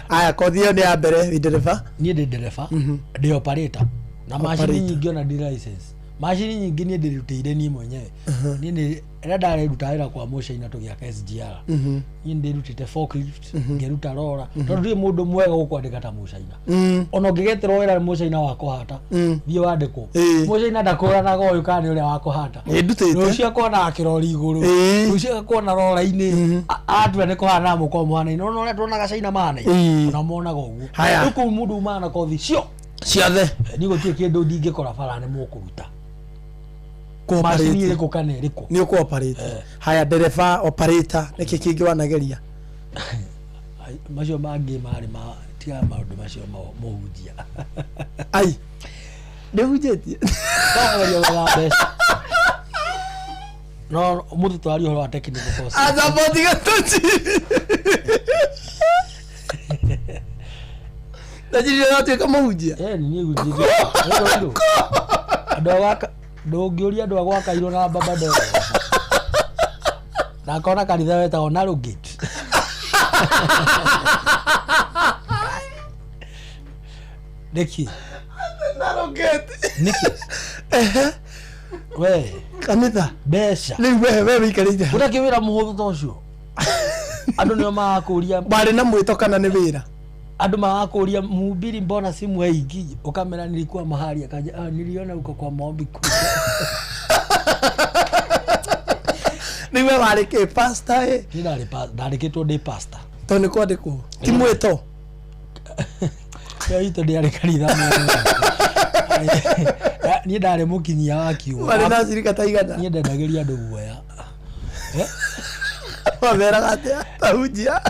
Aya, kothi ĩyo nĩ ya mbere, wĩ ndereba. Niĩ ndĩ ndereba, ndĩ operator na macini Operator. nyingĩ, ona ndi license macini nyingĩ niĩ ndĩrutĩire niĩ mwenyewe. Niĩ nĩ rĩrĩa ndareruta wĩra kwa mũcaina tũgĩaka SGR, niĩ ndĩrutĩte forklift, ngĩruta rora, tondũ ndirĩ mũndũ mwega gũkwandĩka ta mũcaina. Ona ũngĩgeterwo wĩra nĩ mũcaina wa kũhata, thiĩ wandĩkwo, mũcaina ndakũranaga ũyũ kana nĩ ũrĩa wa kũhata. Ĩ, ndutĩte. Rũciũ akonaga kĩrori igũrũ, rũciũ agakuona rora-inĩ. Atua nĩ kũhana mũkorwo mũhanaine, ona ũrĩa tuonaga caina mahanaine, ona monaga ũguo. Haya. Rĩu kũu mũndũ umaga na kothi cio ciothe. Niĩ gũtirĩ kĩndũ ndingĩkora bara nĩ mũkũruta. Kũ-operate. Macini ĩrĩkũ kana ĩrĩkũ. Nĩ ũkũ-operate. Haya, ndereba, operator, nĩkĩ kĩngĩ wanageria? Ai, macio mangĩ marĩ ma tiga maũndũ macio mũhunjia. Ai, ndĩhunjĩtie. Twageria gwetha mbeca, no mũthĩ twaria ũhoro wa technical course. Athapoti gatũci ndajirire watuĩka mũhunjia. Eh, niĩ hunjĩtie. Andũ a gwaka ndũngĩũria andũ a gwaka irũ na baba ndoro na akona kanitha wetagwo Narrow Gate. Nĩkĩ? Narrow Gate. Nĩkĩ? We kanitha mbeca. Rĩu we wĩikarĩire ha? Gũtakĩ wĩra mũhũthũ ta ũcio, andũ nĩo magakũria. Warĩ na mwĩto kana nĩ wĩra? Andũ magakũria, mhubiri, mbona simu haingii? Ukamera nilikuwa mahali akaja, ah, niliona uko kwa maombi kubwa. Rĩu we warĩ kĩ, pastor ĩ? Niĩ ndarĩ ndandĩkĩtwo ndĩ pastor. Tondũ nĩ kwandĩkwo ti mwĩto. Ĩyo itũ ndĩarĩ kanitha mwene. Niĩ ndarĩ mũkinyia wa kiugo. Warĩ na cirika ta igana? Niĩ ndendagĩria andũ guoya. Wameraga atĩa tahunjia?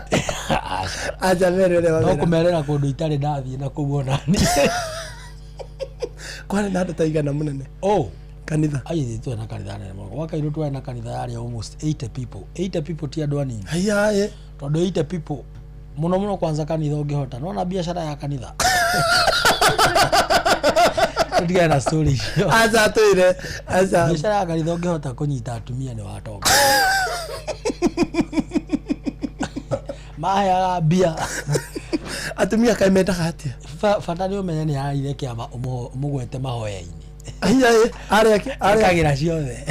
Acha mere ũrĩa no wameraga. Kũmerera kũndũ itarĩ ndathiĩ na kũu onani. Kwarĩ na andũ ta igana, mũnene? Oh. Kanitha. Ai, twarĩ na kanitha nene mũno gwaka irũ, twarĩ na kanitha yarĩ almost 80 people. 80 people ti andũ anini. Haiya. Tondũ 80 people mũno mũno, kwanza kanitha ũngĩhota nona biacara ya kanitha, tũtigane na story icio. Acha, twĩre, acha. Biacara ya kanitha ũngĩhota kũnyita atumia nĩ watonga, maheaga mbia. Atumia kaĩ mendaga atĩa? Bata nĩ ũmenye nĩ araire kĩama, ũmũgwete mahoya-inĩ. Haiya, arĩa arĩa Akagĩra ciothe,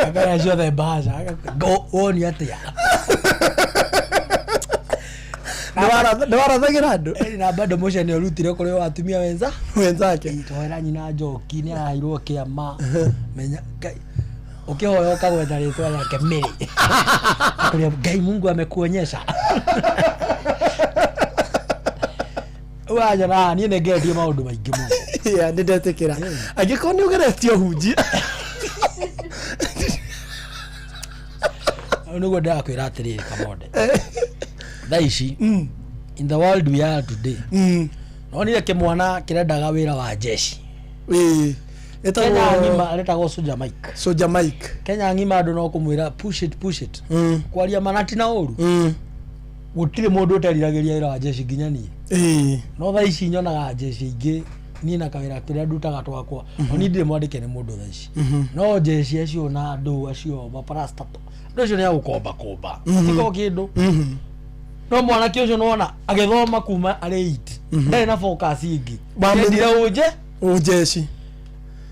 akagĩra ciothe mbaca. Woni atĩa? Nĩ warathagĩra andũ? Ĩni, na bado mũce nĩ ũrutire kũrĩ o atumia wenza wenzake. Toera nyina njoki nĩ araheirwo kĩama, menya Ngai, ũkĩhoya ũkagweta rĩtwa rĩake Mary. Akũria, Ngai Mungu amekuonyesha wanyona. Niĩ nĩ ngeretie maũndũ maingĩ mũno. Yeah, nĩ ndetĩkĩra angĩkorwo nĩ ũgeretie ũhunjia. Rĩu nĩguo ndĩrakwĩra atĩrĩrĩ Kamonde, thaa ici in the world we are today, nonire kĩmwana kĩrendaga wĩra wa jeshi. Ĩĩ. Kenya Ĩtagwo ng'ima aretagwo Soja Mike. Soja Mike. Kenya ng'ima andũ no kũmwĩra push it, push it. Mm. Kwaria manati na ũru. Mm. Gũtirĩ mũndũ ũteriragĩria wĩra wa jeshi nginya niĩ. Ĩĩ. No thaa ici nyonaga jeshi ingĩ niĩ na kawĩra kĩrĩa ndutaga twakwa. Mhm. O niĩ ndirĩ mwandĩke nĩ mũndũ thaa ici. Mhm. No jeshi acio na andũ acio maparastato. Andũ acio nĩ agũkomba komba. Mhm. Tiko kĩndũ. Mhm. No mwanake ũcio nĩwona agĩthoma kuma arĩ 8. Mhm. Ndarĩ na focus ĩngĩ. Wamenya- Endire ũnje Ũnjeshi.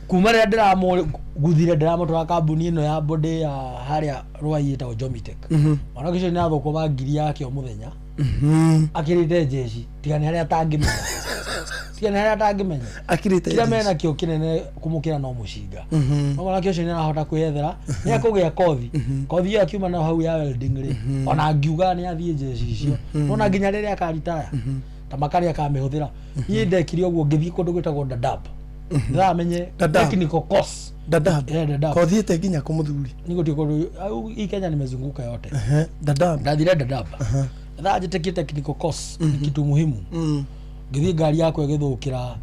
Kuma rĩrĩa ndĩramũguthire ndĩramũtwara kambuni ĩno ya body ya harĩa Rwai ĩtagwo Jomitech. Mhm. Mwanake ũcio nĩ athũkũma ngiri yake o mũthenya. Mhm. Akĩrĩte jeshi tiga nĩ harĩa atangĩmenya. Tiga nĩ harĩa atangĩmenya. Akĩrĩte Kĩrĩa jeshi. mena kĩo kĩnene kũmũkĩra no mũcinga. Mhm. No mwanake ũcio nĩ arahota kwĩyethera nĩ akũgĩa kothi. Kothi ĩyo akiuma nayo hau ya welding rĩ ona angiuga nĩ athiĩ jeshi icio. Mhm. Nona nginya rĩrĩa akaritaya ta makari akamĩhũthĩra. Niĩ ndekire ũguo ngĩthiĩ kũndũ gwĩtagwo Dadaab. Ndĩramenye Dadaab. technical course. Dadaab. Eh, Dadaab. Kothi ĩte nginya kũ mũthuri. Nĩ gũtirĩ kũndũ au hii Kenya nimezunguka yote. Ehe. Dadaab. Ndathire Dadaab. Thaa njĩtĩkie technical course ni kitu muhimu. Mm. Ngĩthiĩ ngari yakwa ĩgĩthũkĩra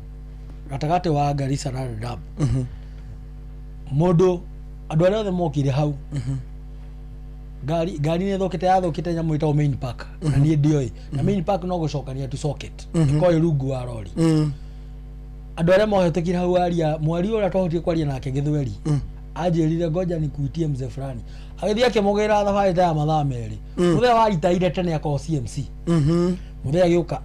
gatagatĩ wa Garissa na Dadaab. Mhm. Mũndũ andũ arĩa othe mokire hau ngari ngari nĩ ĩthũkĩte yathũkĩte nyamũ ĩtagwo main park na niĩ ndioĩ na main park no gũcokania tu socket Mhm. ĩkorwo ĩ rungu wa rori Mm. andũ arĩa mohĩtũkire hau aria mwari ũrĩa twahotire kwaria nake gĩthweri Mm. anjĩrire ngoja nikuitie mzee fulani agĩthiĩ akĩmũgĩra thabarĩ ta ya mathaa merĩ Mm. mũthenya waritaire tene akorwo CMC Mhm. mũthenya agĩũka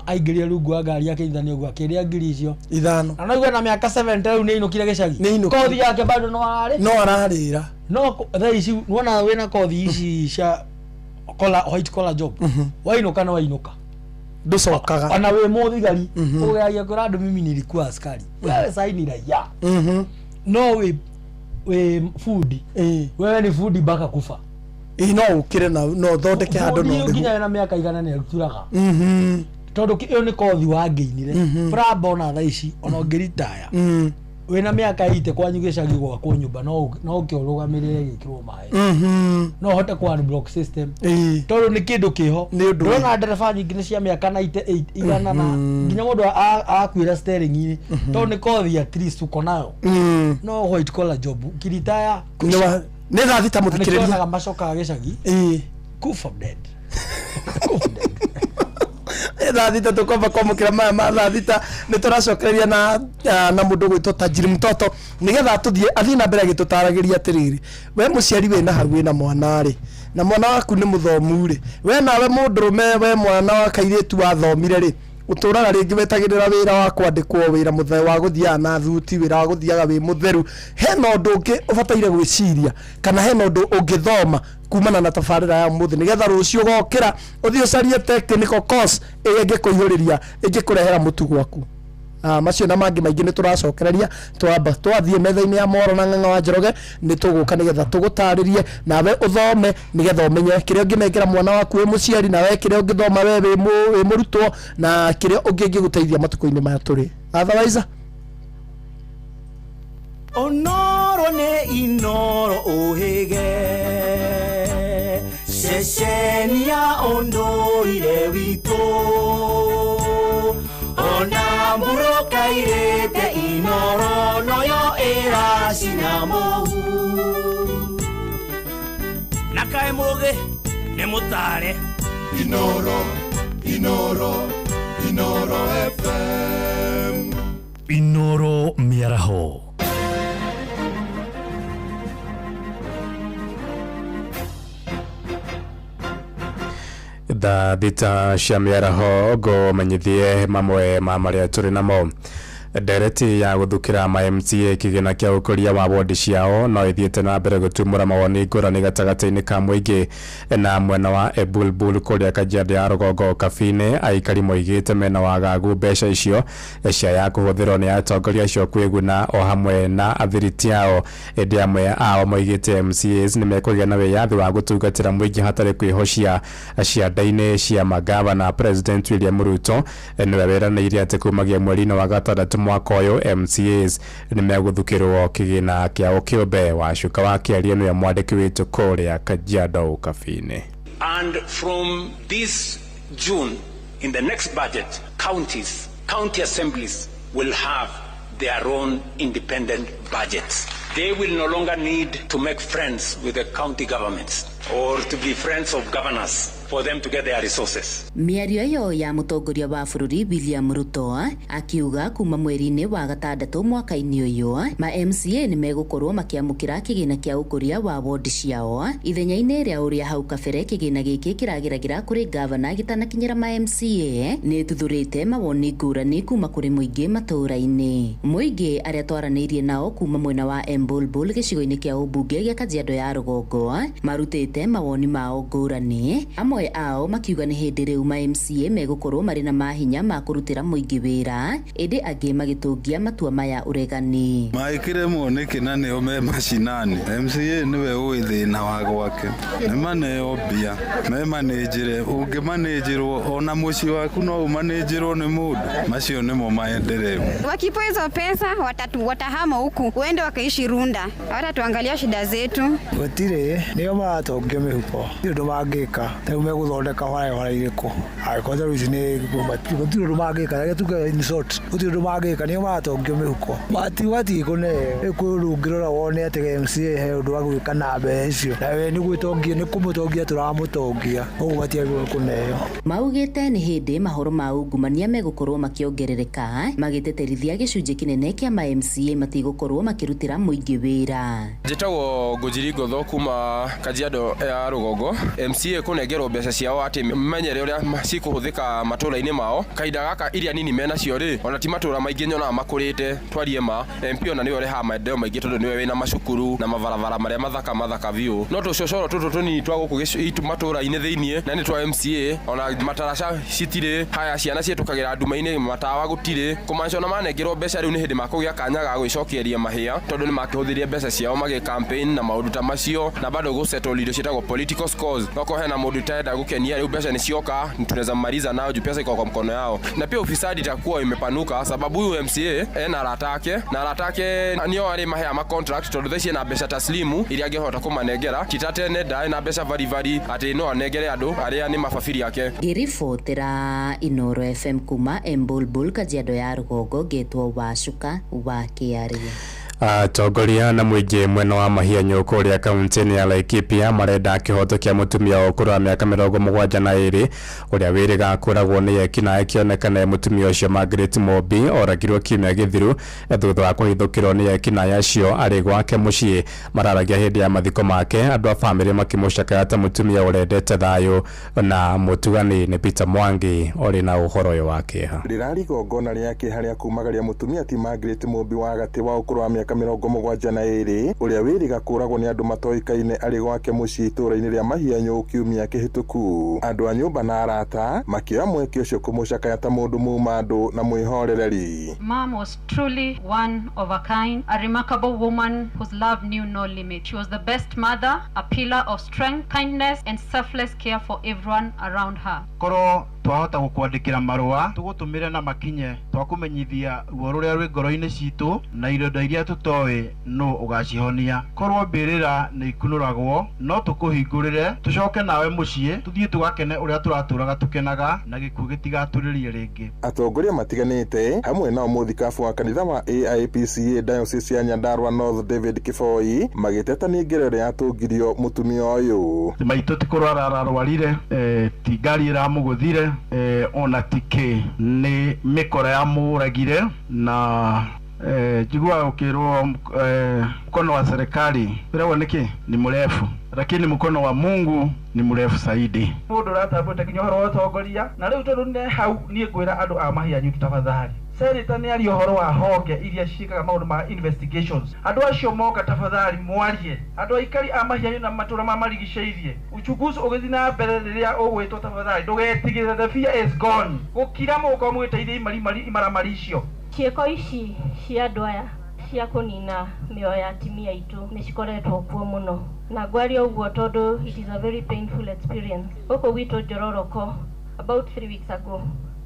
aingĩrire rungu wa ngari akĩnyitithania ũguo akĩrĩa ngiri icio Ithano. na noigua na mĩaka 70 rĩu nĩ ainũkire gĩcagi Nĩ ainũkire. kothi yake bado no ararĩ No ararĩra. no thaa ici wona wĩna kothi ici cia collar, white collar job wainũka na wainũka Ndũcokaga. ona wĩ mũthigari Mhm. ũgeragia kwĩra andũ mimi nilikuwa askari wewe sahi ni raia Mhm. no wĩ wĩ fundi Ĩĩ. wewe ni fundi mpaka kufa Ĩĩ no ũkĩre na no ũthondeke handũ Fundi na ũrĩhu. nginya wĩna mĩaka igana nĩ aruturaga Mhm. tondũ ĩyo nĩ kothi wangĩinire Mhm. pramba ona thaa ici ona ũngĩritaya Mm. wĩna mĩaka ite kwanyu gĩcagi gwakwo nyũmba no no ũke ũrũgamĩrĩre gĩkĩrwo maĩ Mhm. no ũhote kũ unblock system Ĩĩ. tondũ nĩ kĩndũ kĩho Nĩ ũndũ ndĩrona ndereba nyingĩ nĩ cia mĩaka 98 igana na nginya mũndũ akuĩra steering-inĩ tondũ nĩ kothi at least uko nayo Mm. no white collar job ukiritaya Nĩ wa- nĩ thaa thita mũthikĩrĩria. nĩkĩonaga macokaga gĩcagi Ĩĩ. kufa dead Nĩ thaa thita tũkwamba kwamũkĩra maya ma thaa thita nĩ tũracokereria na na mũndũ ũgwĩtwo Tajiri Mtoto nĩgetha tũthiĩ athiĩ na mbere agĩtũtaragĩria atĩrĩrĩ we mũciari wĩna hau wĩna mwana rĩ na mwana waku nĩ mũthomu rĩ we nawe mũndũrũme we mwana wa kairĩtu wathomire rĩ ũtũraga rĩngĩ wetagĩrĩra wĩra wa kwandĩkwo wĩra mũthe wa gũthiaga na thuti wĩra wa gũthiaga wĩ mũtheru hena ũndũ ũngĩ ũbataire gwĩciria kana hena ũndũ ũngĩthoma kumana na tabarĩra ya ũmũthĩ nĩgetha rũciũ ũgokĩra ũthiĩ ũcarie technical course ĩrĩa ĩngĩkũihũrĩria ĩngĩkũrehera mũtu gwaku. Macio na mangĩ maingĩ nĩ tũracokereria twamba twathiĩ metha-inĩ ya moro na ng'ang'a wa Njoroge nĩ tũgũka nĩgetha tũgũtarĩrie nawe ũthome nĩgetha ũmenye kĩrĩa ũngĩnengera mwana waku wĩ mũciari nawe kĩrĩa ũngĩthoma we wĩ mũrutwo na kĩrĩa ũngĩ ũngĩgũteithia matukũ-inĩ maya tũrĩ otherwise Onoro nĩ inoro ũhĩge ceceni ya ũndũire witũ ona mbũrũka irĩte inoro noyo ĩracina mũhu na kaĩ mũgĩ nĩ mũtare Inoro, Inoro, Inoro FM. Inoro mĩaraho. Thaa thita cia mĩaraho ngũmenyithie mamwe ma marĩa tũrĩ namo. Ndereti ya gũthukĩra ma MCA kĩgĩna kĩa ũkũria wa wodi ciao no ĩthiĩte na mbere gũtumũra mawoni ngũrani gatagatĩ-inĩ ka mũingĩ na mwena wa Ebulbul kũrĩa Kajiado ya rũgongo Kabini aikari moigĩte mena wagagu mbeca icio cia ya kũhũthĩrwo nĩ atongoria acio kwĩguna o hamwe na athiriti ao ĩndĩ amwe ao moigĩte MCAs nĩ mekũgĩa na wĩyathi wa gũtungatĩra mũingĩ hatarĩ kwĩhocia cianda-inĩ cia magavana. President William Ruto nĩwe weranĩire atĩ kumagia mweri-inĩ wa gatandatũ mwaka ũyũ MCAs nĩ megũthukĩrwo kĩgĩna kĩao kĩũmbe. Wacuka wa kĩaria nĩwe mwandĩki witũ kũrĩa Kajiado Kabini. And from this June, in the next budget, counties, county assemblies will have their own independent budgets. They will no longer need to make friends with the county governments or to be friends of governors for them to get their resources. Mĩario ĩyo ya mũtongoria wa bũrũri William Ruto akiuga kuma mweri-inĩ wa gatandatũ mwaka-inĩ ũyũ ma MCA nĩ megũkorwo makĩamũkĩra kĩgĩna kĩa ũkũria wa wodi ciao ithenya-inĩ rĩa ũrĩa hau kabere kĩgĩna gĩkĩ kĩrageragĩra kũrĩ gavana gĩtanakinyĩra ma MCA nĩ tuthurĩte mawoni ngũrani kuma kũrĩ mũingĩ matũũra-inĩ. Mũingĩ arĩa twaranĩirie nao kuma mwena wa Embulbul gĩcigo-inĩ kĩa ũmbunge gĩa Kajiado ya rũgongo marutĩte mawoni mao ngũrani, amwe ao makiuga nĩ hĩndĩ rĩu ma MCA megũkorwo marĩ na mahinya ma kũrutĩra mũingĩ wĩra, ĩndĩ angĩ magĩtũngia matua maya ũregani. Maikiremwo nĩkĩ na nĩo me macinani? MCA nĩwe ũĩ thĩna wa gwake, nĩ maneo mbia memanĩnjĩre, ũngĩmanĩnjĩrwo ona mũciĩ waku no ũmanĩnjĩrwo nĩ mũndũ. Macio nĩmo maendeleo. Wakipewa hizo pesa watahama huku uende wakaishi Runda, hawatatuangalia shida zetu. Gũtirĩ nĩo maratongio mĩhuko, gũtirĩ ũndũ mangĩka rĩu megũthondeka barabara irĩkũ angĩkorwo ta rĩu ici nĩ gũtirĩ ũndũ mangĩka, reke tuge in short gũtirĩ ũndũ mangĩka, nĩo maratongio mĩhuko. Matigũkũneo rĩu kwĩ ũndũ ũngĩrora wone atĩ MCA he ũndũ wa gwĩka na mbeca icio, na we nĩ gwĩtongia nĩ kũmũtongia tũramũtongia, ũguo matiagĩrĩirwo kũneo. Maugĩte nĩ hĩndĩ mahoro ma ungumania megũkorwo makĩongerereka, magĩteterithia gĩcunjĩ kĩnene kĩa ma MCA matigũkorwo makĩrutĩra mũingĩ wĩra. Njĩtagwo Ngũnjiri Ngotho kuma Kajiado ya rũgongo. MCA kũnengerwo mbeca ciao atĩ menyere ũrĩa cikũhũthĩka matũũra-inĩ mao. Kahinda gaka iria nini menacio rĩ, ona ti matũũra maingĩ nyonaga makũrĩte, twarie ma. MP ona nĩwe ũrehaga maendeleo maingĩ tondũ nĩwe wĩna macukuru na mabarabara marĩa mathaka mathaka biũ. No tũcocoro tũtũ tũnini twa gũkũ matũũra-inĩ thĩiniĩ na nĩ twa MCA, ona mataraca citirĩ, haya ciana ciĩtũkagĩra nduma-inĩ, matawa gũtirĩ. Kũmaanisha ona manengerwo mbeca rĩu nĩ hĩndĩ makũgĩa kanya ga gwĩcokeria mahĩa tondũ nĩ makĩhũthĩria mbeca ciao magĩ campaign na maũndũ ta macio, na bado gũsettle indo ciĩtagwo political scores. Okorwo hena mũndũ itaenda gũkenia rĩu mbeca nĩ cioka, tunaweza mmaliza nao juu pesa iko kwa mkono yao. Na pia ufisadi itakuwa imepanuka sababu huyu MCA ena arata ake, na arata ake nio arĩ mahea ma contract tondũ thaa ici ena mbeca taslimu iria angĩhota kũmanengera, ti ta tene ndarĩ na mbeca baribari atĩ no anengere andũ arĩa nĩ mababiri ake. Ngĩribotera Inoro FM kuma Embulbul Kajiado ya rũgongo, ngetwo Wacuka wa Kĩaria. Atongoria na mũingĩ mwena wa Mahianyu kũrĩa kaunti-inĩ ya Laikipia marenda kĩhoto kĩa mũtumia wa ũkũrũ wa mĩaka 72 ũrĩa wĩrĩga kũragwo nĩ ekinaĩ kĩonekane. Mũtumia ũcio Margaret Mobi oragirwo kiumia gĩthiru thutha wa kũhithũkĩrwo nĩ ekinaĩ acio arĩ gwake mũciĩ. Mararagia hĩndĩ ya mathiko make, andũ a bamĩrĩ makĩmũcakaya ta mũtumia ũrendete thayũ na mũtugani. Nĩ Peter Mwangi ũrĩ na ũhoro ũyũ wa kĩeha. Rĩrarĩ igongona rĩa kĩeha rĩa kumagaria mũtumia ti Margaret Mobi wa gatĩ wa ũkũrũ wa mĩaka 72 ũrĩa wĩrĩga kũragwo nĩ andũ matoĩkaine arĩ gwake mũciĩ itũũra-inĩ rĩa Mahianyu kiumia kĩhĩtũku. Andũ a nyũmba na arata makĩoya mweke ũcio kũmũcakaya ta mũndũ muma andũ na mwĩhorereri. Mom was truly one of a kind, a remarkable woman whose love knew no limit. She was the best mother, a pillar of strength, kindness and selfless care for everyone around her. Korwo twahota gũkwandĩkĩra marũa tũgũtũmĩre na makinye twakũmenyithia ruo rũrĩa rwĩ ngoro-inĩ citũ na ironda iria tũtoĩ nũ ũgacihonia. Korwo mbĩrĩra nĩ ikunũragwo no tũkũhingũrĩre tũcoke nawe mũciĩ tũthiĩ tũgakene ũrĩa tũratũraga tũkenaga na gĩkuũ gĩtigatũrĩrie rĩngĩ. Atongoria matiganĩte hamwe nao mũthikabu wa kanitha wa AIPCA Diocese ya Nyandarua North David Kiboi magĩteta nĩ ngero ĩrĩa yatũngirio mũtumia ũyũ. Maitũ ti kũrwara ararwarire, ti ngari ĩramũgũthire, ona ti kĩ nĩ mĩkora yamũragire na njiguaga ũkĩrwo mkono wa serikali wĩragwo nĩkĩ ni mrefu, lakini mkono wa Mungu ni mrefu zaidi. Mũndũ ũratambũrĩte nginya ũhoro wa ũtongoria na rĩu tondũ nĩ hau niĩ ngwĩra andũ a Mahianyu tafadhali, Senator nĩ aria ũhoro wa honge iria ciĩkaga maũndũ ma investigations. Andũ acio moka tafadhali mwarie, andũ aikari a Mahianyu na matũũra ma marigicĩirie, uchunguzi ũgĩthiĩ na mbere rĩrĩa ũgwĩtwo tafadhali ndũgetigĩre, the fear is gone. Gũkira mũgũkorwo mũgĩteithia imaramari icio. Ciĩko ici cia andũ aya cia kũnina mĩoyo ya atumia aitũ nĩ cikoretwo kuo mũno, na ngwaria ũguo tondũ it is a very painful experience. Gũkũ gwitũ Njororoko about 3 weeks ago,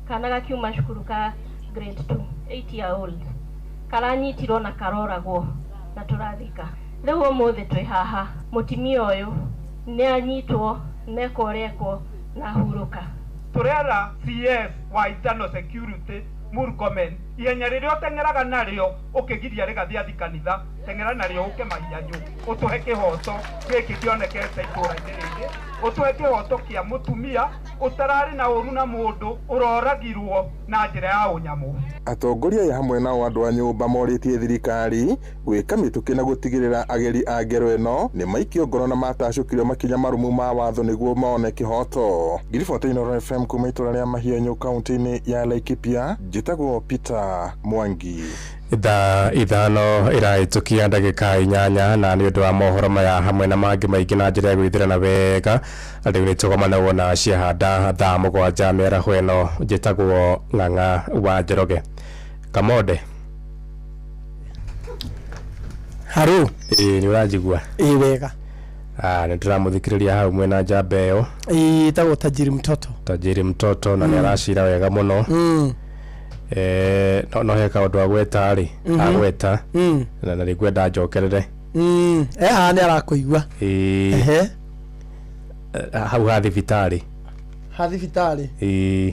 kana gakiuma cukuru ka grade 2, 8 year old, karanyitirwo na karoragwo na tũrathika. Rĩu ũmũthĩ twĩ haha, mũtumia ũyũ nĩ anyitwo nekwo ũrĩa ekwo na ahurũka. Tũrera CS wa internal security Murkomen, ihenya rĩrĩa ũteng'eraga narĩo ũkĩgiria rĩgathi athi kanitha, teng'era narĩo ũke mahianyũ, ũtũhe kĩhoto gĩkĩ kĩonekete itũũra-inĩ rĩrĩ, ũtũhe kĩhoto kĩa mũtumia ũtararĩ na ũru na mũndũ ũroragirwo na njĩra ya ũnyamũ. Atongoria aya hamwe nao andũ a nyũmba morĩtie thirikari gwĩka mĩtũkĩ na gũtigĩrĩra ageri a ngero ĩno nĩ maikio ngoro na matacũkirio makinya marũmu ma watho nĩguo mone kĩhoto. Ngiribota Inooro FM kuma itũra rĩa Mahianyũ kaunti-inĩ ya Laikipia, njĩtagwo Peter Mwangi. Thaa 5 ĩrahĩtũkia ndagĩka 8 na nĩ ũndũ wa mohoro maya hamwe na mangĩ maingĩ na njĩra ya gwĩthĩrana wega rĩu nĩ tũgomanagwo na ciahanda thaa 7 mĩaraho ĩno. Njĩtagwo Ng'ang'a wa Njoroge. Kamonde. Haru. Ĩĩ nĩ ũranjigua? Ĩĩ wega. Nĩ tũramũthikĩrĩria hau mwena njamba ĩyo. Ĩĩ ĩtagwo Tajiri Mtoto. Tajiri Mtoto na nĩ aracira wega mũno. No he kaũndũ agweta rĩ, agweta na nĩngwenda njokerere. Haha nĩ arakũigua. Ĩĩ. Hau ha thibitarĩ. Ha thibitarĩ. Ĩĩ.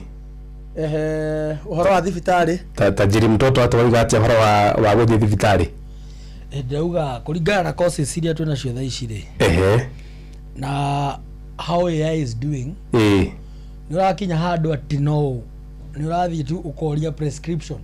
Ehe, ũhoro wa thibitarĩ. Tajiri Mtoto atwauga atĩa ũhoro wa gũthiĩ thibitarĩ? Ndauga kũringana na courses iria twĩ nacio thaa ici rĩ. Ehe. Na how AI is doing. Ĩĩ. Nĩ ũrakinya handũ atĩ no nĩ ũrathiĩ tu ũkoria prescription.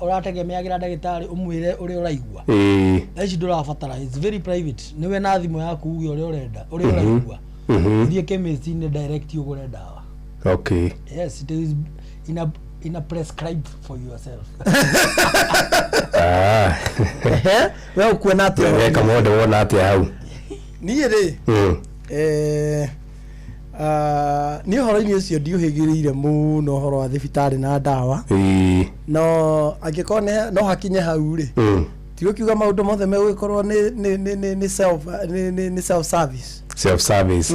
Ũrategemeagĩra ndagĩtarĩ ũmwĩre ũrĩa ũraigua. Ĩĩ. Thaa ici ndũrabatara, it's very private. Nĩwe na thimũ yaku uge ũrĩa ũrenda, ũrĩa ũraigua. Ũthiĩ chemist-inĩ direct ũgũre ndawa. Okay. Yes, it is in a prescribed for yourself. We ũkuona atĩa? We Kamonde wona atĩa hau? Niĩ rĩ, niĩ ũhoro-inĩ ũcio ndiũhĩgĩrĩire mũno ũhoro wa thibitarĩ na ndawa. No angĩkorwo no hakinye hau rĩ, tigũkiuga maũndũ mothe megũgĩkorwo nĩ self service. Self service.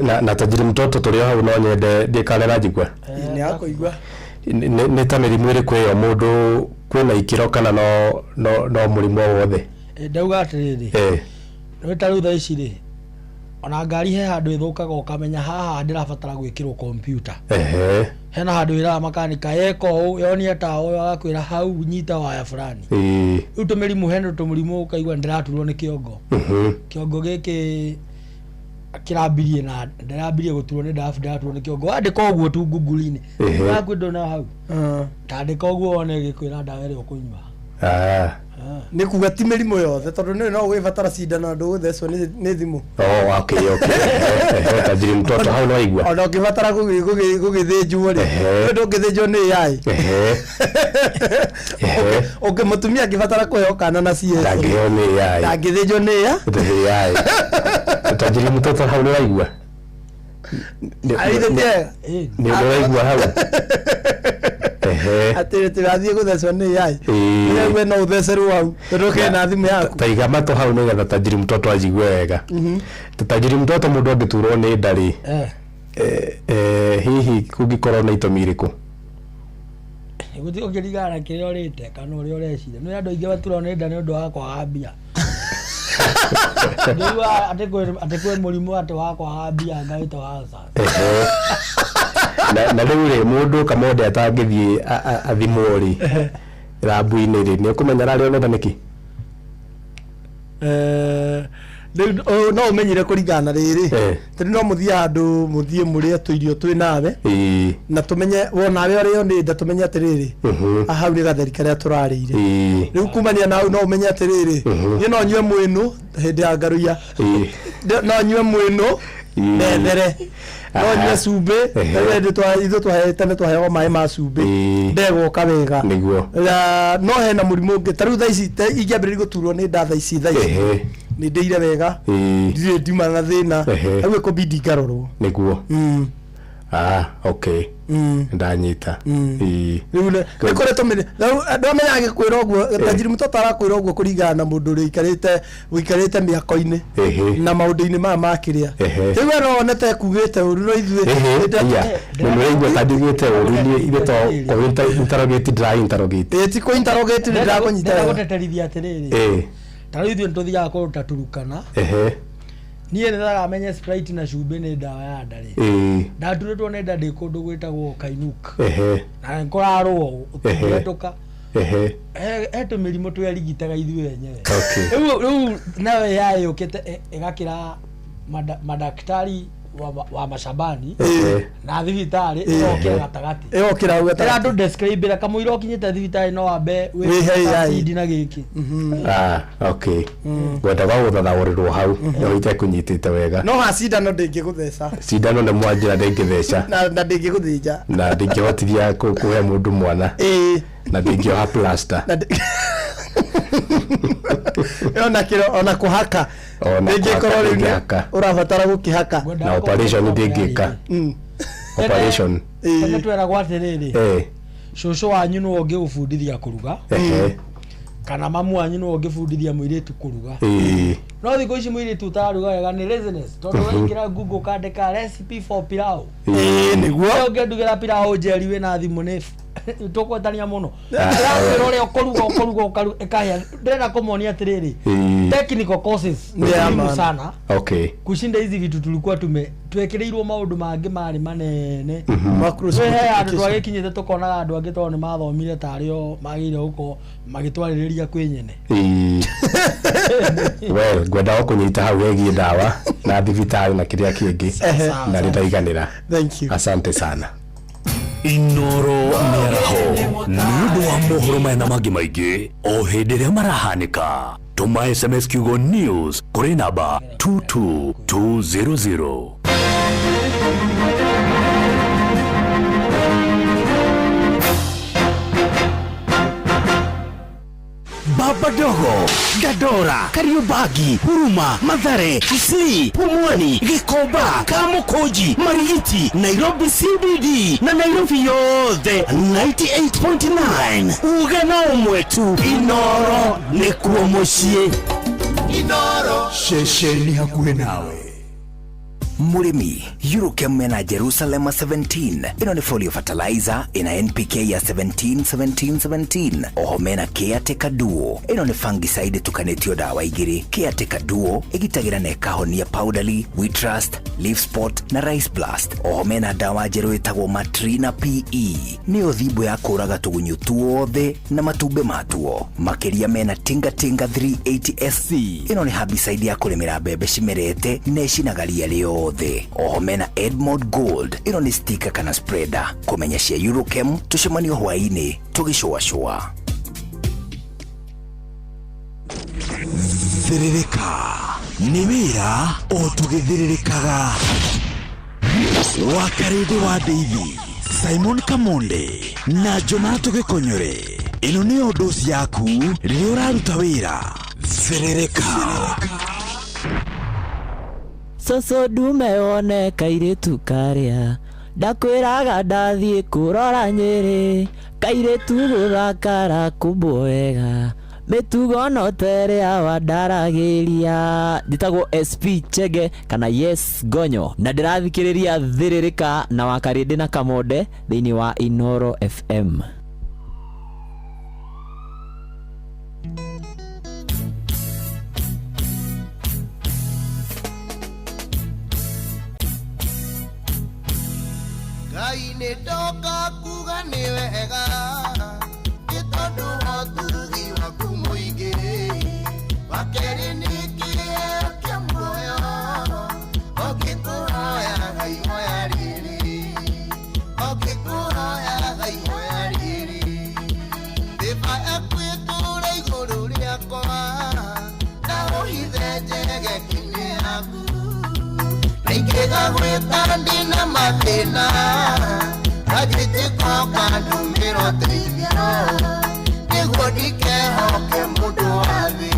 Na Tajiri Mtoto tũrĩ o hau no nyende ndĩkanera njigua. Nĩ akũigua. Nĩ ta mĩrimũ ĩrĩkũ ĩyo mũndũ kwĩna ikĩro kana no mũrimũ o wothe? Ndauga atĩrĩrĩ, nĩ ta rĩu thaa ici rĩ, ona ngari he handũ ĩthũkaga ũkamenya haha ndĩrabatara gwĩkĩrwo kompiuta. Hena handũ wĩraga makanika eka ũũ, yonia ta ũyũ agakwĩra hau nyita waya fulani. Rĩu tũmĩrimũ hena tũmĩrimũ ũkaigua ndĩraturwo nĩ kĩongo. Kĩongo gĩkĩ kĩrambirie na ndĩrambirie gũturwo nĩ ndabu ndĩraturwo nĩ kĩongo. Wandĩka ũguo tu Google-inĩ. Yaku ndona hau. Tandĩka ũguo wone ĩgĩkwĩra ndawa ĩrĩa ũkũnyua. Nĩ kuga ti mĩrimũ yothe tondũ nĩ no ũgĩbatara cindano ndũgũthecwo nĩ thimũ. Oh, okay, okay. Tajiri Mtoto hau no igua. Ona ũngĩbatara gũgĩthĩnjwo rĩ, ndũngĩthĩnjwo nĩ AI. Ũngĩ mũtumia angĩbatara kũheo kana na CS. Ndangĩheo nĩ AI. Ndangĩthĩnjwo nĩ AI. Tajiri Mtoto hau nĩ ũraigua? Nĩ ũraigua hau? Atĩrĩ tũrathiĩ gũthecwo nĩ AI. We no ũthecerwo hau tondũ kena thimũ yaku. Taiga matũ hau nĩgetha Tajiri Mtoto ajigue wega. Tajiri Mtoto mũndũ angĩturwo nĩ nda rĩ, hihi kũngĩkorwo na itũmi irĩkũ? Gũtirĩ ũkĩringana na kĩrĩa ũrĩte kana ũrĩa ũreciria. Nĩ andũ aingĩ maturagwo nĩ nda nĩ ũndũ wa kwaga mbia. Ndĩigua atĩ kwĩ mũrimũ atĩ wa kwaga mbia anga wĩtagwo ulcers. Na rĩu rĩ, mũndũ Kamonde atangĩthiĩ athimwo rĩ, rambu-inĩ rĩ, nĩ ũkũmenya ararĩo nĩ nda nĩkĩ? Rĩu no ũmenyire kũringana na rĩrĩ, tondũ no mũthiĩ handũ mũthiĩ mũrĩe tũirio twĩ nawe na tũmenye wonawe ũrĩo nĩ nda tũmenye atĩrĩrĩ hau nĩ gatheri karĩa tũrarĩire. Rĩu kumania na hau no ũmenye atĩrĩrĩ niĩ no nyue mwĩnũ hĩndĩ ya ngaruia, no nyue mwĩnũ nethere, no nyue cumbĩ. Ithuĩ twahete nĩ twaheagwo maĩ ma cumbĩ ndegũka wega. No hena mũrimũ ũngĩ ta rĩu thaa ici ingĩambĩrĩria gũturwo nĩ nda thaa ici nĩ ndĩire wega, ndirĩ ndiuma na thĩna, hau ĩkũbidi ngarorwo. Nĩguo. Okay. Ndanyita. Rĩu nĩ kũrĩ tũmĩrĩ ndwamenya agĩkwĩra ũguo Tajiri Mtoto arakwĩra ũguo kũringana na mũndũ ũrĩa ũikarĩte mĩako-inĩ na maũndũ-inĩ maya ma kĩrĩa. Rĩu we no wone ta ekugĩte ũru no ithuĩ nĩũraigua ta njugĩte ũru niĩ ithe to kũ interrogate ndĩra interrogate. Ĩĩ ti kũ interrogate nĩ ndĩrakũnyita wega. Ndĩragũteterithia atĩrĩrĩ, ta rĩu ithuĩ nĩtũthiaga kũndũ ta Turukana, Niĩ nĩ menye Sprite na cumbĩ nĩ ndawa ya nda rĩ. Ĩĩ. Ndaturĩtwo nĩ nda ndĩ kũndũ gwĩtagwo Kainuk. Ehe. Na nĩkũrarũo Ehe. ũtũhetũka. Ehe. He tũmĩrimũ twerigitaga ithuĩ enyewe. Okay. Rĩu nayo AI yũkĩte ĩgakĩra madaktari wa macambani Ehe. na thibitarĩ ĩgokĩra gatagatĩ. Ĩgokĩra hau gatagatĩ. Ĩrandũ describe kamũira ũkinyĩte thibitarĩ no wambe Wĩhe AI. acid na gĩkĩ. Ah, okay. Ngwendaga gũthathaũrĩrwo hau no itekũnyitĩte wega. No ha cindano ndĩngĩgũtheca. Cindano nĩ mwanjĩra ndĩngĩtheca. Na ndĩngĩgũthĩnja. Na ndingĩhotithia kũhe mũndũ mwana. Ĩĩ. Na ndingĩoha plaster. Ona kĩro ona kũhaka. Ona Ndĩngĩkorwo rĩu nĩ ndĩngĩhaka. ũrabatara gũkĩhaka. Na operation ndĩngĩka. Operation. Tene tweragwo atĩrĩrĩ. Eh. Cũcũ wanyu nĩwe ũngĩgũbundithia kũruga. Ehe. Kana mamu wanyu nĩwe ũngĩbundithia mũirĩtu kũruga. Ĩĩ. No thikũ ici mũirĩtu ũtararuga wega nĩ laziness tondũ waingĩra Google ũkandĩka recipe for pilau. Ĩĩ nĩguo. Ũrĩa ũngĩndugĩra pilau njeri wĩna thimũ nĩ tũkwetania mũno. Ĩrakwĩra ũrĩa ũkũruga ũkũruga ũkaruga ĩkahĩa. Ndĩrenda kũmonia atĩrĩrĩ. Ĩĩ. Technical courses ni Yeah, muhimu man. sana Okay. kushinda hizi vitu tulikuwa tume twekĩrĩirwo maũndũ mangĩ marĩ manene. Mhm. Twĩ he handũ twagĩkinyĩte tũkonaga andũ angĩ tondũ nĩ mathomire tarĩ o magĩrĩire gũkorwo magĩtwarĩrĩria kwĩ nyene. Ĩĩ. Well, ngwendaga kũnyita hau hegiĩ ndawa na thibitarĩ na kĩrĩa kĩngĩ Ehe. na nĩndaiganĩra. Thank you. Asante sana. Inoro mĩaraho nĩ ũndũ wa mohoro maya na mangĩ maingĩ o hĩndĩ ĩrĩa marahanĩka tũma sms kiugo news kũrĩ namba 22200. Baba Dogo, Dandora, Kariobangi, Huruma, Mathare, Kisii, Pumwani, Gikomba, Kamukunji, Marigiti, Nairobi CBD na Nairobi yothe 98.9. Uge na ũmwe tu, Inoro nĩkuo mũciĩ. Inoro Ceceni hakuhĩ nawe. Mũrĩmi, Eurochem mena Jerusalema 17. Ĩno nĩ folio fertilizer ĩna NPK ya 17 17 17. Oho mena Caretaker Duo. Ĩno nĩ fungicide ĩtukanĩtio ndawa igĩrĩ. Caretaker Duo ĩgitagĩra na ĩkahonia powdery, wheat rust, leaf spot na rice blast. Oho mena ndawa njerũ ĩtagwo Matrina PE. Nĩyo thimbo ya kũraga tũgunyũ tuothe na matumbĩ matuo. Makĩria mena Tinga Tinga 380 SC. Ĩno nĩ herbicide ya kũrĩmĩra mbembe cimerete na ĩcinaga ria rĩothe. Oho mena Edmond Gold. Ĩno nĩ stika kana spreader. Kũmenya cia Eurochem tũcemanio hwaĩ-inĩ tũgĩcũacũa. Thĩrĩrĩka nĩ wĩra o tũgĩthĩrĩrĩkaga. Wakarĩndĩ wa Ndeithi, Simon Kamonde na Jonato Gĩkonyore. Ĩno nĩyo ndoci yaku rĩrĩa ũraruta wĩra. Thĩrĩrĩka. Cũcũ ndume wone kairĩtu karĩa ndakwĩraga ndathiĩ kũrora Nyĩrĩ kairĩtu gũthakara kũmbwo wega mĩtugo no terĩa wandaragĩria. Njĩtagwo SP Chege kana Yes Gonyo na ndĩrathikĩrĩria Thĩrĩrĩka na Wakarĩndĩ na Kamonde thĩinĩ wa Inoro FM. Ngai nĩ ndoka kuga nĩ wega nĩ tondũ wa ũtugi waku mũingĩ wa kerĩ nĩ kĩheo kĩa muoyo ũngĩkũhoya Ngai hoya rĩrĩ ũngĩkũhoya Ngai hoya rĩrĩ thĩba yaku ĩtũũre igũrũ rĩakwa na ũhithe njegeki-inĩ yaku ingĩga gwĩta ndĩna mathĩna kanjĩtĩko kandũmĩra ũteithio nĩguo ndikehoke mũndũ wa thĩ.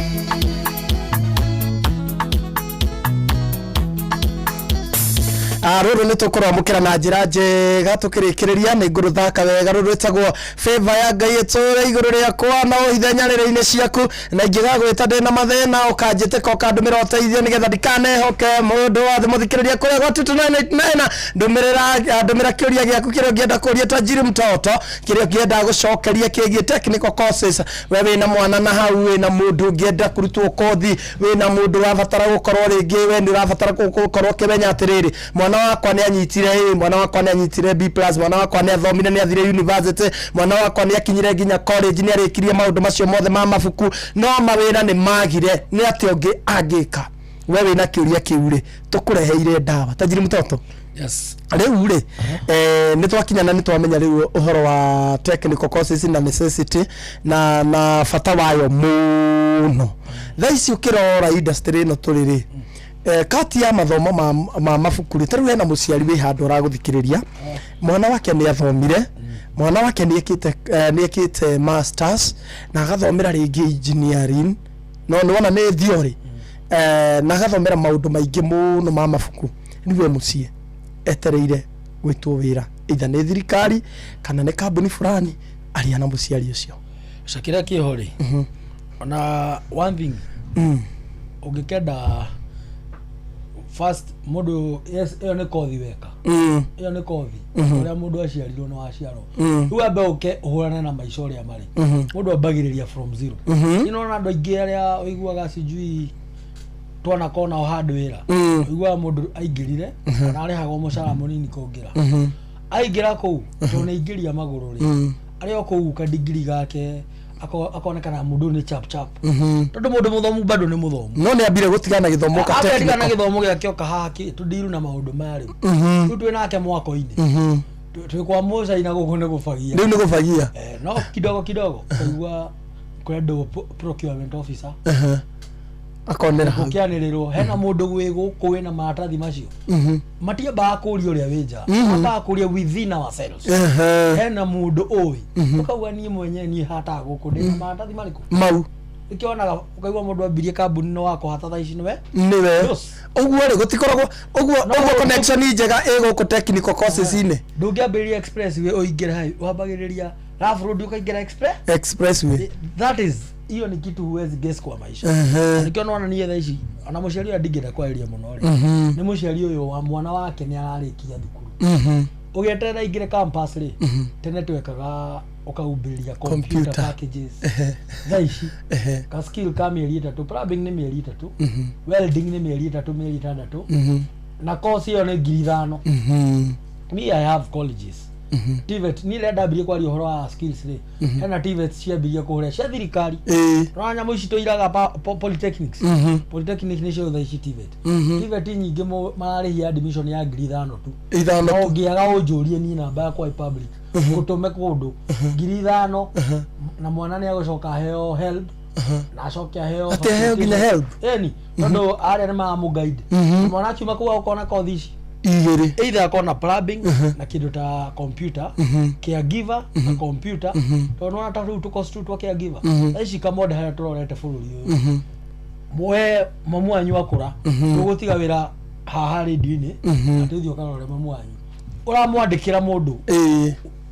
Rũrũ nĩ tũkũrwamũkĩra na njĩra njega tũkĩrĩkĩrĩria nĩ ngũrũthaka wega. Rũrũ rwĩtagwo favor ya Ngai ĩtũre igũrũ rĩakwa na ũhithe nyarĩrĩ-inĩ ciaku, na ingĩgagwĩta ndĩ na mathĩna ũkanjĩtĩka ũkandũmĩra ũteithio nĩgetha ndikanehoke mũndũ wa thĩ. Mũthikĩrĩria kũrĩa gwa 2989, ndũmĩrĩra, ndũmĩra kĩũria gĩaku kĩrĩa ũngĩenda kũria Tajiri Mtoto, kĩrĩa ũngĩenda gũcokeria kĩgiĩ technical courses. We wĩna mwana na hau, wĩna mũndũ ũngĩenda kũrutwo kothi, wĩna mũndũ ũrabatara gũkorwo rĩngĩ we nĩ ũrabatara gũkorwo ũkĩmenya atĩrĩrĩ, mwana wakwa nĩ anyitire A, mwana wakwa nĩ anyitire B+, mwana wakwa nĩ athomire, nĩ athire university, mwana wakwa nĩ akinyire nginya college, nĩ arĩkirie maũndũ macio mothe ma mabuku, no mawĩra nĩ magire, nĩ atĩa ũngĩ angĩka? We wĩna kĩũria kĩu rĩ, tũkũreheire ndawa. Tajiri Mtoto. Yes. Rĩu rĩ, nĩ twakinya na nĩ twamenya rĩu ũhoro wa technical courses na necessity na bata wayo mũno. Thaa ici ũkĩrora industry ĩno tũrĩ rĩ, kati ya mathomo ma mabuku rĩ, ta rĩu hena mũciari wĩ handũ ũragũthikĩrĩria, mwana wake nĩ athomire, mwana wake nĩ ekĩte masters na agathomera rĩngĩ engineering, no nĩ wona nĩ theory, na agathomera maũndũ maingĩ mũno ma mabuku. Rĩu e mũciĩ etereire gwĩtwo wĩra either nĩ thirikari kana nĩ kambuni fulani. Aria na mũciari ũcio. Kĩrĩa kĩho rĩ, ona one thing, ũngĩkenda first mũndũ, yes, ĩyo nĩ kothi weka. Ĩyo nĩ kothi. Ũrĩa mũndũ aciarirwo nĩ waciarwo. Rĩu ambe ũke ũhũrane na maica ũrĩa marĩ. Mũndũ ambagĩrĩria from zero. Nĩ nona andũ aingĩ arĩa ũiguaga sijui twanakona o handũ wĩra. Ũiguaga mũndũ aingĩrire ona arĩhagwo mũcara mũnini kũngĩra. Aingĩra kũu, tondũ nĩ aingĩria magũrũ rĩ, arĩ o kũu kadigiri gake akonekana mũndũ ũyũ nĩ chap chap. Tondũ mũndũ mũthomu bado nĩ mũthomu. No nĩ ambire gũtigana na gĩthomo ka Atigana na technical. Gĩthomo gĩake oka haha tũndiru na maũndũ maya rĩu. Rĩu twĩ nake mwako-inĩ. Twĩ kwa mũcaina gũkũ nĩ gũbagia. Rĩu nĩ gũbagia. No kidogo kidogo ũkaigua kũrendwo procurement officer. Akonera hau. Gũkĩanĩrĩrwo hena mũndũ wĩ gũkũ wĩna maratathi macio. Matiambaga kũria ũrĩa wĩ nja. Mambaga kũria within ourselves. Hena mũndũ ũĩ. Ũkauga niĩ mwenyewe niĩ hataga gũkũ ndĩna maratathi marĩkũ? Mau. Ĩkĩonaga ũkaigua mũndũ ambirie kambuni no wakũhata thaa ici nĩwe. Nĩwe ũguo rĩ, gũtikoragwo ũguo ũguo connection njega ĩ gũkũ technical courses-inĩ. Ndũngĩambĩrĩria expressway ũingĩre hau, wambagĩrĩria rough road ũkaingĩra express. Expressway. That is, hiyo ni kitu huwezi guess kwa maisha. Na nĩkĩo nona niĩ thaa ici ona mũciari ũrĩa ndingĩenda kwarĩria mũno rĩ, nĩ mũciari ũyũ wa mwana wake nĩ ararĩkia thukuru. Ũgĩeterera aingĩre campus rĩ, tene twekaga ũkaumbĩrĩria computer Computer. packages. Thaa ici ka skill ka mĩeri 3, plumbing nĩ mĩeri 3, welding nĩ mĩeri 3, mĩeri 6, na course ĩyo nĩ 5,000. Me, I have colleges. TVET niĩ rĩrĩa ndambirie kwaria ũhoro wa skills rĩ, hena TVET ciambirie kũhũra cia thirikari. Rora nyamũ ici tũiraga polytechnics. Polytechnics nĩcio thaa ici TVET. TVET nyingĩ mararĩhia admission ya 5,000 tu. 5 No tu. ũngĩaga ũnjũrie niĩ namba yakwa ĩ public ngũtũme kũndũ 5,000 na mwana nĩ agũcoka aheo help na acoke aheo. Atĩ aheo nginya help? Ĩni, tondũ arĩa nĩ maramũguide. Mwana akiuma kũu agũkona kothi ici igĩrĩ. Either akona plumbing na kĩndũ ta computer, caregiver na computer, tondũ nĩwona ta rĩu tũkosi tũu twa caregiver. Thaa ici kamonde harĩa tũrorete bũrũri ũyũ, we mamu wanyu akũra, tũgũtiga wĩra haha rĩndiũ-inĩ, atĩ ũthiĩ ũkarore mamu wanyu ũramwandĩkĩra mũndũ.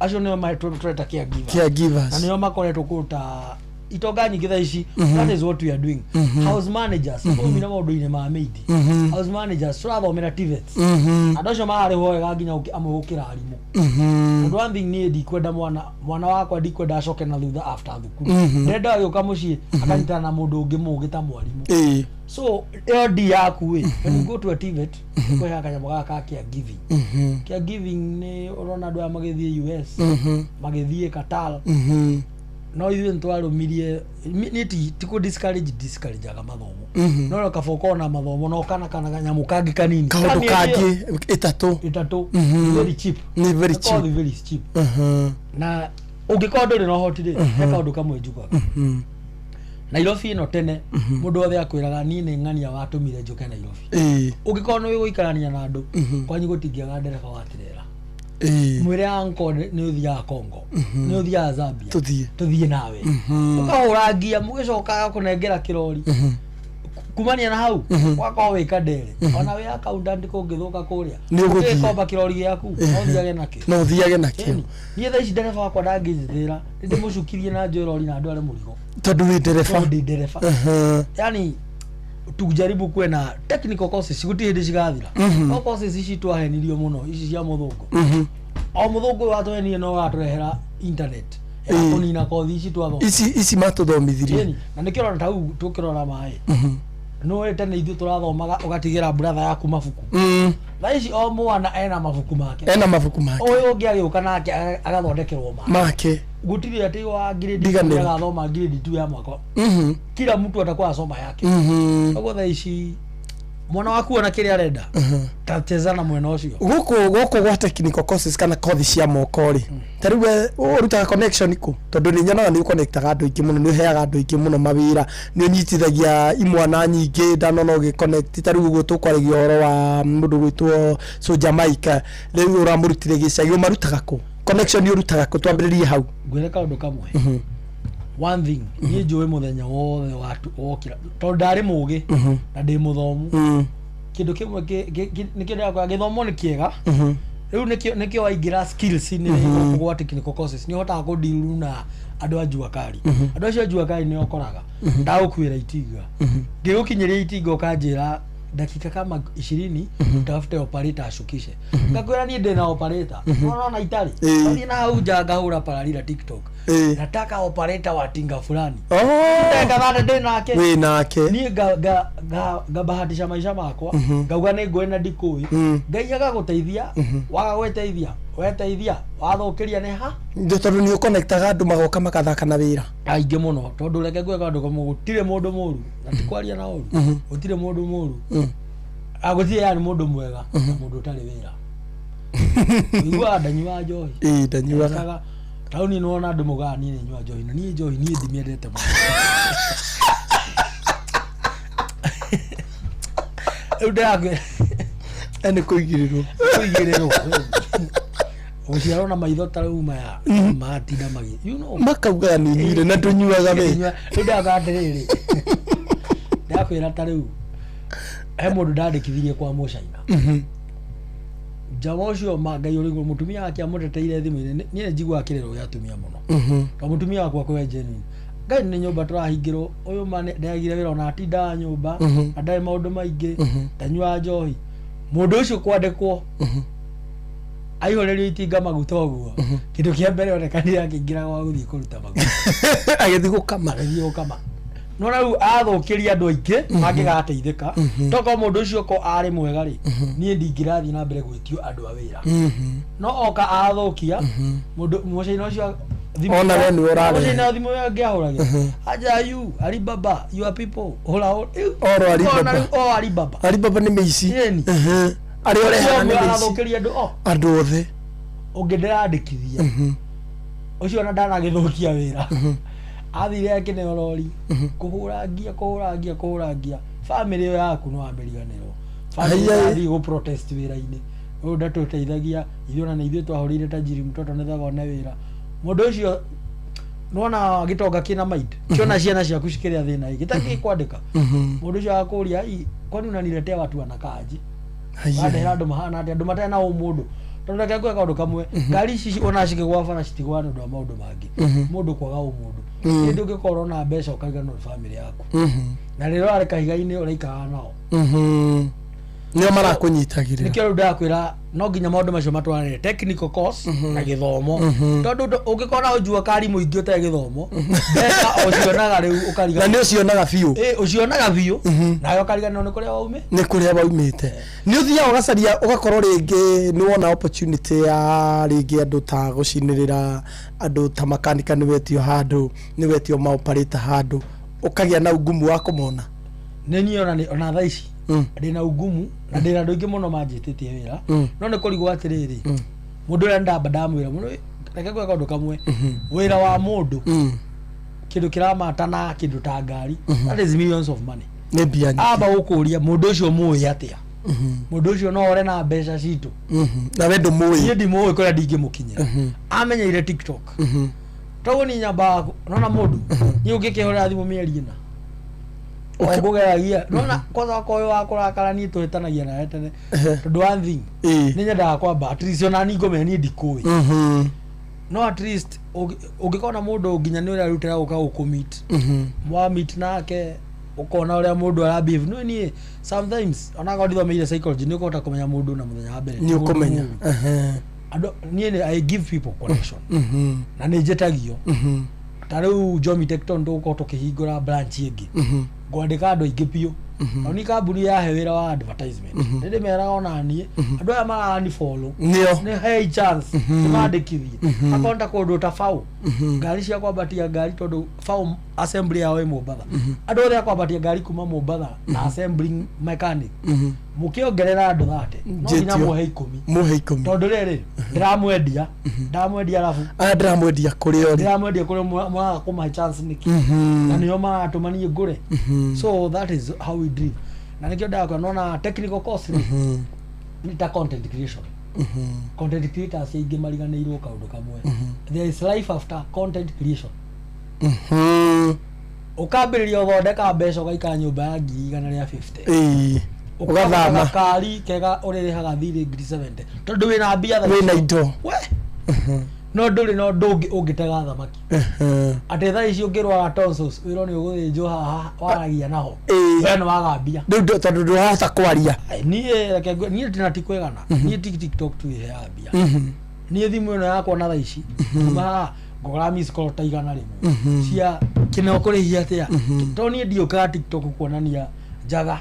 Acio nĩo tũreta caregiver. Caregivers. Na nĩo makoretwo kũruta itonga nyingĩ thaa ici. That is what we are doing. House managers, tũthomire maũndũ-inĩ ma maid. House managers tũrathomera TVETs. Andũ acio mararĩhwo wega nginya amwe gũkĩra arimũ. Tondũ one thing, niĩ ndikwenda mwana wakwa, ndikwenda acoke na thutha after thukuru. Ndĩrenda agĩũka mũciĩ akanyitana na mũndũ ũngĩ mũũgĩ ta mwarimũ. So ĩyo ndi yaku ĩ, when you go to a TVET, kwĩhaga kanyamũ gaka ka caregiving. Caregiving nĩ ũrona andũ aya magĩthiĩ US, magĩthiĩ Qatar. No ithuĩ nĩ twarũmirie. Niĩ ti kũ discourage discourageaga mathomo, no kaba ũkorwo na mathomo no kana kanyamũ kangĩ kanini. Kaũndũ Ka mĩeri kangĩ 3. 3. Very cheap. Nĩ very Nĩ kothi cheap. Very cheap. Na ũngĩkorwo ndũrĩ na ũhoti rĩ, he kaũndũ kamwe njugaga. Nairobi ĩno tene mũndũ wothe akwĩraga niĩ nĩ ng'ania watũmire njũke Nairobi. Ũngĩkorwo nĩ ũgũikarania na andũ kwanyu gũtingĩaga ndereba wa tirera, mwĩre anko nĩ ũthiaga Congo, nĩ ũthiaga Zambia, Tũthiĩ. Tũthiĩ nawe. Ũkahũra ngia mũgĩcoka agakũnengera kĩrori. Kumania na hau wakorwo wĩ kandere ona wĩ accountant kũngĩthũka kũrĩa Nĩ ũgũthiĩ. ũngĩkomba kĩrori gĩaku no ũthiage nakĩo. No ũthiage nakĩo. Ĩni. Niĩ thaa ici ndereba wakwa ndangĩnjĩtĩra nĩndĩmũcukirie na njoe rori na ndware mũrigo. Tondũ wĩ ndereba. Tondũ ndĩ ndereba. Yani tujaribu kuwe na technical courses, gũtirĩ hĩndĩ cigathira. No courses ici twahenirio mũno, ici cia mũthũngũ. O mũthũngũ ũyũ watũhenirie no watũrehera internet ya kũnina kothi ici twathoma. Ici matũthomithirie. Ĩni, na nĩkĩo ũrona ta rĩu tũkĩrora maĩ nĩũĩ tene ithuĩ tũrathomaga ũgatigĩra brother yaku mabuku. Thaa ici o mwana ena mabuku make. Ena mabuku make. Ũyũ ũngĩ agĩũka nake agathondekerwo make. Make. Gũtirĩ atĩ wa grade Ndiganĩro. agathoma grade 2 ya mwaka. Kila mtu atakuwa asoma yake. Koguo thaa ici mwana waku ona kĩrĩa arenda tacheza na mwena ũcio. Gũkũ gwa technical courses kana kothi cia moko rĩ, ta rĩu we ũrutaga connection kũ? Tondũ nĩ nyonaga nĩ ũconnectaga andũ aingĩ mũno, nĩ ũheaga andũ aingĩ mũno mawĩra, nĩ ũnyitithagia imwana nyingĩ, ndanona ũgĩ connect. Ta rĩu ũguo tũkwaragia ũhoro wa mũndũ gwĩtwo Soja Mike, rĩu ũramũrutire gĩcagi. Ũmarutaga kũ? Connection ũrutaga kũ? Twambĩrĩrie hau. Ngwĩre kaũndũ kamwe. One thing niĩ njũĩ mũthenya wothe wokĩra tondũ ndarĩ mũgĩ na ndĩ mũthomu. Kĩndũ kĩmwe nĩkĩo ndĩrakwĩra gĩthomo nĩ kĩega. Rĩu nĩkĩo waingĩra skills-inĩ gũkũ gwa technical courses nĩ ũhotaga kũdeal na andũ a jua kali. Andũ acio a jua kali nĩ ũkoraga ndagũkuĩra itinga, ngĩgũkinyĩria itinga ũkanjĩra dakika kama 20 utafute operator ashukishe. Ngakwĩra niĩ ndĩna operator no itarĩ. Thiĩ na hau nja ngahũra pararira TikTok, nataka operator wa tinga fulani. Ndeka thate ndĩ nake. Wĩ nake. Niĩ ngabahatisha maica makwa. Ngauga nĩ ngũĩ na ndikũĩ. Ngai agagũteithia. Waga gwĩteithia weteithia wathũkĩria nĩ ha. Ndio, tondũ nĩ ũconnectaga andũ magoka makathaka na wĩra. Aingĩ mũno, tondũ reke ngwĩre kaũndũ kamwe, gũtirĩ mũndũ mũru na ti kwaria na ũru. Gũtirĩ mũndũ mũru. Ah, gũtirĩ yani mũndũ mwega na mũndũ ũtarĩ wĩra. Ũiguaga ndanyuaga njohi. Ĩĩ, ndanyuaga. Ndekaga- taũni nĩ wona andũ maugaga niĩ nĩ nyuaga njohi, na niĩ njohi niĩ ndimĩendete mũno. Rĩu ndĩrakwĩra Nĩ kũigĩrĩrwo. Kũigĩrĩrwo gũciarwo na maitho ta rĩu maya matinda magĩ Makaugaga nĩ nyuire na ndũnyuaga we. Rĩu ndĩrakwĩra atĩrĩrĩ, ndĩrakwĩra ta rĩu he mũndũ ndandĩkithirie kwa mũcaina. Njama ũcio ma Ngai ũrĩ igũrũ, mũtumia wake amũteteire thimũ-inĩ. Niĩ nĩ njiguaga kĩrĩro gĩa atumia mũno tondũ mũtumia wakwa kwĩ genuine. Ngai nĩ nyũmba tũrahingĩrwo ũyũ ma ndagire wĩra ona atindaga nyũmba na ndarĩ maũndũ maingĩ. Ndanyuaga njohi. Mũndũ ũcio kwandĩkwo aihũrĩrio itinga maguta ũguo, kĩndũ kĩa mbere onekanire akĩingĩra gwa gũthiĩ kũruta maguta. Agĩthiĩ gũkama. Agĩthiĩ gũkama. No rĩu athũkĩria andũ aingĩ mangĩgateithĩka. Tokorwo mũndũ ũcio ko arĩ mwega rĩ, niĩ ndingĩrathiĩ na mbere gwĩtio andũ a wĩra. No oka athũkia mũndũ mũcaina ũcio Ona we nĩwe ũrarehe. Mũcaina thimũ ĩyo angĩahũragĩra aja you Alibaba, your people hũra. Oro Alibaba. O Alibaba. Alibaba nĩ mĩici. Ĩni. Arĩa ũrehaga nĩ mĩici. Arathũkĩria andũ o andũ othe. Ũngĩ ndĩrandĩkithia ũcio ona ndanagĩthũkia wĩra, athire akĩneo rori kũhũra ngia, kũhũra ngia, kũhũra ngia. Bamĩrĩ ĩyo yaku no wamĩriganĩrwo. Bamĩrĩ Ai, ai. ĩrathiĩ gũ protest wĩra-inĩ ũyũ ndatũteithagia ithuĩ, ona nĩ ithuĩ twahũrĩire tajiri mtoto nĩgetha one wĩra. Mũndũ ũcio nĩwona gĩtonga kĩna mind kĩona ciana ciaku cikĩrĩa thĩna ĩ gĩtangĩkwandĩka. Mũndũ ũcio agakũria, "Ai, kwani unaniletea watu wanakaaji?" Wandehera andũ mahana atĩa, andũ matarĩ na ũmũndũ? Tondũ reke ngwĩre kaũndũ kamwe, ngari ici ona cikĩgwa bara citigwa nĩ ũndũ wa maũndũ mangĩ. Mũndũ kwaga ũmũndũ. Hĩndĩ ũngĩkorwo na mbeca ũkariganĩrwo nĩ bamĩrĩ yaku na rĩrĩa ũrarĩ kahiga-inĩ ũraikaraga nao. Nĩo marakũnyitagĩrĩra. Nĩkĩo rĩu ndakwĩra no nginya maũndũ macio matwarane technical course na gĩthomo. Tondũ ũngĩkorwo na ũjua kari mũingĩ ũtarĩ gĩthomo, mbeca ũcionaga rĩu ũkariganĩrwo. Na nĩ ũcionaga biũ. Ĩ, ũcionaga biũ nawe ũkariganĩrwo nĩ kũrĩa waumĩ. Nĩ kũrĩa waumĩte. Nĩ ũthiaga ũgacaria ũgakorwo rĩngĩ nĩ wona opportunity ya rĩngĩ andũ ta gũcinĩrĩra andũ ta makanika, nĩ wetio handũ, nĩ wetio maoperator handũ, ũkagĩa na ungumu wa kũmona? Nĩ niĩ ona ona thaa ici ndĩna ungumu na ndĩna andũ aingĩ mũno manjĩtĩtie wĩra. No nĩ kũrigwo atĩrĩrĩ, mũndũ ũrĩa ndamba ndamwĩra mũndũ, reke ngwĩre kaũndũ kamwe, wĩra wa mũndũ kĩndũ kĩramata na kĩndũ ta ngari, that is millions of money. Nĩ mbia nyingĩ. Amba gũkũria mũndũ ũcio mũĩ atĩa, mũndũ ũcio no ore na mbeca citũ. Na we ndũmũĩ. Niĩ ndimũĩ kũrĩa ndingĩmũkinyĩra. Amenyeire TikTok. Toguo niĩ nyambaga nona mũndũ niĩ ũngĩkĩhũrĩra thimũ mĩeri 4. Ngũgeragia nona kwanza wakwa ũyũ wa kũrakara niĩ tũhĩtanagia nawe tene tondũ one thing nĩ nyendaga kwamba at least ona niĩ ngũmenya niĩ ndikũĩ no at least ũngĩkona mũndũ nginya nĩ ũrĩa arutĩra gũka gũkũmeet mwa meet nake ũkona ũrĩa mũndũ ara behave no niĩ sometimes onakorwo ndithomeire psychology nĩ ũkũhota kũmenya mũndũ na mũthenya wa mbere nĩ ũkũmenya. Mũndũ mũũru. Andũ niĩ I give people connection na nĩ njĩtagio ta rĩu Jomi Tecton tũgũkorwo tũkĩhingũra branch ĩngĩ ngwandĩka andũ aingĩ biũ no ni kambuni yahe wĩra wa advertisement nĩ ndĩmeraga ona niĩ andũ aya marani follow Nĩo. nĩ hei chance ndĩmandĩkithie akorwo nĩ ta kũndũ ta bau ngari cia kwambatia ngari tondũ bau assembly yao ĩ Mombatha andũ othe a kwambatia ngari kuma Mombatha na assembling mechanic mũkĩongerera andũ thate no nginya Njĩtio. muohe ikũmi muhe ikũmi tondũ rĩrĩ ndĩramwendia ndamwendia arabu aya ndĩramwendia kũrĩ o rĩ ndĩramwendia kũrĩa mũraga kũmahe chance nĩkĩ na nĩo maratũma niĩ ngũre so that is how we drive na nĩkĩo ndakwa nona technical course rĩ nĩ ta content creation content creators aingĩ mariganĩirwo kaũndũ kamwe there is life after content creation ũkambĩrĩria ũthondeka mbeca ũgaikara nyũmba ya 150,000 Ĩĩ. ũgathama Ũgathama. gakari kega ũrĩrĩhaga thirĩ 70,000 tondũ wĩna mbia thaa Wĩna ici. indo. We! No ndũrĩ na ũndũ ũngĩ ũngĩtega thamaki atĩ thaa ici ũngĩrwara tonsils wĩrwo nĩ ũgũthĩnjwo haha waragia naho Ĩĩ. we nĩ waga mbia rĩu tondũ ndũrahota kwaria Ai, niĩ reke niĩ tina ti kwĩgana niĩ ti tiktok tu ĩheaga mbia niĩ thimũ ĩno yakwa na thaa ici kuma haha ngũgũra miss call ta 100 cia kĩneo kũrĩhia atĩa tondũ niĩ ndiũkaga tiktok kuonania njaga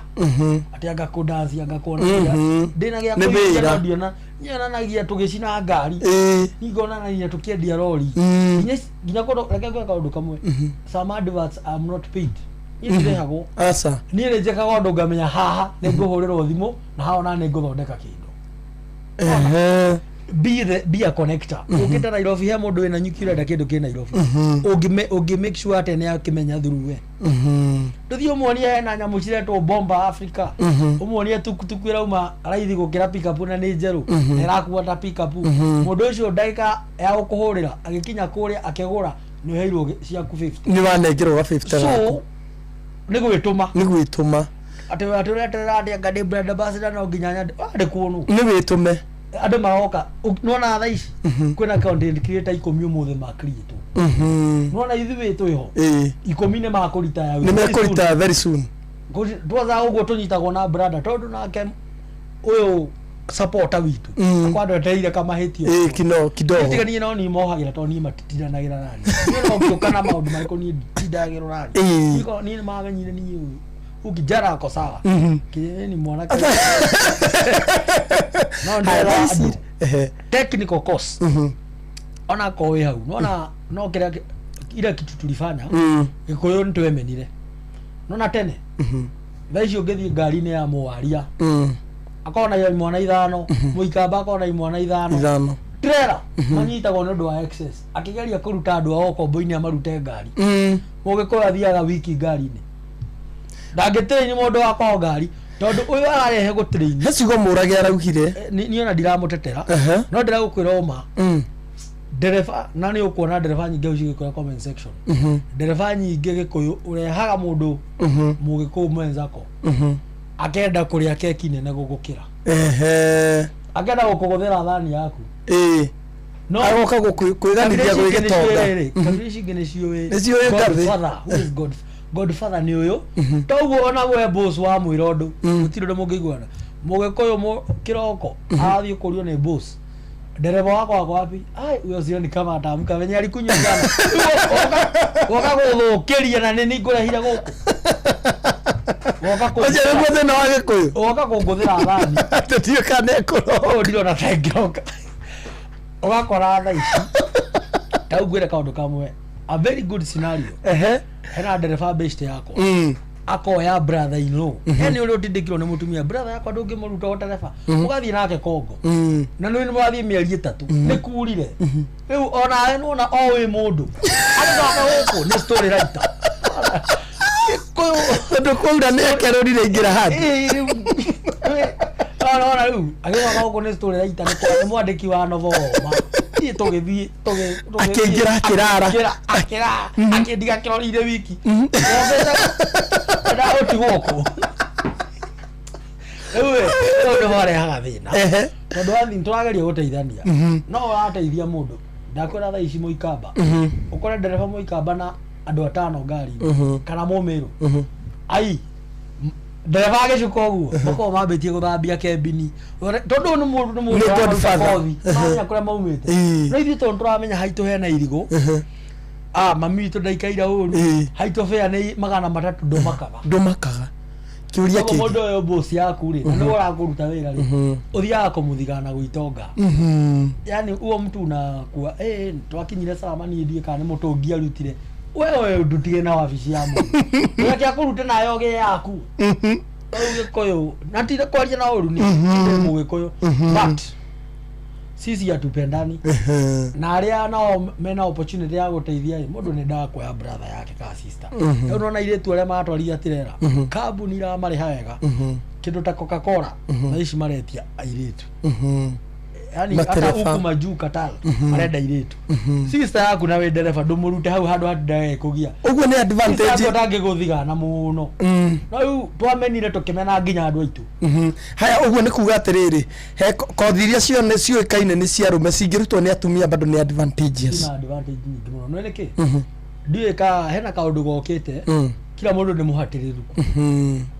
atĩ anga kũdansi anga kuonania ndĩna gĩa Nĩ kũhingia wĩra. no ndiona nyonanagia tũgĩcina ngari Ĩĩ. ningonanagia tũkĩendia rori nginya kũndũ reke ngwĩre kaũndũ kamwe some adverts I'm not paid niĩ ndirĩhagwo aca niĩ nĩ njĩkaga ũndũ ngamenya haha nĩ ngũhũrĩrwo thimũ na haha ona nĩ ngũthondeka kĩndũ be a connector ũkĩte Nairobi he mũndũ wĩna nyuki ũrenda kĩndũ kĩ Nairobi ũngĩ make sure atĩ nĩ akĩmenya through we ndũthiĩ ũmuonie hena nyamũ ciretwo bomba Africa ũmuonie tukutuku ĩrauma raithi gũkĩra pickup na nĩ njerũ na ĩrakua ta pickup mũndũ ũcio ndagĩka ya gũkũhũrĩra agĩkinya kũrĩa akĩgũra nĩ ũheirwo ciaku 50 nĩ wanengerwo ga 50 so gaku nĩ gwĩtũma nĩ gwĩtũma atĩ atĩ ũreterera atĩ anga ndĩ brand ambassador no nginya nyande wandĩkwo nũ nĩ wĩtũme andũ maroka nona thaa ici kwĩna content creator ikũmi ũmũthĩ makriĩtwo nona ithuĩ twĩho Ĩĩ. ikũmi nĩ makũritaya nĩ mekũritaya very soon twaza ũguo tũnyitagwo na brother tondũ nake ũyũ supporter witũ akwa andũ etereire kamahĩtio Ĩĩ, kino kidogo tiga niĩ no niĩ mohagĩra tondũ niĩ matitindanagĩra nani niĩ no ngĩũka na maũndũ marĩkũ niĩ nditindagĩrwo nani Ĩĩ. Niko- niĩ nĩmamenyire niĩ ũyũ ukijara ako sawa Kĩ- ni mwanake no Haya, ndĩra thaa ici- andũ Ehe. technical course ona ko wĩ hau nona no kĩrĩa ile kitu tulifanya gĩkũyũ nĩ twemenire nona tene thaa ici ũngĩthiĩ ngari-inĩ ya mũwaria akorwo na imwana ithano mũikamba akorwo na imwana ithano ithano trailer manyitagwo nĩ ũndũ wa excess akĩgeria kũruta andũ ao kombo-inĩ amarute ngari mũgĩkũyũ athiaga wiki ngari-inĩ ndangĩtĩrĩini mũndũ wa kwao ngari tondũ ũyũ ararehe gũtĩrĩini he ciugo mũrage araugire niĩ ona ndiramũtetera Ehe. no ndĩragũkwĩra ũma ndereba na nĩ ũkuona ndereba nyingĩ hau cigĩkwĩra comment section ndereba nyingĩ gĩkũyũ ũrehaga mũndũ mũgĩkũyũ mwenzako akenda kũrĩa keki nene gũgũkĩra ehe akenda gũkũgũthĩra thani yaku ĩĩ no agoka kwĩganithia gwĩ gĩtonga kabira ici ingĩ nĩciũĩ Nĩciũĩ ngathĩ. Godfather, who is God- godfather nĩ ũyũ toguo ona we boss wa mwĩra ũndũ gũtirĩ ũndũ mũngĩiguana mũgĩkũyũ kĩroko arathiĩ kũrio nĩ boss ndereba wako ako wapi ai huyo sio ni kama ataamka venye alikunywa jana Rĩu woka gũthũkĩria na nĩ niĩ ngũrehire gũkũ woka ũcio nĩguo thĩna wa gĩkũyũ woka kũngũthĩra thani tũtiũ kana ekũroka ũyũ ndirona ta ĩngĩroka ũgakora thaa ici ta rĩu ngwĩre kaũndũ kamwe a very good scenario ehe hena ndereba best yakwa akoya brother in law yani ũrĩa ũtindĩkirwo nĩ mũtumia brother yakwa ndũngĩmũruta ũtereba ũgathiĩ nake kongo na nĩ mũrathiĩ mĩeri ĩtatũ nĩ kurire rĩu onawe nĩwona o wĩ mũndũ agĩcoka gũkũ nĩ story writer tondũ kwaura nĩ ekerũrire ingĩra handũ Ĩĩ, rĩu ona rĩu agĩcoka gũkũ nĩ story writer nĩ mwandĩki wa novel ma thiĩ tũgĩthiĩ Akĩingĩra akĩrara. akĩrara akĩndiga kĩrorire wiki Ndagũtigwo kũ rĩu ĩ, ũyũ nĩ warehaga thĩna tondũ wathi tũrageria gũteithania no ũrateithia mũndũ ndakwĩra thaa ici mũikamba ũkore ndereba mũikamba na andũ atano ngari-inĩ kana mũmĩrũ ai ndereba agĩcuka ũguo makoragwo mambĩtie gũthambia kembini tondũ ũyũ nĩ mũndũ nĩ mũndũ Nĩ ũraruta godfather. kothi maramenya kũrĩa maumĩte no ithuĩ tondũ tũramenya haitũ hena irigũ ah mami witũ ndaikaire ũru haitũ bĩa nĩ 300 ndũmakaga ndũmakaga kĩũria Koguo kĩngĩ mũndũ ũyũ boss yaku rĩ na nĩwe ũrakũruta wĩra rĩ ũthiaga kũmũthigana gwĩtonga yani huo mtu unakuwa eh twakinyire salama niĩ ndiĩ kana nĩ mũtũngi arutire wewe ndutige na wabici ya mũndũ reke akũrute nayo ũgĩe yaku rĩu gĩkũyũ na ti kwaria na ũru nĩ ndĩ mũgĩkũyũ but sisi hatupendani na arĩa nao mena opportunity ya gũteithia rĩ mũndũ nĩ ndaga kuoya brother yake ka sister rĩu nona airĩtu arĩa maratwarithia tirera kambuni iramarĩha wega kĩndũ ta Coca-Cola thaa ici maretia airĩtu yani hata Matereba. huku majuu Qatar marenda airĩtu sister yaku na wĩ ndereba ndũmũrute hau handũ hatindaga kũgia ũguo nĩ advantage ndangĩgũthigana mũno no rĩu twamenire tũkĩmena nginya andũ aitũ Haya ũguo nĩ kuga atĩrĩrĩ he kothi iria cione ciũĩkaine nĩ cia arũme cingĩrutwo nĩ atumia bado nĩ advantageous ina advantage nyingĩ mũno no nĩkĩ ndiũĩ ka hena kaũndũ gokĩte kila mũndũ nĩ mũhatĩrĩru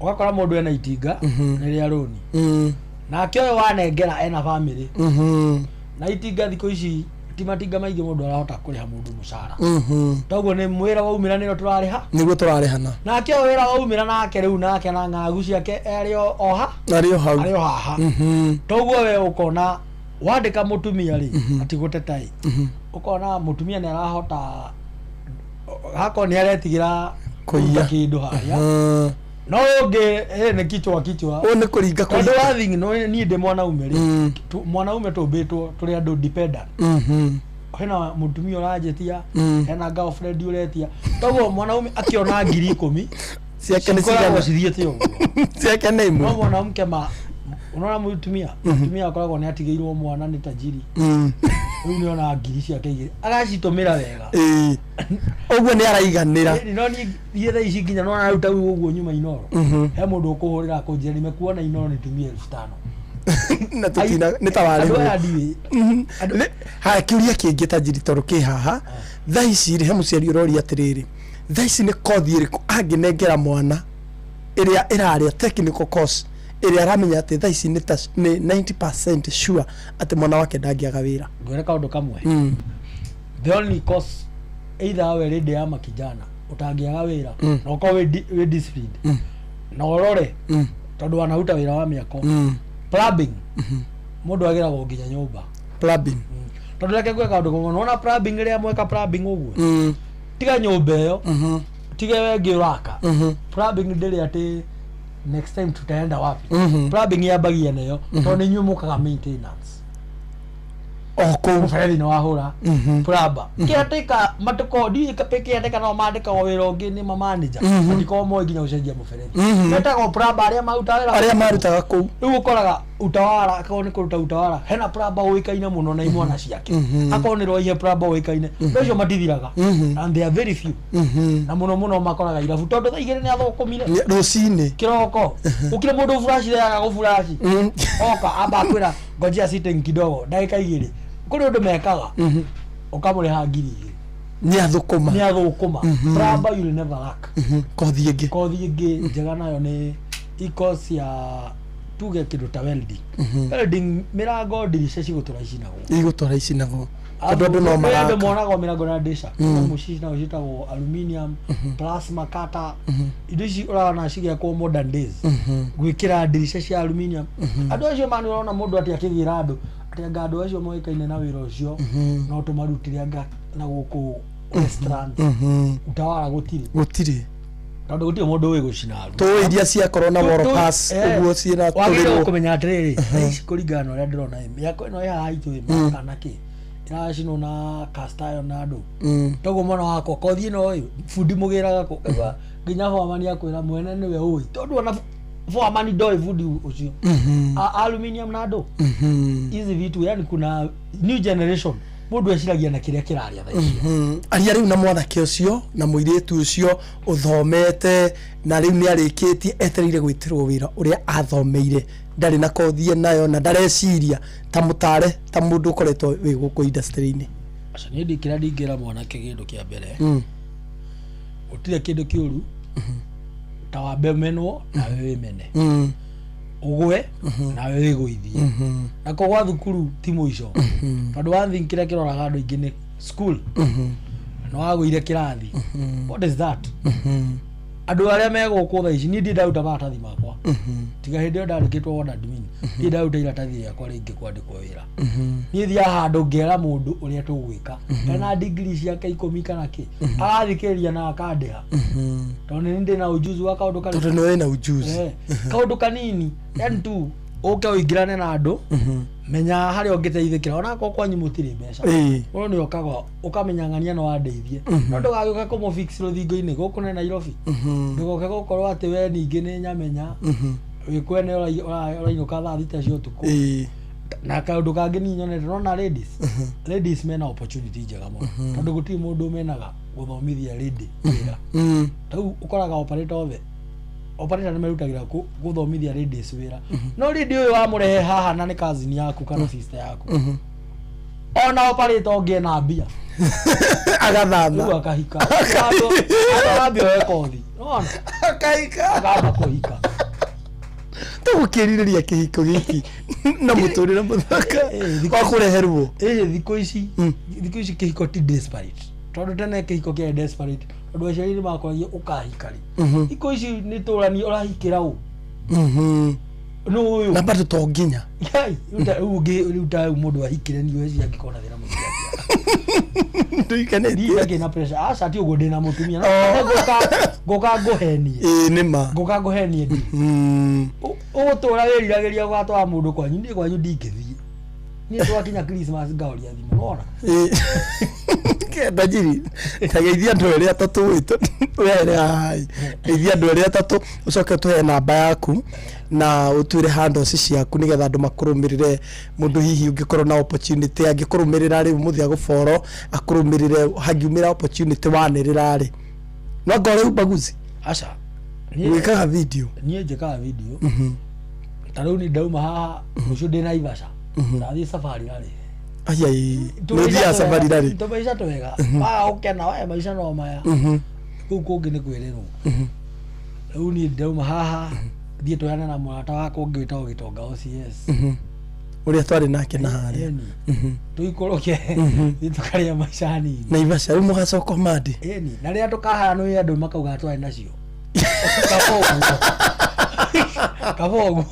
ũgakora mũndũ ena itinga nĩ rĩa rũni nake ũyũ wanengera ena bamĩrĩ na itinga thikũ ici ti matinga maingĩ mũndũ arahota kũrĩha mũndũ mũcara toguo nĩ mwĩra waumĩra nĩro tũrarĩha nĩguo tũrarĩhana nake ũyũ wĩra waumĩra nake rĩu nake na ng'agu ciake arĩ oha arĩ o hau arĩ o haha toguo we ũkona wandĩka mũtumia rĩ atigũteta ĩ ũkona mũtumia nĩ arahota hakorwo nĩ aretigĩra kũruta kĩndũ harĩa no ũngĩ nĩ kichwa kichwa Ũyũ nĩ kũringa tondũ kũringa. wa thing no niĩ ndĩ mwanaume rĩ mwanaume tũmbĩtwo tũrĩ andũ dependent hena mũtumia ũranjĩtia hena girlfriend ũretia toguo mwanaume akĩona 10,000 Ciake nĩ cikoragwo cigana? cithiĩte ũguo ciake nĩ no imwe mwanamke ma unaona mũtumia mũtumia akoragwo nĩ atigĩirwo mwana nĩ tajiri rĩu nĩ ona 2,000 agacitũmĩra wega Ĩĩ. ũguo nĩ araiganĩra Ĩĩ, no niĩ niĩ thaa ici nginya nona rĩu ta rĩu ũguo nyuma Inoro he mũndũ ũkũhũrĩra akũnjĩra nimekuona Inoro nitumie 5,000 na tũtina nĩ ta andũ warĩhwo aya ndiũĩ haya kĩũria kĩngĩ tajiri tondũ kĩ haha thaa ici rĩ he mũciari ũroria atĩrĩrĩ thaa ici nĩ kothi ĩrĩkũ angĩnengera mwana ĩrĩa ĩrarĩa technical course ĩrĩa aramenya atĩ thaa ici nĩ ta nĩ 90% sure atĩ mwana wake ndangĩaga wĩra ngwĩre kaũndũ kamwe the only course either we rĩndĩ ya makijana ũtangĩaga wĩra na ũkorwo wĩ disciplined na ũrore tondũ wanaruta wĩra wa mĩako plumbing mũndũ agĩragwo nginya nyũmba plumbing tondũ reke ngwĩre kaũndũ kamwe nĩwona plumbing rĩrĩa mweka plumbing ũguo tiga nyũmba ĩyo tiga ĩyo ĩngĩ ũraka plumbing ndĩrĩ atĩ next time tutaenda wapi plumbing yambagia nayo tondũ nĩ inyuĩ mũkaga maintenance o kũu mũberethi nĩ wahũra plumber caretaker matuko ndiũĩ caretaker no mandĩkagwo wĩra ũngĩ nĩ mamanager matikoragwo moĩ nginya gũcenjia mũberethi metagwo plumber arĩa marutaga wĩra arĩa marutaga kũu rĩu ũkoraga utawara akorwo nĩ kũruta utawara hena plumber ũĩkaine mũno na imwana ciake akorwo nĩ roihe plumber ũĩkaine andũ acio matithiraga and they are very few na mũno mũno makoraga irabu tondũ thaa 2 nĩ athũkũmire rũcinĩ kĩroko ũkire mũndũ ũburacire yaga gũburaci oka amba akwĩra ngojea sitting kidogo ndagĩka 2 kũrĩ ũndũ mekaga ũkamũrĩha 2,000 nĩ athũkũma nĩ athũkũma plumber you'll never lack kothi ĩngĩ kothi ĩngĩ njega nayo nĩ ikosi ya tuge kĩndũ ta welding welding mĩrango ndirica cigũtũra icinagwo igũtwara icinagwo tondũ andũ no Kũrĩ andũ maraka monagwo mĩrango na ndirica nyamũ ici nacio ciĩtagwo aluminium plasma cutter indo ici ũrona cigĩakwo modern days gwĩkĩra ndirica cia aluminium andũ acio mani ũrona mũndũ atĩ akĩgĩra andũ atĩ anga andũ acio moĩkaine na wĩra ũcio no tũmarutire anga na gũkũ Westlands utawara gũtirĩ gũtirĩ tondũ gũtirĩ mũndũ ũĩ gũcina aru tũĩ iria ciakorwo na wall pass ũguo ciĩna wagĩrĩirwo tũrĩrwo kũmenya atĩrĩrĩ thaa ici kũringana na ũrĩa ndĩrona ĩ mĩako ĩno ĩ haha itũ ĩ kana kĩ ĩracinwo na cast iron na andũ toguo mwana wakwa kothi ĩno ĩ bundi mũgĩraga kũ Kaigua nginya foreman akwĩra mwene nĩwe ũĩ tondũ ona foreman ndoĩ bundi ũcio. Aluminium na andũ hizi vitu yani kuna new generation Mũndũ eciragia na kĩrĩa kĩraria thaa ici. Aria rĩu na mwanake ũcio na mũirĩtu ũcio ũthomete na rĩu nĩ arĩkĩtie, etereire gwĩtĩrwo wĩra ũrĩa athomeire, ndarĩ na kothi nayo na ndareciria, ta mũtare, ta mũndũ ũkoretwo wĩ gũkũ industry-inĩ. Aca, niĩ ndikĩra ndingĩra mwanake kĩndũ kĩa mbere, gũtirĩ kĩndũ kĩũru ta wambe menwo nawe wĩmene, ũgwe nawe wĩgũithie. Na kũgwa thukuru ti mũico, tondũ one thing kĩrĩa kĩroraga andũ aingĩ nĩ school nĩ wagũire kĩrathi, what is that? Andũ arĩa me gũkũ thaa ici, niĩ ndirĩ ndaruta maratathi makwa tiga hĩndĩ ĩyo ndandĩkĩtwo ward admin. Ndirĩ ndaruta iratathi rĩakwa rĩngĩ kwandĩkwo wĩra. Niĩ thiaga handũ ngera mũndũ ũrĩa tũgwĩka, ena degree ciake 10 kana kĩ, arathikĩrĩria na akandĩha, tondũ nĩ ndĩ na ujuzi wa kaũndũ karĩkũ. Tondũ nĩ wĩna ujuzi. Eh, kaũndũ kanini, yani tu ũke ũingĩrane na andũ, menya harĩa ũngĩteithĩkĩra onakorwo kwanyu mũtirĩ mbeca. Ũyũ nĩ ũkaga ũkamenya ng'ania no andeithie, no ndũgagĩũke kũmũfix rũthingo-inĩ gũkũ nĩ Nairobi. Ndũgoke gũkorwo atĩ we ningĩ nĩ nyamenya wĩ kwene ũrainũka thaa 6 cia ũtukũ. Na kaũndũ kangĩ niĩ nyonete nona ladies mena opportunity njega mũno, tondũ gũtirĩ mũndũ ũmenaga gũthomithia lady wĩra. Rĩu ũkoraga operator othe, operator nĩ merutagĩra gũthomithia ladies wĩra, no lady ũyũ wamũrehe haha na nĩ cousin yaku kana sister yaku, ona operator ũngĩ ena mbia agathama. Rĩu akahika, akambia oe kothi. Nĩwona? Akahika. Akamba kũhika. Tũgũkĩrirĩria kĩhiko gĩkĩ na mũtũrĩre mũthaka wa kũrehe ruo. Ĩĩ, thikũ ici kĩhiko ti desperate, tondũ tene kĩhiko kĩarĩ desperate, tondũ aciari nĩ makoragia ũkahika rĩ. Thikũ ici nĩ tũrani ũrahikĩra ũ nũ ũyũ. Na bado to nginya. Yai, rĩu rĩu ta rĩu mũndũ ahikire ni weci angĩkorwo na thĩna mũingĩ atĩa? Nduikanĩtie. Niĩ ndakĩrĩ na pressure, aca, ti ũguo, ndĩna mũtumia, no ngũka ngũhenie. Ĩĩ, nĩ ma. Ngũka ngũhenie ndi ũgũtũra wĩriragĩria gũgatwara mũndũ kwanyu. Niĩ kwanyu ndingĩthiĩ, niĩ twakinya Christmas ngahoria thimũ nona. Tajiri, tageithia andũ erĩ atatũ wĩtũ wehere haha. Geithia andũ erĩ atatũ, ũcoke ũtũhe namba yaku na ũtwĩre handles ciaku nĩgetha andũ makũrũmĩrĩre. Mũndũ hihi ũngĩkorwo na opportunity angĩkũrũmĩrĩra rĩu mũthĩ agũboro akũrũmĩrĩre, hangiumĩra opportunity wanĩrĩra rĩ, no ngore ubaguzi. Aca. Wĩkaga video? Niĩ njĩkaga video. Ta rĩu nĩ ndauma haha, rũciũ ndĩ Naivasha, ndathiĩ safari rarĩ. Ayai, nĩ ũthiaga safari rarĩ? Tũmaica twega waga gũkena we, maica no maya. Kũu kũngĩ nĩ kwĩrĩrwo. Rĩu niĩ ndauma haha thiĩ tũyane na mũrata wakwa ũngĩ wĩtagwo Gĩtonga OCS. Ũrĩa twarĩ nake na harĩa. Ĩni. Tũikũrũke thiĩ tũkarĩa maica hanini. Naivasha, rĩu mũgacoka Mandi. Ĩni, na rĩrĩa tũkahara nĩ andũ makauga twarĩ nacio, kaba ũguo, kaba ũguo.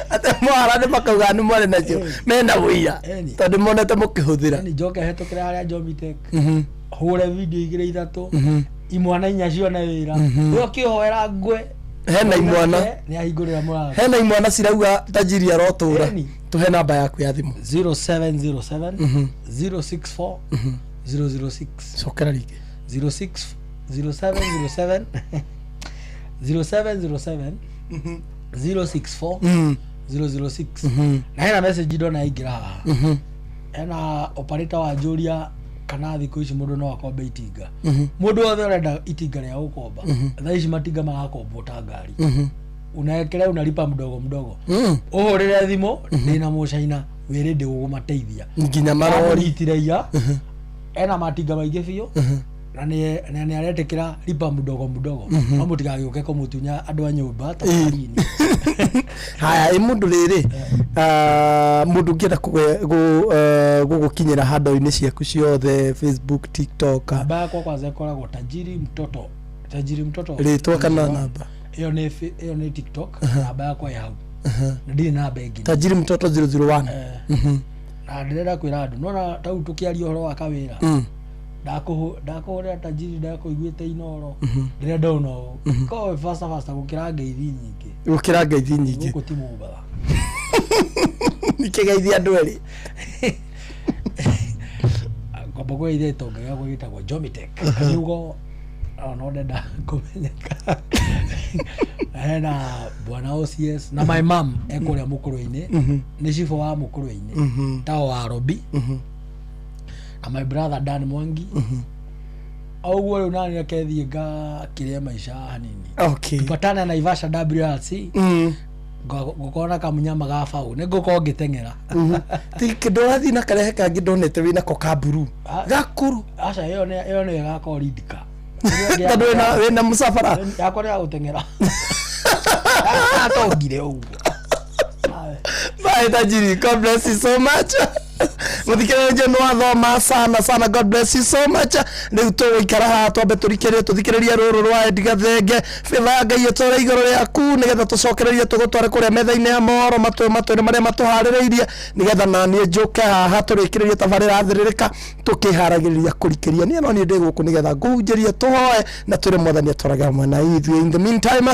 Atĩ mwara nĩ makauga nĩ mwarĩ nacio, mena wũira Ĩni. tondũ monete mũkĩhũthĩra. Ĩni, njoke hetũkĩre harĩa Jomitech, hũre video igĩrĩ ithatũ, imwana inya cione wĩra. Rĩo kĩhoera ngwe. Hena imwana. Nĩ ahingũrĩra mũrango. Hena imwana cirauga tajiri arotũra. Ĩni. Tũhe namba yaku ya thimũ. 0707 064 006. Cokera rĩngĩ. 06 0707 0707 064 006. Na hena message ndona yaingĩra haha. Hena operator wanjũria kana thikũ ici mũndũ no akombe itinga. Mũndũ wothe ũrenda itinga rĩa gũkomba, thaa ici matinga marakombwo ta ngari. Unaekelea, unalipa mdogo mdogo. Ũhũrĩre thimũ, ndĩna mũcaina wĩ ready gũkũmateithia. Nginya marori. Amũnyitire iya ena matinga maingĩ biũ na nĩ aretĩkĩra lipa mdogo mdogo. No mũtigagĩũke kũmũtunya andũ a nyũmba ta hanini. Haya, ĩ mũndũ rĩrĩ, mũndũ ũngĩenda gũgũkinyĩra handle-inĩ ciaku ciothe, Facebook, TikTok? Namba yakwa kwanza ĩkoragwo Tajiri Mtoto, Tajiri Mtoto. Rĩtwa kana namba? Ĩyo nĩ TikTok. Namba yakwa ĩ hau na ndirĩ namba ĩngĩ. Tajiri Mtoto 001. Eh. Na ndĩrenda kwĩra andũ nona tau tũkĩaria ũhoro wa kawĩra, ndakũhũrĩra Tajiri, ndakũiguĩte Inoro, ndĩrenda ũũ na ũũ, korwo wĩ faster faster gũkĩra ngeithi nyingĩ. Gũkĩra ngeithi nyingĩ. Gũkũ ti Mombatha. Ikĩgeithia andũ erĩ. Ngomba kwĩgeithia gĩtonga gĩakwa gĩtagwo Jomitech kiugo no ndenda kũmenyeka. Hena bwana OCS na my mom ekũrĩa mũkũrũ-inĩ. Nĩ cibũ wa mũkũrũ-inĩ, tao wa Robi. Na my brother Dan Mwangi. O ũguo rĩu nani reke thiĩ ngakĩrĩe maica hanini. Okay. Tupatane Naivasha WRC. Ngũkorwo na kamunyama ga baũ nĩ ngũkorwo ngĩteng'era. Ti kĩndũ ũrathiĩ na karehe kangĩ ndonete wĩna ko ka mburu. Gakũrũ. Aca ĩyo nĩ ĩyo nĩyo ĩgakorwo rindika. Tondũ wĩna wĩna mũcabara. Yakwa nĩ ya gũteng'era. Atongire ũguo. Bye tajiri. God bless you so much. Muthikĩrĩria nĩ wathoma sana sana. God bless you so much. Rĩu tũgũikara haha twambe tũrikĩrĩrie tũthikĩrĩrie rũrũ rwa Eddie Gathenge. Favor ya Ngai ĩtũre igũrũ rĩaku nĩgetha tũcokererie tũgũtware kũrĩa metha-inĩ ya mohoro matũ matwĩre marĩa matũharĩrĩirie nĩgetha naniĩ njũke haha tũrĩkĩrĩrie tabarĩra thĩrĩrĩka tũkĩharagĩrĩria kũrikĩria. Niĩ no niĩ ndĩ gũkũ nĩgetha ngũhunjĩrie tũhoe na twĩre Mwathani atwarage hamwe na ithuĩ. In the meantime,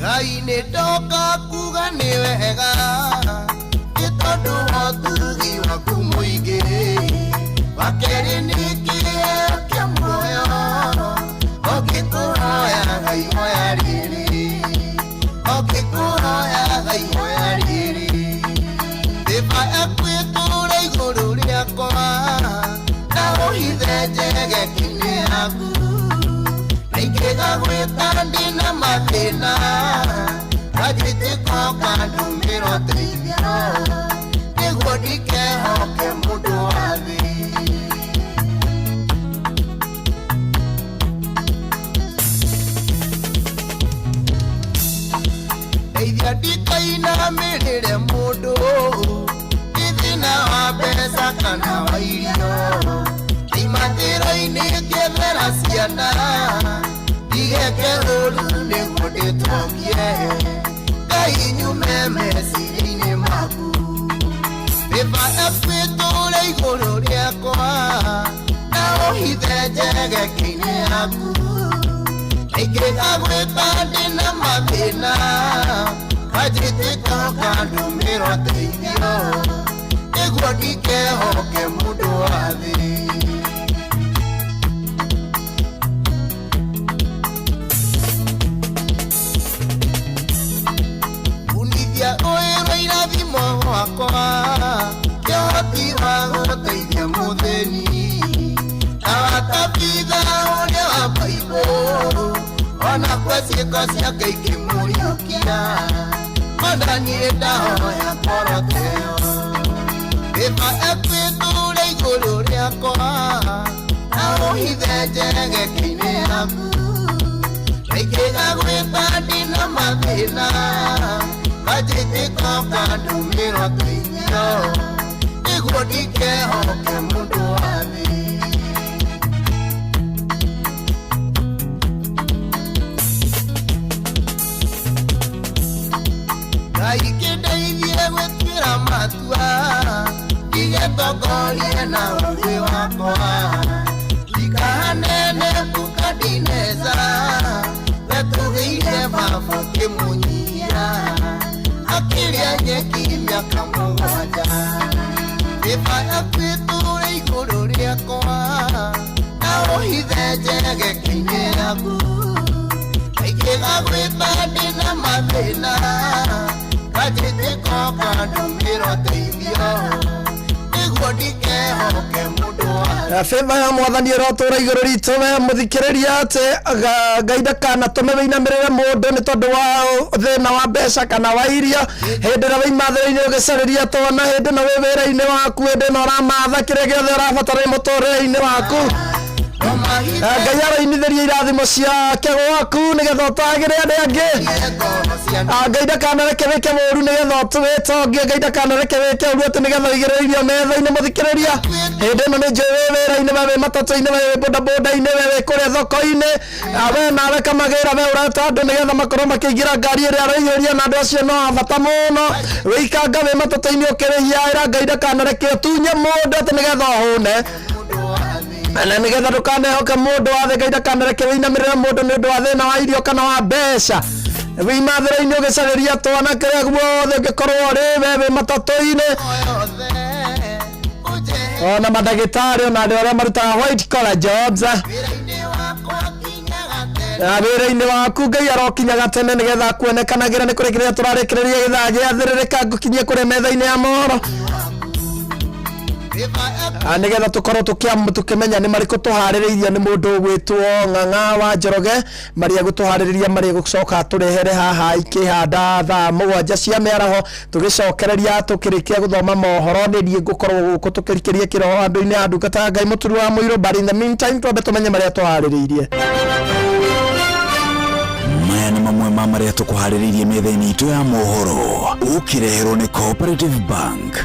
Ngai nĩ ndoka kuga nĩ wega nĩ tondũ wa ũtugi waku mũingĩ wa kerĩ nĩ kĩheo kĩa muoyo ũngĩkũhoya Ngai hoya rĩrĩ ũngĩkũhoya Ngai hoya rĩrĩ Thĩba yaku ĩtũũre igũrũ rĩakwa na ũhithe njegeki-inĩ yaku Naingĩga gwĩta ndĩna mathĩna kanjĩtĩko kandũmĩra ũteithio nĩguo ndikehoke mũndũ wa thĩ. Ndeithia ndikainamĩrĩre mũndũ nĩ thĩna wa mbeca kana wa irio imatĩro-inĩ ngĩethera ciana ndigeke ũru nĩguo ndĩtongie Ngai nyume meciria-inĩ maku Bĩba yaku ĩtũũre igũrũ rĩakwa na ũhithe njegeki-inĩ yaku Naingĩga gwĩta ndĩna mathĩna kanjĩtĩka kandũmĩra ũteithio nĩguo ndikehoke mũndũ wa thĩ. Unithia ũĩrwo irathimo gwakwa kĩhoti wa gũteithia mũthĩni na watabitha ũrĩa wa Baibũ ona kwa ciĩko ciake ikĩmũriũkia ona niĩ ndahoya koroteo Bĩba yaku ĩtũũre igũrũ rĩakwa na ũhithe njegeki-inĩ yaku Naingĩga gwĩta ndĩna mathĩna kanjĩtĩko kandũmĩra ũteithio nĩguo ndikehoke mũndũ wa thĩ. Ngai kĩndeithie gwĩtuĩra matua ndigetongorie na ũũgĩ wakwa ndikahanene Nebukadineza wetũgĩire baba kĩmũnyia akĩrĩa nyeki mĩaka mũgwanja Bĩba yaku ĩtũũre igũrũ rĩakwa na ũhithe njegeki-inĩ yaku Naingĩga gwĩta ndĩna mathĩna kanjĩtĩko kandũmĩra ũteithio nĩguo ndikehoke mũndũ wa Favor ya Mwathani ĩrotũra igũrũ ritũ we mũthikĩrĩria atĩ Ngai ndakanatũme wĩinamĩrĩre mũndũ nĩ tondũ wa thĩna wa mbeca kana wa irio hĩndĩ ĩrĩa wĩima thĩna-inĩ ũgĩcarĩria twana hĩndĩ ĩno wĩ wĩra-inĩ waku hĩndĩ ĩno ũramatha kĩrĩa gĩothe ũrabatara mũtũrĩre-inĩ waku. Ngai aroinithĩria irathimo ciake gwaku nĩgetha ũtagĩre arĩa angĩ. Ngai ndakanareke wĩke ũru nĩgetha wĩtongie Ngai ndakanareke wĩke ũru atĩ nĩgetha ũigĩrĩre irio metha-inĩ mũthikĩrĩria hĩndĩ ĩno nĩ njũĩ wĩ wĩra-inĩ we wĩ matatũ-inĩ we wĩ bodaboda-inĩ we wĩ kũrĩa thoko-inĩ we nawe kamagĩra we ũreta andũ nĩgetha makorwo makĩingĩra ngari ĩrĩa araihũria na andũ acio no a bata mũno wĩikanga wĩ matatũ-inĩ ũkĩrĩhia ĩra Ngai ndakanareke ũtunye mũndũ atĩ nĩgetha ũhũne na nĩgetha ndũkanehoke mũndũ wa thĩ Ngai ndakanareke wĩinamĩrĩre mũndũ nĩ ũndũ wa thĩna wa irio kana wa mbeca. Wĩ mathĩra-inĩ ũgĩcarĩria twana kĩrĩa guothe ũngĩkorwo ũrĩ, we wĩ matatũ-inĩ, ona mandagĩtarĩ, ona andũ arĩa marutaga white collar jobs. Na wĩra-inĩ waku Ngai arokinyaga tene nĩgetha kuonekanagĩra nĩ kũrĩkĩrĩria tũrarĩkĩrĩria gĩthaa gĩa thĩrĩrĩka ngũkinyie kũrĩ metha-inĩ ya mohoro. Nĩgetha tũkorwo tũkĩmenya nĩ marĩkũ tũharĩrĩirie nĩ mũndũ ũgwĩtwo Ng'ang'a wa Njoroge, marĩa gũtũharĩrĩria marĩa gũcoka tũrehere haha ikĩhanda thaa 7 cia mĩaraho, tũgĩcokereria tũkĩrĩkia gũthoma mohoro. Nĩ niĩ ngũkorwo gũkũ tũkĩrikĩria kĩroho andũ-inĩ a ndungata ya Ngai mũturu wa mũirũ, but in the meantime twambe tũmenye marĩa tũharĩrĩirie. Maya nĩ mamwe ma marĩa tũkũharĩrĩirie metha-inĩ itũ ya mohoro, ũkĩreherwo nĩ Cooperative Bank.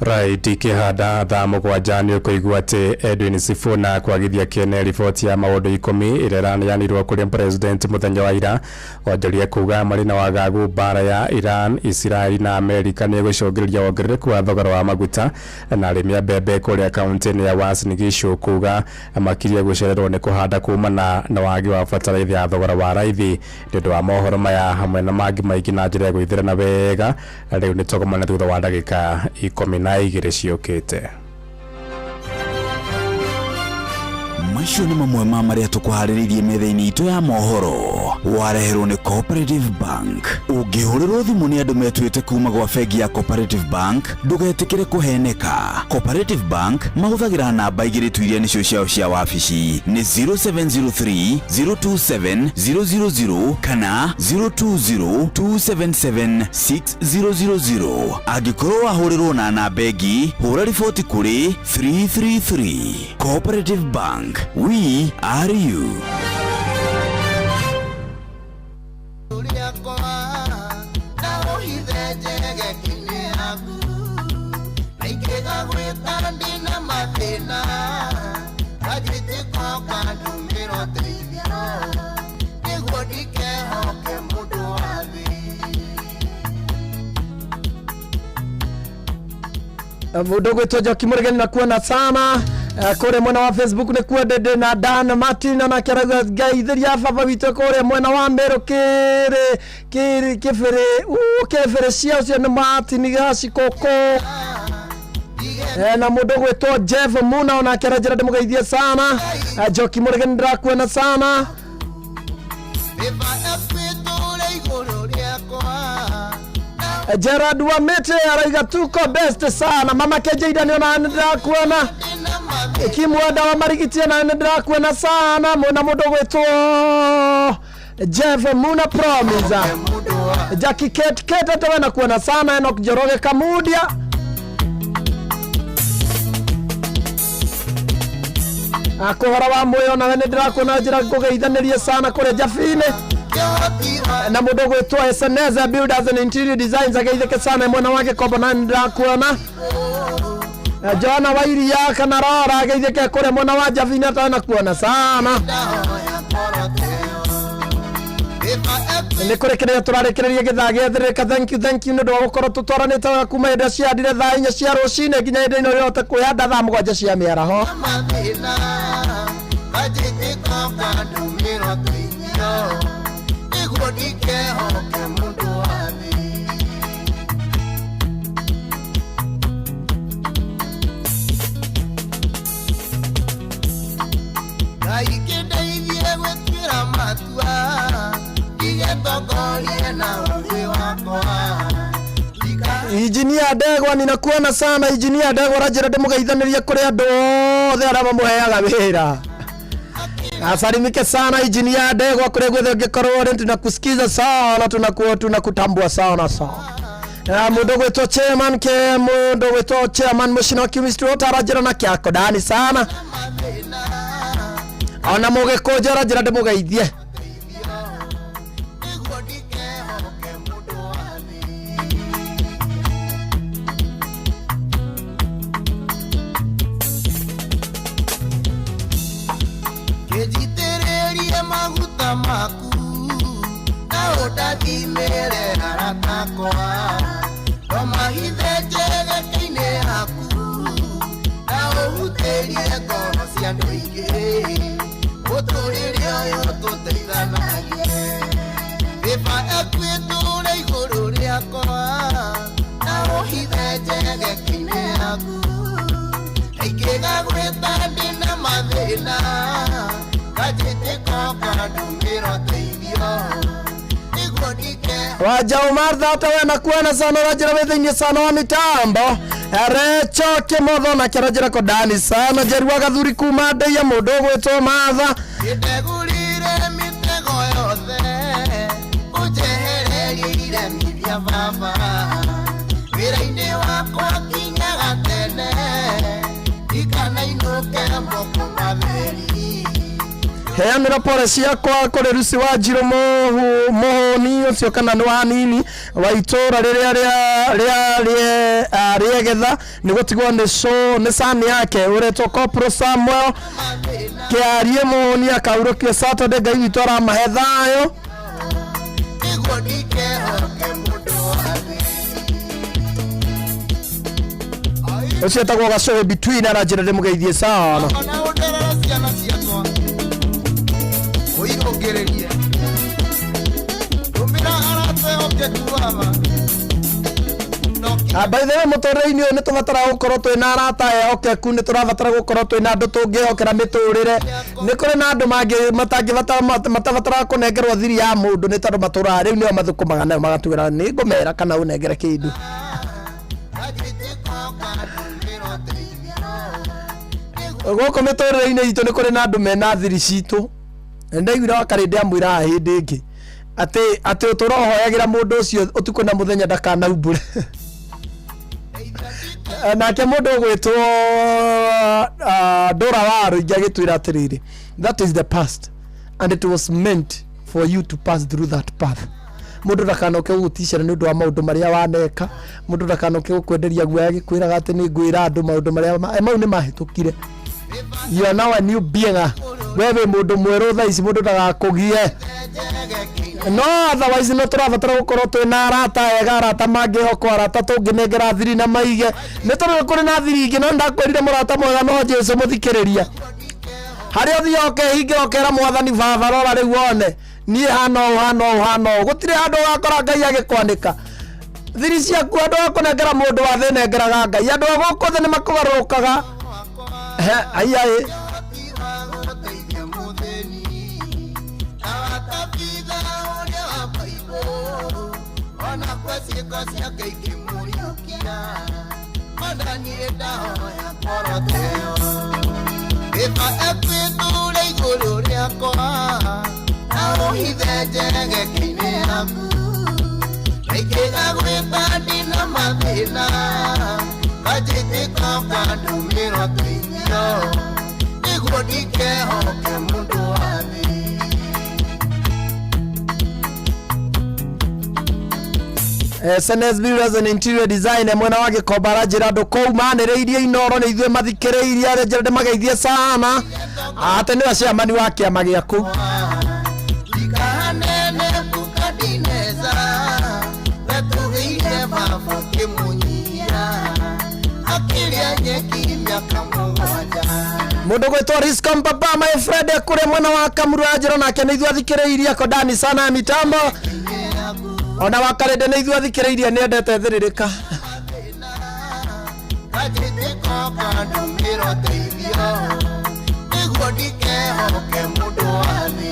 Right, ikĩhanda thaa 7 nĩ ũkũigua atĩ Edwin Sifuna kwagithia kĩene riboti ya maũndũ 10 ĩrĩa ĩraneanirwo kũrĩ president mũthenya wa ira. Onjoria kuga marĩ na wagagu mbara ya Iran, Israel na Amerika nĩ ĩgũcũngĩrĩria wongerereku wa thogora wa maguta, na arĩmi a mbembe kũrĩa kaunti-inĩ ya Uasin Gishu kuga makirie gũcererwo nĩ kũhanda kumana na wagi wa bataraitha ya thogora wa raithi. Nĩ ũndũ wa mohoro maya hamwe na mangĩ maingĩ na njĩra ya gwĩthĩrana wega, rĩu nĩ tũgomane thutha wa ndagĩka 12 ciũkĩte. Macio nĩ mamwe ma marĩa tũkũharĩrĩirie metha-inĩ itũ ya mohoro, wareherwo nĩ Cooperative Bank. Ũngĩhũrĩrwo thimũ nĩ andũ metuĩte kuma gwa bengi ya Cooperative Bank, ndũgetĩkĩre kũheneka. Cooperative Bank mahũthagĩra namba 2 tu iria nĩcio ciao cia wabici, nĩ 0703 027 000 kana 020 277 6000. Angĩkorwo wahũrĩrwo na namba ĩngĩ, hũra riboti kũrĩ 333. Cooperative Bank, we are you. Mũndũ ũgwĩtwo Njoki Mũregani na kuona sana kũrĩa mwena wa Facebook nĩ kuo ndĩ na Dan Martin, nake arauga ngeithĩria baba witũ kũrĩa mwena wa Meru kĩrĩ kĩrĩ kĩbĩrĩ kĩbĩrĩ cia ũcio nĩ Martin Gacikũkũ. Na mũndũ ũgwĩtwo Jeff Muna onake aranjĩra ndĩmũgeithie sana. Njoki Mũregani ndĩrakuona sana. Gerard Wamete araiga tuko best sana. Mama Kejeida nĩ ona ndĩrakuona. Kimwenda wa Marigiti ona nĩ ndĩrakuona sana. Mwena mũndũ ũgwĩtwo Jeff Muna Promise. Jackie Kate Kate hata wewe nakuona sana. Enoch Njoroge Kamudia. Kũhora wa muoyo nawe nĩ ndĩrakuona, njĩra ngũgeithanĩrie sana kũrĩa Jabinĩ. Na mũndũ ũgwĩtwo Eseneza Builders and Interior Designs ageithĩke sana mwena wa Gĩkombo, na nĩ ndĩrakuona. Joana wa Iria kana Rora ageithĩke kũrĩa mwena wa Jabinĩ, hata wewe nakuona sana. Nĩ kũrĩkĩrĩria tũrarĩkĩrĩria gĩthaa gĩa thĩrĩrĩka. Thank you, thank you nĩ ũndũ wa gũkorwo tũtwaranĩte wega kuma hĩndĩ ĩrĩa ciandire thaa 4 cia rũcinĩ nginya hĩndĩ ĩno ĩhote kwĩhanda thaa 7 cia mĩaraho. Injinia Ndegwa ninakuona sana. Injinia Ndegwa aranjĩra ndĩmũgeithanĩrie kũrĩ andũ othe arĩa mamũheaga wĩra. Asalimike sana Injinia Ndegwa kũrĩa guothe ũngĩkorwo ũrĩ, tunakusikiza sana, tunakutambua sana sana. Mũndũ ũgwĩtwo chairman ke mũndũ ũgwĩtwo chairman mũcina wa chemistry wote aranjĩra na kĩako ndani sana. Ona mũgĩkũnjo aranjĩra ndĩmũgeithie. Maku na ũndathimĩre aratakwa no mahithe njegeke-inĩ yaku na ũhutĩrie ngoro cia andũ aingĩ mũtũrĩre ũyũ tũteithanagie. Baba ekwĩtũre igũrũ rĩakwa na ũhithe njegeke-inĩ yaku ingĩgagwĩta ndĩna mathĩna kanjĩtĩka ũkandũmĩra ũteithio nĩguo ndike Waja Umar thata we nakuona sana rajira wethaini sana wa mitambo Recho kimotho na kĩrajira kodani sana Jerua gathuri kuma ndeia mũndũ ũgwĩtwo Matha ndegũrire mĩtego yothe ũnjehererie iremithia baba wĩra-inĩ wakwa kinyaga tene ndikanainũke moko matheri heanĩra pore ciakwa kũrĩ Lucy wa Njirũ mũhũni ũcio kana nĩ wa hanini wa itũra rĩrĩa rĩegetha nĩ gũtigwo nĩ cani yake ũretwo Kopro Samuel kĩarie mũhũni akaurũkio Saturday Ngai witũ aramahe thayũ nĩguo ndikehoke mũndũ wa thĩ ũcio etagwo Gacũhĩ between aranjĩra ndĩmũgeithie sana ona ũnderere ciana ciakwa ũirũngĩrĩrie tũmĩra arata oke kuama By the way mũtũrĩre-inĩ ũyũ nĩ tũbataraga gũkorwo twĩna arata ehokeku nĩ tũrabatara gũkorwo twĩna andũ tũngĩhokera mĩtũrĩre nĩ kũrĩ na andũ mangĩ matangĩbatara matabataraga kũnengerwo thiri ya mũndũ nĩ tondũ matũraga rĩu nĩo mathũkũmaga nayo magatwĩra nĩ ngũmera kana ũnengere kĩndũ gũkũ mĩtũrĩre-inĩ itũ nĩ kũrĩ na andũ mena thiri citũ na ndaiguire wakarĩndĩ amwĩraga hĩndĩ ĩngĩ atĩ ũtũra ũhoyagĩra mũndũ ũcio ũtukũ na mũthenya ndakanaumbũre nake mũndũ ũgwĩtwo Ndũra wa Rũingĩ agĩtwĩra atĩrĩrĩ that is the past and it was meant for you to pass through that path mũndũ ndakanoke gũgũticĩra nĩ ũndũ wa maũndũ marĩa waneka mũndũ ndakanoke gũkwenderia guoya agĩkwĩraga atĩ nĩ ngwĩra andũ maũndũ marĩa mau nĩ mahĩtũkire you are now a new being we wĩ mũndũ mwerũ thaa ici mũndũ ndagakũgie no otherwise no tũrabatara gũkorwo twĩna arata ega arata mangĩhokwo arata tũngĩnengera thiri na maige nĩ tondũ kũrĩ na thiri ingĩ no ndakwĩrire mũrata mwega no Jesũ mũthikĩrĩria harĩa ũthiaga ũkehingĩra ũkera mwathani baba rora rĩu wone niĩ hana ũũ hana ũũ hana ũũ gũtirĩ handũ ũgakora Ngai agĩkwanĩka thiri ciaku andũ a kũnengera mũndũ wa thĩ nengeraga Ngai andũ a gũkũ thĩ nĩ makũgarũrũkaga aiaĩ ona kwa ciĩko ciake ikĩmũriũkia mwathani ndahoya koroteo Baba ekwĩtũre igũrũ rĩakwa na ũhithe njegeke-inĩ yaku ingĩgagwĩta ndĩna mathĩna kanjĩtĩka ũkandũmĩra ũteithio nĩguo ndikehoke mũndũ wa thĩ SNS Builders and Interior Design mwena wa Gĩkomba aranjĩra andũ kũu manĩrĩirie Inoro nĩ ithuĩ mathikĩrĩirie aranjĩra ndĩmageithie sana atĩ nĩwe chairman wa kĩama gĩaku Ndikanene Nebukadineza wetũgĩire baba kĩmũnyia akĩrĩa nyeki mĩaka mũgwanja mũndũ gwĩtwo Riscom Papa my friend kũrĩa mwena wa Kamuru aranjĩra nake nĩ ithuĩ athikĩrĩirie kodani sana ya mitambo ona wakarĩndĩ nĩ ithuĩ athikĩrĩirie nĩendete thĩrĩrĩka kanjĩtĩka ũkandũmĩra ũteithio nĩguo ndikehoke mũndũ wa thĩ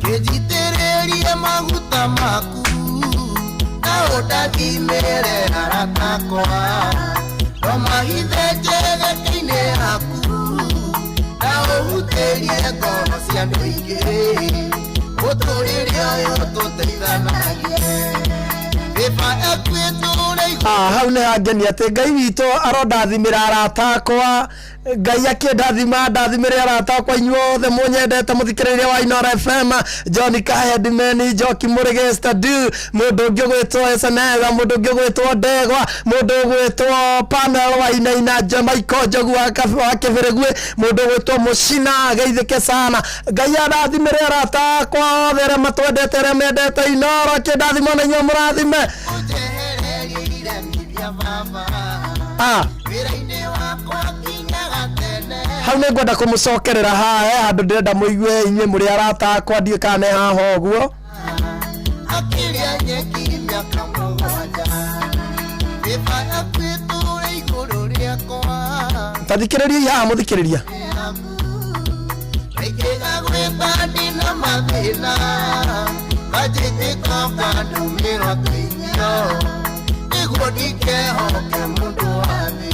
kĩnjitĩrĩrie maguta maku na ũndathimĩre arata akwa ndũmahithe njegeke-inĩ yaku na ũhutĩrie ngoro cia andũ aingĩ mũtũrĩre ũyũ tũteithanagie Baba ekwĩtũre hau nĩ hangenia atĩ Ngai witũ arondathimĩra arata akwa Ngai akĩndathima ndathimĩre arata akwa inyuothe mũnyendete mũthikĩrĩria wa Inoro FM John Kahedimeni Njoki Mũrĩge Stadu mũndũ ũngĩ ũgwĩtwo Esenega mũndũ ũngĩ ũgwĩtwo Ndegwa mũndũ ũgwĩtwo Pamela Wainaina Michael Njogu wa Kĩbĩrĩguĩ mũndũ ũgwĩtwo Mũcina geithĩke sana Ngai andathimĩre arata akwa othe arĩa matwendete arĩa mendete Inoro akĩndathima ona inyuĩ mũrathime ũnjehererie iremithia baba wĩra-inĩ wakwa Hau nĩ ngwenda kũmũcokerera haha he handũ ndĩrenda mũigue inyuĩ mũrĩ arata akwa, ndiũĩ kana nĩ haha ũguo. Akĩrĩa nyeki mĩaka 7 bĩba yakuĩtũre igũrũ rĩakwa. Ta thikĩrĩriai haha mũthikĩrĩria. Raingĩga gwĩta ndĩna mathĩna kanjĩtĩka kandũmĩra teithio nĩguo ndikehoke mũndũ wa thĩ.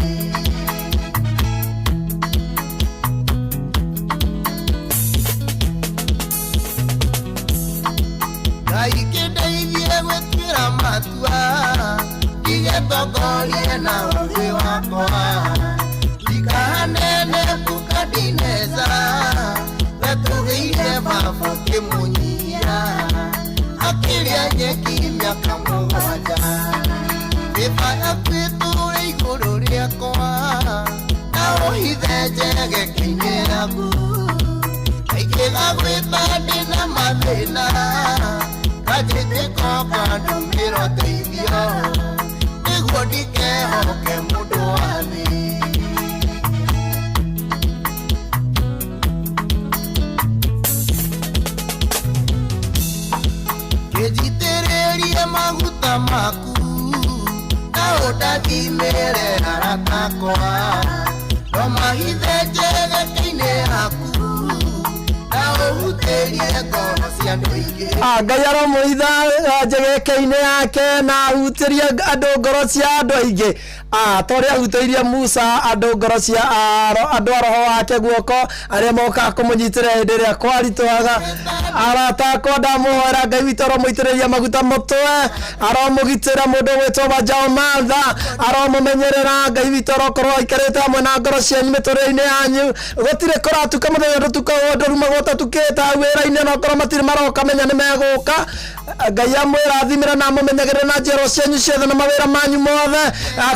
Ngai kĩndeithie gwĩtuĩra matua ndigetongorie na ũũgĩ wakwa ndikahane Nebukadineza wetũgĩire baba kĩmũnyia akĩrĩa nyeki mĩaka 7 bĩba yakuĩtũre igũrũ rĩakwa na ũhithe njegeke-inĩ yaku Kaingĩga gwĩta ndĩna mathĩna kanjĩtĩka kandũmĩra teithio nĩguo ndikehoke mũndũ wa thĩ. Kĩnjitĩrĩrie maguta maku na ũndathimĩre arata akwa no mahithe njegeke-inĩ yaku na ũhutĩrie ngoro cia andũ aingĩ. Ngai aromũhitha njegeke-inĩ yake na ahutĩrie andũ ngoro cia andũ aingĩ. Ta ũrĩa ahutĩirie Musa andũ ngoro cia andũ a roho wake guoko arĩa mokaga kũmũnyitĩrĩra hĩndĩ ĩrĩa kwaritũhaga. Arata akwa ndamũhoera Ngai witũ aromũitĩrĩria maguta mũtwe, aromũgitĩra mũndũ ũgwĩtwo Wanjao Martha, aromũmenyerera. Ngai witũ arokorwo aikarĩte hamwe na ngoro cianyu mĩtũrĩre-inĩ yanyu. Gũtirĩ kũratuka mũthenya ndũtukagwo ndũrumagwo ũtatukĩte hau wĩra-inĩ, onokorwo matirĩ maroka menya nĩ megũka. Ngai amwĩrathimĩre na amũmenyagĩrĩre na njiarwa cianyu ciothe na mawĩra manyu mothe.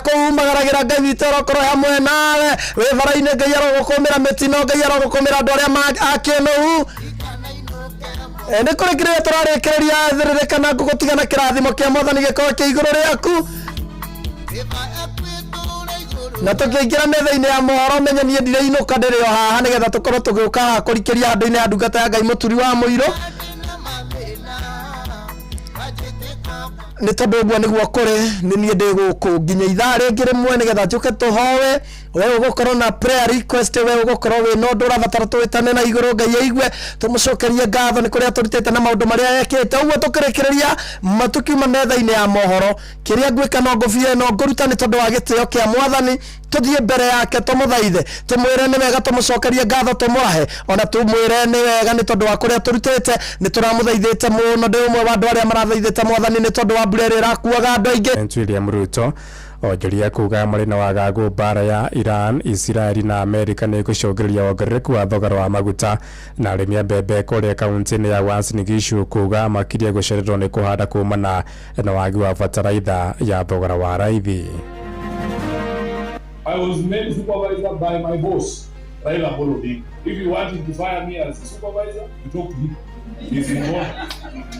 Kũu umagaragĩra Ngai witũ arokorwo hamwe nawe wĩ bara-inĩ. Ngai arogũkũmĩra mĩtino, Ngai arogũkũmĩra andũ arĩa akĩnũu. Nĩ kũrĩkĩrĩria tũrarĩkĩrĩria thĩrĩrĩkana ngũgũtigana kĩrathimo kĩa mwathani gĩkorwo kĩ igũrũ rĩaku. Na tũkĩingĩra metha-inĩ ya mohoro menye niĩ ndirĩinũka ndĩrĩ o haha nĩgetha tũkorwo tũgĩũka haha kũrikĩria handũ-inĩ ya ndungata ya Ngai mũturi wa mũirũ. Nĩ tondũ ũguo nĩguo kũrĩ, nĩ niĩ ndĩ gũkũ nginya ithaa rĩngĩ rĩmwe nĩgetha njũke tũhoe. We ũgũkorwo na prayer request, we ũgũkorwo wĩna ũndũ ũrabatara tũwĩtane na igũrũ Ngai aigue, tũmũcokerie ngatho nĩ kũrĩa tũrutĩte na maũndũ marĩa ekĩte. Ũguo tũkĩrĩkĩrĩria tũkiuma metha-inĩ ya mohoro, kĩrĩa ngwĩka no ngũbie no ngũruta nĩ tondũ wa gĩtĩo kĩa mwathani. Tũthiĩ mbere yake tũmũthaithe, tũmwĩre nĩ wega, tũmũcokerie ngatho, tũmũrahe, ona tũmwĩre nĩ wega nĩ tondũ wa kũrĩa tũrutĩte. Nĩ tũramũthaithĩte mũno, ndĩ ũmwe wa andũ arĩa marathaithĩte mwathani nĩ tondũ wa mbura ĩrĩa ĩrakuaga andũ aingĩ. William Ruto onjoria kuga marĩ na wagagu mbara ya Iran, Israeli na Amerika nĩ ĩgũcũngĩrĩria wongerereku wa thogora wa maguta. Na arĩmi a mbembe kũrĩa kaunti-inĩ ya Uasin Gishu kuga makirie gũcererwo nĩ kũhanda kumana na wagi wa bataraitha ya thogora wa raithi. I was made supervisor by my boss, Raila Amolo Odinga. If you wanted to fire me as a supervisor, you talk to him. He's involved.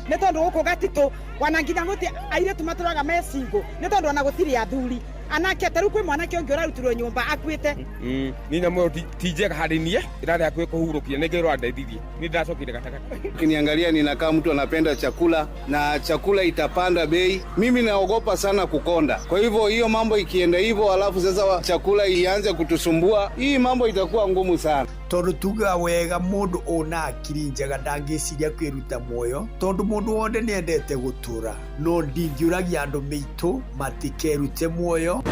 Nĩ tondũ gũkũ gatitũ wana nginya gũti airĩtu matũraga me single nĩ tondũ ona gũtirĩ athuri anake ta rĩu kwĩ mwanake ũngĩ ũrarutirwo nyũmba akuĩte. Ni nyamũ ĩyo ti njega harĩ niĩ, ĩrarĩ hakuhĩ kũhurũkia, nĩ Ngai ũrandeithirie. Niĩ ndĩracokire gatagatĩ. Ukiniangalia ninakaa mtu anapenda chakula na chakula itapanda bei. Mimi naogopa sana kukonda. Kwa hivyo hiyo mambo ikienda hivyo alafu sasa chakula ianze kutusumbua, hii mambo itakuwa ngumu sana. Tondu tugaga wega mundu una akiri njega ndangĩciria kwĩruta muoyo tondu mundu wothe nĩendete gũtũra no ndingĩũragia andũ mĩitũ matikerute muoyo.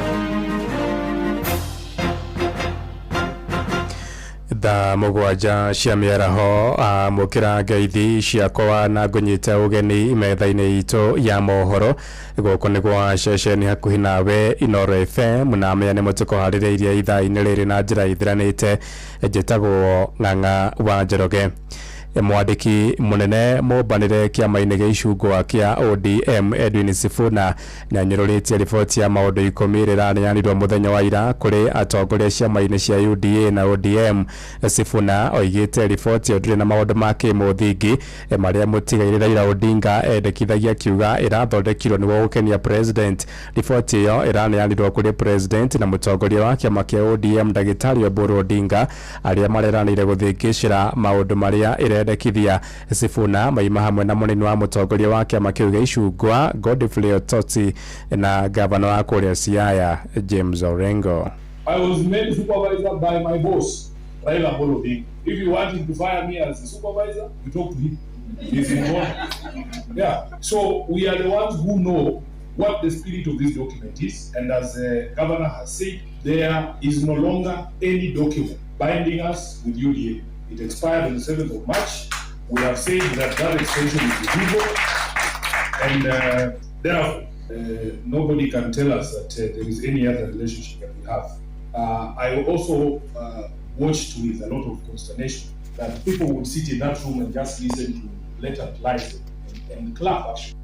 Thaa 7 cia mĩaraho amũkĩra ngeithi ciakwa na ngũnyite ũgeni metha-inĩ itũ ya mohoro. Gũkũ nĩ gwa ceceni hakuhĩ nawe Inooro FM na mea nĩ mũtũkũharĩrĩirie ithaa-inĩ rĩrĩ na njĩra ithiranĩte. Njĩtagwo Ng'ang'a wa Njoroge. Mwandĩki mũnene mũmbanĩre kĩama-inĩ gĩa icungwa kĩa ODM Edwin Sifuna nĩanyũrũrĩtie riboti ya maũndũ 10 ĩrĩa ĩraneanirwo mũthenya wa ira kũrĩ atongoria ciama-inĩ cia UDA na ODM. Sifuna oigĩte riboti ĩyo ndĩrĩ na maũndũ ma kĩmũthingi marĩa mũtigairĩ Raila Odinga endekithagia, akiuga ĩrathondekirwo nĩguo gũkenia president. Riboti ĩyo ĩraneanirwo kũrĩ president na mũtongoria wa kĩama kĩa ODM ndagĩtarĩ Oburu Odinga arĩa mareranĩire gũthĩngĩcĩra maũndũ marĩa ĩrendekithia. Sifuna maima hamwe na mũnini wa mũtongoria wa kĩama kĩu gĩa icungwa Godfrey Ototi na gavana wa kũrĩa Siaya James Orengo. I was made supervisor by my boss, Raila Amolo Odinga. If you want him to fire me as a supervisor, you talk to him. He's involved. Yeah. So we are the ones who know what the spirit of this document is. And as the governor has said, there is no longer any document binding us with UDA. It expired on the 7th of March. We have said that that extension is illegal. And therefore, nobody can tell us that there is any other relationship that we have. I also watched with a lot of consternation that people would sit in that room and just listen to blatant lies and clap, actually.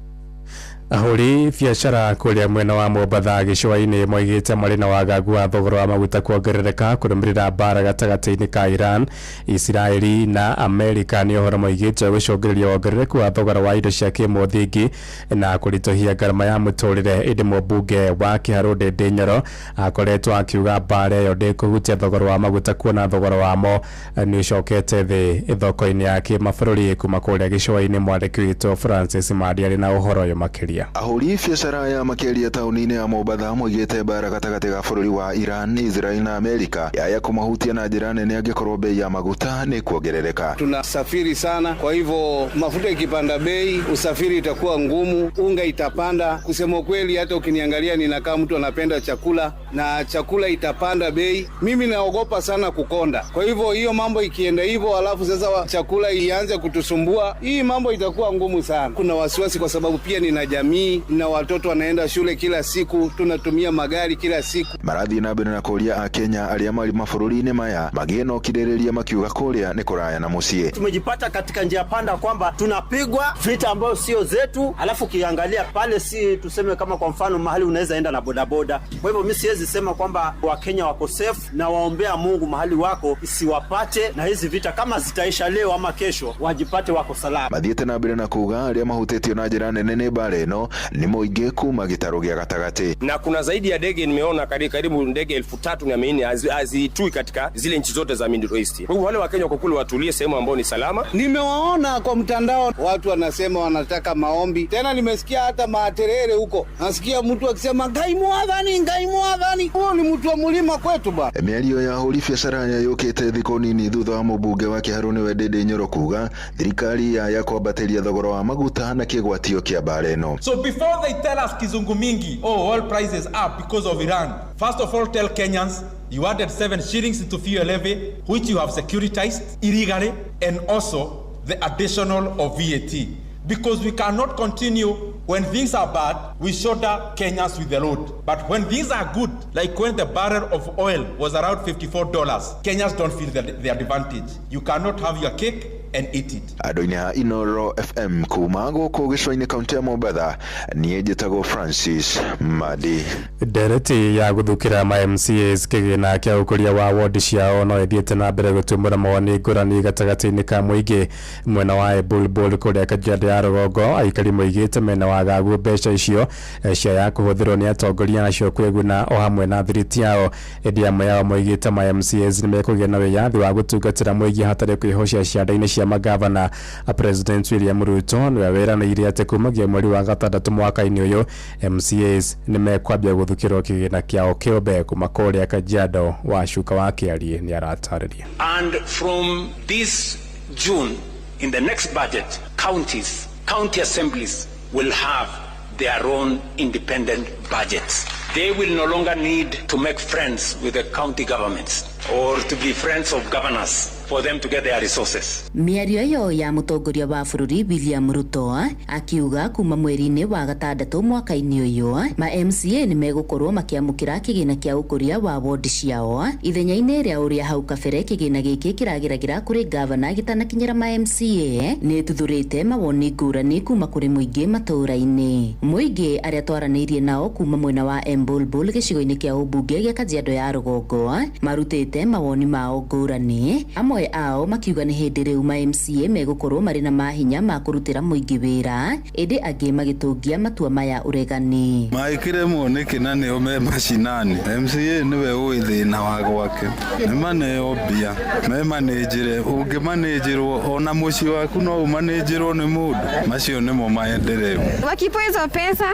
Ahũri biacara kũrĩa mwena wa Mombatha gĩcũa-inĩ moigĩte marĩ na wagagu wa thogora wa maguta kuongerereka kũrũmĩrĩra mbara gatagatĩ-inĩ ka Iran, Isiraeli na Amerika. Nĩ ũhoro moigĩte gũcũngĩrĩria wongerereku wa thogora wa indo cia kĩmũthingi na kũritũhia ngarama ya mũtũrĩre. Ĩndĩ mũmbunge wa Kĩharũ Ndĩndĩ Nyoro akoretwo akiuga mbara ĩyo ndĩkũhutia thogora wa maguta kuona thogora wamo nĩ ũcokete thĩ thoko-inĩ ya kĩmabũrũri. Kuma kũrĩa gĩcũa-inĩ mwandĩki witũ Francis Mandi arĩ na ũhoro ũyũ makĩria. Ahũri biacara ya makeria taũni-inĩ ya Mombatha moigĩte mbara gatagatĩ ga bũrũri wa Iran, Israel na Amerika yaya kũmahutia na njĩra nene angĩkorwo bei ya maguta nĩ kuongerereka. Tunasafiri sana, kwa hivyo mafuta ikipanda bei, usafiri itakuwa ngumu, unga itapanda. Kusema kweli, hata ukiniangalia ninakaa mtu anapenda chakula na chakula itapanda bei. Mimi naogopa sana kukonda, kwa hivyo hiyo mambo ikienda hivyo, alafu sasa chakula ianze kutusumbua, hii mambo itakuwa ngumu sana. Kuna wasiwasi kwa sababu pia nina jamii na watoto wanaenda shule kila siku, tunatumia magari kila siku. Marathiĩ na mbere na kũũria Akenya arĩa marĩ mabũrũri-inĩ maya magĩe na ũkirĩrĩria makiuga kũrĩa nĩ kũraya na mũciĩ. Tumejipata katika njia panda kwamba tunapigwa vita ambayo sio zetu, alafu ukiangalia pale si tuseme kama kwa mfano mahali unaweza enda na bodaboda. Kwa hivyo mimi siwezi sema kwamba Wakenya wako safe, na waombea Mungu mahali wako isiwapate na hizi vita, kama zitaisha leo ama kesho wajipate wako salama. Mathiĩte na mbere na kuuga arĩa mahutĩtio na njĩra nene nĩ mbara ĩno ni mũingĩ kuma gĩtarũ gĩa gatagatĩ. Na kuna zaidi ya ndege nimeona karibu ndege 3400 hazitui katika zile nchi zote za Middle East. Kwa hivyo wale wa Kenya wako kule watulie sehemu ambayo ni salama. Nimewaona kwa mtandao watu wanasema wanataka maombi. Tena nimesikia hata maaterere huko. Nasikia mtu akisema Ngai mwathani, Ngai mwathani. Huo ni mtu wa mlima kwetu ba. Mĩario ya ahũri biacara yũkĩte thikũ nini thutha wa mũmbunge wa Kĩharũ nĩwe Ndĩndĩ Nyoro kuga thirikari yaya kwambatĩria thogora wa maguta na kĩgwatio kĩa mbara ĩno. So before they tell us kizungu mingi, oh, oil prices up because of Iran, first of all tell Kenyans you added 7 shillings into fuel levy, which you have securitized illegally, and also the additional of VAT. Because we cannot continue when things are bad, we shoulder Kenyans with the load. But when things are good, like when the barrel of oil was around $54, Kenyans don't feel the advantage. You cannot have your cake and eat it. Andũ-inĩ a Inoro FM kuma gũkũ gĩcũa-inĩ kaunti ya Mombatha, niĩ njĩtagwo Francis Madi. Ndereti ya gũthukĩra ma MCAs kĩgĩna kĩa ũkũria wa wodi ciao no ĩthiĩte na mbere gũtumũra mawoni ngũrani gatagatĩ-inĩ ka mũingĩ. Mwena wa Ebulbul kũrĩa Kajiado ya rũgongo, aikari moigĩte mena wagagu mbeca icio ciaya kũhũthĩrwo nĩ atongoria acio kwĩguna o hamwe na thiriti yao. Ĩndĩ amwe yao moigĩte ma MCAs nĩ mekũgĩa na wĩyathi wa gũtungatĩra mũingĩ hatarĩ kwĩhocia cianda-inĩ cia magavana. President William Ruto nĩwe wĩranĩire atĩ kumagia mweri wa gatandatũ mwaka-inĩ ũyũ MCAs nĩ mekwambia gũthukĩrwo kĩgĩna kĩao kĩũmbe. Kuma kũrĩa Kajiado, Wacuka wa Kĩarie nĩ aratarĩria. And from this June, in the next budget, counties, county assemblies will have their own independent budgets. They will no longer need to make friends with the county governments or to be friends of governors. for them to get their resources. Mĩario ĩyo ya mũtongoria wa bũrũri William Ruto akiuga kuma mweri-inĩ wa gatandatũ mwaka-inĩ ũyũ ma MCA nĩ megũkorwo makĩamũkĩra kĩgĩna kĩa ũkũria wa wondi ciao ithenya-inĩ rĩa ũrĩa hau kabere kĩgĩna gĩkĩ kĩrageragĩra kũrĩ gavana gĩtanakinyĩra ma MCA nĩ tuthurĩte mawoni ngũrani kuma kũrĩ mũingĩ matũũra-inĩ. Mũingĩ arĩa twaranĩirie nao kuma mwena wa Embulbul gĩcigo-inĩ kĩa ũmbunge gĩa Kajiado ya rũgongo marutĩte mawoni mao ngũrani, amwe ao makiuga nĩ hĩndĩ rĩu ma MCA megũkorwo marĩ na mahinya ma kũrutĩra mũingĩ wĩra, ĩndĩ angĩ magĩtũngia matua maya ũregani. Maikiremwo nĩkĩ na nĩo me macinani? MCA nĩwe ũĩ thĩna wa gwake, nĩ maneo mbia memanĩnjĩre, ũngĩmanĩnjĩrwo ona mũciĩ waku no ũmanĩnjĩrwo nĩ mũndũ. Macio nĩmo maendeleo. Wakipewa hizo pesa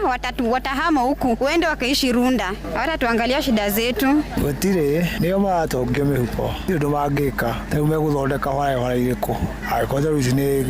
watahama huku uende wakaishi Runda, hawatatuangalia shida zetu. Gũtirĩ nĩo maratongio mĩhuko, gũtirĩ ũndũ mangĩka rĩu megũthondeka barabara irĩkũ? Angĩkorwo ta rĩu ici nĩ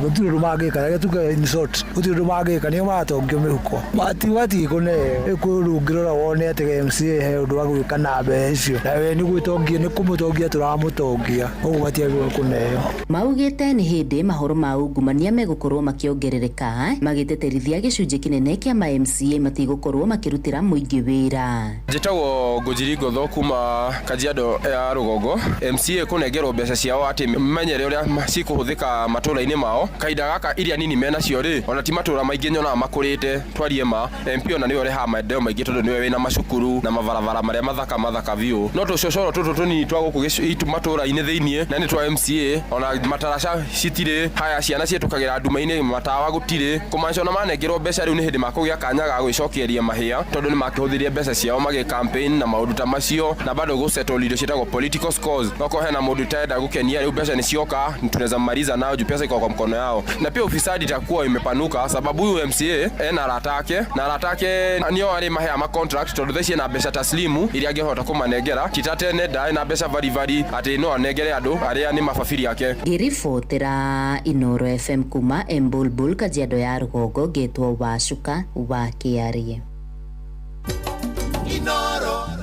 gũtirĩ ũndũ mangĩka, reke tuge in short, gũtirĩ ũndũ mangĩka, nĩo maratongio mĩhuko. Matigũneo rĩu kwĩ ũndũ ũngĩrora wone atĩ MCA he ũndũ wa gwĩka na mbeca icio, na we nĩ gwĩtongia nĩ kũmũtongia tũramũtongia, ũguo matiagĩrĩirwo kũneo. Maugĩte nĩ hĩndĩ mahoro ma ungumania megũkorwo makĩongerereka, magĩteterithia gĩcunjĩ kĩnene kĩa ma MCA matigũkorwo makĩrutĩra mũingĩ wĩra. Njĩtagwo Ngũnjiri Ngotho kuma Kajiado ya rũgongo. MCA kũnengerwo mbeca ciao atĩ menyere ũrĩa cikũhũthĩka matũũra-inĩ mao. Kahinda gaka iria nini menacio rĩ, ona ti matũũra maingĩ nyonaga makũrĩte, twarie ma. MP ona nĩwe ũrehaga maendeleo maingĩ tondũ nĩwe wĩna macukuru na mabarabara marĩa mathaka mathaka biũ. No tũcocoro tũtũ tũnini twa gũkũ matũũra-inĩ thĩiniĩ na nĩ twa MCA, ona mataraca citirĩ, haya ciana ciĩtũkagĩra nduma-inĩ, matawa gũtirĩ. Kũmaanisha ona manengerwo mbeca rĩu nĩ hĩndĩ makũgĩa kanya ga gwĩcokeria mahĩa tondũ nĩ makĩhũthĩrie mbeca ciao magĩ campaign na maũndũ ta macio, na bado gũsettle indo ciĩtagwo political scores. Okorwo hena mũndũ itaenda gũkenia rĩu mbeca nĩ cioka, tunaweza mmaliza nao juu pesa iko kwa mkono yao. Na pia ufisadi itakuwa imepanuka sababu huyu MCA ena arata ake, na arata ake nĩo arĩ maheaga ma contract tondũ thaa ici ena mbeca taslimu iria angĩhota kũmanengera, ti ta tene ndarĩ na mbeca baribari atĩ no anengere andũ arĩa nĩ mababiri ake. Ngĩribotera Inoro FM kuma Embulbul Kajiado ya rũgongo, ngetwo Wacuka wa Kĩarie.